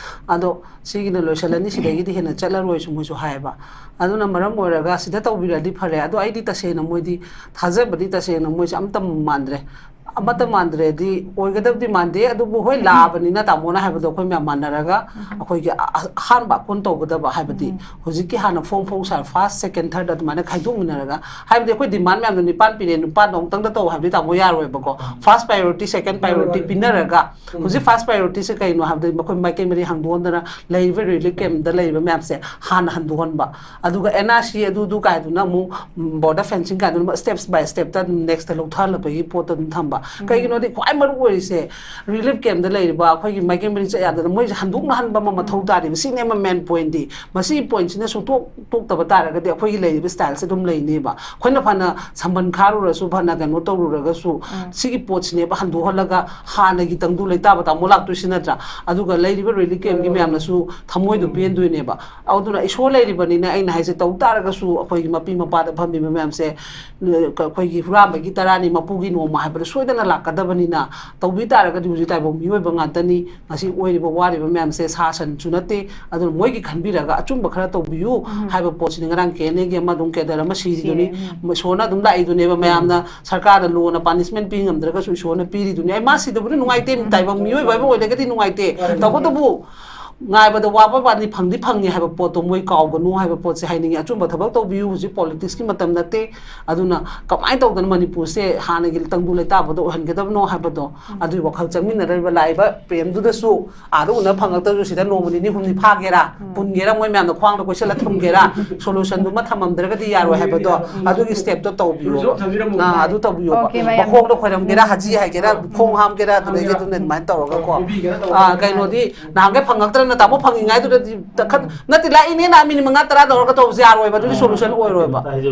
ꯑꯗꯣ ꯁꯤꯒꯤꯅ ꯂꯣꯏꯁꯜꯂꯅꯤ, ꯁꯤꯗꯒꯤꯗꯤ ꯍꯦꯟꯅ ꯆꯠꯂꯔꯣꯏꯁꯨ ꯃꯣꯏꯁꯨ ꯍꯥꯏꯌꯦꯕ꯫ ꯑꯗꯨꯅ ꯃꯔꯝ ꯑꯣꯏꯔꯒ ꯁꯤꯗ ꯇꯧꯕꯤꯔꯗꯤ ꯐꯔꯦ꯫ ꯑꯗꯣ ꯑꯩꯗꯤ ꯇꯁꯦꯡꯅ ꯃꯣꯏꯗꯤ ꯊꯥꯖꯕꯗꯤ ꯇꯁꯦꯡꯅ ꯃꯣꯏꯁꯦ ꯑꯃꯠꯇ ꯃꯥꯟꯗ꯭ꯔꯦ꯫ ꯑꯃꯠꯇ ꯃꯥꯟꯗ꯭ꯔꯦꯗꯤ ꯑꯣꯏꯒꯗꯕꯗꯤ ꯃꯥꯟꯗꯦ, ꯑꯗꯨꯕꯨ ꯍꯣꯏ, ꯂꯥꯛꯑꯕꯅꯤꯅ ꯇꯥꯃꯣꯅ ꯍꯥꯏꯕꯗꯣ ꯑꯩꯈꯣꯏ ꯃꯌꯥꯝ ꯃꯥꯟꯅꯔꯒ ꯑꯩꯈꯣꯏꯒꯤ ꯑ- ꯑ- ꯑꯍꯥꯟꯕ ꯑꯀꯣꯟ ꯇꯧꯒꯗꯕ, ꯍꯥꯏꯕꯗꯤ ꯍꯧꯖꯤꯛꯀꯤ ꯍꯥꯟꯅ ꯐꯣꯡ ꯐꯣꯡ ꯁꯥꯔ ꯐꯥꯔꯁ, ꯁꯦꯀꯦꯟ, ꯊꯥꯔꯠ ꯑꯗꯨꯃꯥꯏꯅ ꯈꯥꯏꯗꯣꯛꯃꯤꯟꯅꯔꯒ, ꯍꯥꯏꯕꯗꯤ ꯑꯩꯈꯣꯏ ꯗꯤꯃꯥꯟ ꯃꯌꯥꯝꯗꯣ ꯅꯤꯄꯥꯟ ꯄꯤꯔꯦ, ꯅꯤꯄꯥꯟꯗꯣ ꯑꯃꯨꯛꯇꯪꯗ ꯇꯧ ꯍꯥꯏꯕꯗꯤ ꯇꯥꯃꯣ ꯌꯥꯔꯣꯏꯕꯀꯣ꯫ ꯐꯥꯔꯁ ꯄ꯭ꯔꯥꯏꯌꯣꯔꯤꯇꯤ, ꯁꯦꯀꯦꯟ ꯄ꯭ꯔꯥꯏꯌꯣꯔꯤꯇꯤ ꯄꯤꯅꯔꯒ, ꯍꯧꯖꯤꯛ ꯐꯥꯔꯁ ꯄ꯭ꯔꯥꯏꯌꯣꯔꯤꯇꯤꯁꯦ ꯀꯩꯅꯣ ꯍꯥꯏꯕꯗꯤ ꯃꯈꯣꯏ ꯃꯥꯏꯀꯩ ꯃꯔꯤ ꯍꯥꯡꯗꯣꯛꯍꯟꯗꯅ ꯂꯩꯔꯤꯕ ꯔꯤꯂꯤꯐ ꯀꯦꯝꯞꯗ ꯂꯩꯔꯤꯕ ꯃꯌꯥꯝꯁꯦ ꯍꯥꯟꯅ ꯍꯟꯗꯣꯛꯍꯟꯕ꯫ ꯑꯗꯨꯒ ꯑꯦꯟ ꯑꯥꯔ ꯁꯤ ꯑꯗꯨꯗꯨ ꯀꯥꯏꯗꯨꯅ ꯑꯃꯨꯛ ꯕꯣꯔꯗꯔ ꯐꯦꯟꯁꯤꯡ ꯀꯥꯏꯗꯨꯅ ꯁ꯭ꯇꯦꯞꯁ ꯕꯥꯏ ꯁ꯭ꯇꯦꯞꯇ ꯑꯗꯨꯝ ꯅꯦꯛꯁꯇ ꯂꯧꯊꯍꯜꯂꯛꯄꯒꯤ ꯄꯣꯠꯇꯣ ꯑꯗꯨꯝ ꯊꯝꯕ꯫ ꯀꯩꯒꯤꯅꯣꯗꯤ ꯈ꯭ꯋꯥꯏ ꯃꯔꯨ ꯑꯣꯏꯔꯤꯁꯦ ꯔꯤꯂꯤꯐ ꯀꯦꯝꯞꯗ ꯂꯩꯔꯤꯕ ꯑꯩꯈꯣꯏꯒꯤ ꯃꯥꯏꯀꯩ ꯃꯔꯤ ꯆꯠ ꯌꯥꯗꯅ ꯃꯣꯏꯁꯦ ꯍꯟꯗꯣꯛꯅꯍꯟꯕ ꯑꯃ ꯃꯊꯧ ꯇꯥꯔꯤꯕ꯫ ꯁꯤꯅꯦꯕ ꯃꯦꯟ ꯄꯣꯏꯟꯠꯇꯤ꯫ ꯃꯁꯤꯒꯤ ꯄꯣꯏꯟꯠꯁꯤꯅ ꯁꯨꯡꯇꯣꯛ ꯇꯣꯛꯇꯕ ꯇꯥꯔꯒꯗꯤ ꯑꯩꯈꯣꯏꯒꯤ ꯂꯩꯔꯤꯕ ꯁ꯭ꯇꯥꯏꯜꯁꯦ ꯑꯗꯨꯝ ꯂꯩꯅꯦꯕ꯫ ꯑꯩꯈꯣꯏꯅ ꯐꯅ ꯁꯝꯕꯟ ꯈꯥꯔꯨꯔꯁꯨ, ꯐꯅ ꯀꯩꯅꯣ ꯇꯧꯔꯨꯔꯒꯁꯨ, ꯁꯤꯒꯤ ꯄꯣꯠꯁꯤꯅꯦꯕ ꯍꯟꯗꯣꯛꯍꯜꯂꯒ ꯍꯥꯟꯅꯒꯤ ꯇꯪꯗꯨ ꯂꯩꯇꯥꯕ ꯇꯥꯃꯣ ꯂꯥꯛꯇꯣꯏꯁꯤ ꯅꯠꯇ꯭ꯔꯥ? ꯑꯗꯨꯒ ꯂꯩꯔꯤꯕ ꯔꯤꯂꯤꯐ ꯀꯦꯝꯞꯀꯤ ꯃꯌꯥꯝꯅꯁꯨ ꯊꯃꯣꯏꯗꯣ ꯄꯦꯟꯗꯣꯏꯅꯦꯕ꯫ ꯑꯗꯨꯅ ꯏꯁꯣꯔ ꯂꯩꯔꯤꯕꯅꯤꯅ ꯑꯩꯅ ꯍꯥꯏꯁꯦ, ꯇꯧ ꯇꯥꯔꯒꯁꯨ ꯑꯩꯈꯣꯏꯒꯤ ꯃꯄꯤ ꯃꯄꯥꯗ ꯐꯝꯃꯤꯕ ꯃꯌꯥꯝꯁꯦ, ꯑꯩꯈꯣꯏꯒꯤ ꯍꯨꯔꯥꯟꯕꯒꯤ ꯇꯔꯥꯅꯤ ꯃꯄꯨꯒꯤ ꯅꯣꯡꯃ ꯍꯥꯏꯕꯗꯣ ꯁꯣꯏꯗꯅ ꯂꯥꯛꯀꯗꯕꯅꯤꯅ, ꯇꯧꯕꯤ ꯇꯥꯔꯒꯗꯤ ꯍꯧꯖꯤꯛ ꯇꯥꯏꯕꯪ ꯃꯤꯑꯣꯏꯕ ꯉꯥꯛꯇꯅꯤ꯫ ꯉꯁꯤ ꯑꯣꯏꯔꯤꯕ ꯋꯥꯔꯤꯕ ꯃꯌꯥꯝꯁꯦ ꯁꯥ ꯁꯟꯁꯨ ꯅꯠꯇꯦ꯫ ꯑꯗꯨꯅ ꯃꯣꯏꯒꯤ ꯈꯟꯕꯤꯔꯒ ꯑꯆꯨꯝꯕ ꯈꯔ ꯇꯧꯕꯤꯌꯨ ꯍꯥꯏꯕ ꯄꯣꯠꯁꯤꯅꯤ꯫ ꯉꯔꯥꯡ ꯀꯦ ꯑꯦꯟ ꯑꯦꯒꯤ ꯑꯃ ꯑꯗꯨꯝ ꯀꯦꯗꯔ ꯑꯃ ꯁꯤꯔꯤꯗꯨꯅꯤ꯫ ꯏꯁꯣꯔꯅ ꯑꯗꯨꯝ ꯂꯥꯛꯏꯗꯨꯅꯦꯕ, ꯃꯌꯥꯝꯅ ꯁꯔꯀꯥꯔꯅ ꯂꯣꯅ ꯄꯥꯅꯤꯁꯃꯦꯟ ꯄꯤ ꯉꯝꯗ꯭ꯔꯒꯁꯨ ꯏꯁꯣꯔꯅ ꯄꯤꯔꯤꯗꯨꯅꯤ꯫ ꯑꯩ ꯃꯥ ꯁꯤꯗꯕꯨꯗꯤ ꯅꯨꯡꯉꯥꯏꯇꯦ, ꯇꯥꯏꯕꯪ ꯃꯤꯑꯣꯏꯕ ꯍꯥꯏꯕ ꯑꯣꯏꯔꯒꯗꯤ ꯅꯨꯡꯉꯥꯏꯇꯦ꯫ ꯇꯧꯕꯇꯕꯨ ꯉꯥꯏꯕꯗ ꯋꯥꯕ ꯋꯥꯅꯤ, ꯐꯪꯗꯤ ꯐꯪꯉꯤ ꯍꯥꯏꯕ ꯄꯣꯠꯇꯣ ꯃꯣꯏ ꯀꯥꯎꯒꯅꯨ ꯍꯥꯏꯕ ꯄꯣꯠꯁꯦ ꯍꯥꯏꯅꯤꯡꯉꯤ꯫ ꯑꯆꯨꯝꯕ ꯊꯕꯛ ꯇꯧꯕꯤꯌꯨ, ꯍꯧꯖꯤꯛ ꯄꯣꯂꯤꯇꯤꯛꯁꯀꯤ ꯃꯇꯝ ꯅꯠꯇꯦ꯫ ꯑꯗꯨꯅ ꯀꯃꯥꯏꯅ ꯇꯧꯗꯅ ꯃꯅꯤꯄꯨꯔꯁꯦ ꯍꯥꯟꯅꯒꯤ ꯇꯪꯗꯨ ꯂꯩꯇꯥꯕꯗꯣ ꯑꯣꯏꯍꯟꯒꯗꯕꯅꯣ ꯍꯥꯏꯕꯗꯣ, ꯑꯗꯨꯒꯤ ꯋꯥꯈꯜ ꯆꯪꯃꯤꯟꯅꯔꯤꯕ ꯂꯥꯛꯏꯕ ꯄ꯭ꯔꯦꯝꯗꯨꯗꯁꯨ ꯑꯥꯗ ꯎꯅ ꯐꯪꯉꯛꯇ꯭ꯔꯁꯨ ꯁꯤꯗ ꯅꯣꯡꯃ ꯅꯤꯅꯤ ꯍꯨꯝꯅꯤ ꯐꯥꯒꯦꯔꯥ, ꯄꯨꯟꯒꯦꯔꯥ, ꯃꯣꯏ ꯃꯌꯥꯝꯅ ꯈ꯭ꯋꯥꯡꯗ ꯀꯣꯏꯁꯜꯂ ꯊꯝꯒꯦꯔꯥ, ꯁꯣꯂꯨꯁꯟꯗꯨꯃ ꯊꯝꯃꯝꯗ꯭ꯔꯒꯗꯤ ꯌꯥꯔꯣꯏ ꯍꯥꯏꯕꯗꯣ, ꯑꯗꯨꯒꯤ ꯁ꯭ꯇꯦꯞꯇꯣ ꯇꯧꯕꯤꯌꯣ꯫ ꯑꯥ, ꯑꯗꯨ ꯇꯧꯕꯤꯌꯣꯕ꯫ Okay, ꯃꯌꯥꯝ꯫ ꯃꯈꯣꯡꯗ ꯈꯣꯏꯔꯝꯒꯦꯔꯥ, ꯍꯖꯤ ꯍꯥꯏꯒꯦꯔꯥ, ꯈꯣꯡ ꯍꯥꯝꯒꯦꯔꯥ, ꯑꯗꯨꯗꯒꯤ ꯑꯗꯨꯅ ꯑꯗꯨꯃꯥꯏꯅ ꯇꯧꯔꯒꯀꯣ꯫ ꯑꯥ, ꯀꯩꯅꯣꯗꯤ ꯅꯍꯥꯟꯈꯩ ꯐꯪꯉꯛꯇ꯭ꯔꯅ ꯇꯥꯃꯣ ꯐꯪꯉꯤꯉꯥꯏꯗꯨꯗꯗꯤ ꯈꯠ-, ꯅꯠꯇꯦ, ꯂꯥꯛꯏꯅꯦꯅ ꯃꯤꯅꯤꯠ ꯃꯉꯥ ꯇꯔꯥ ꯇꯧꯔꯒ ꯇꯧꯕꯁꯦ ꯌꯥꯔꯣꯏꯕ, ꯑꯗꯨꯗꯤ ꯁꯣꯂꯨꯁꯟ ꯑꯣꯏꯔꯣꯏꯕ꯫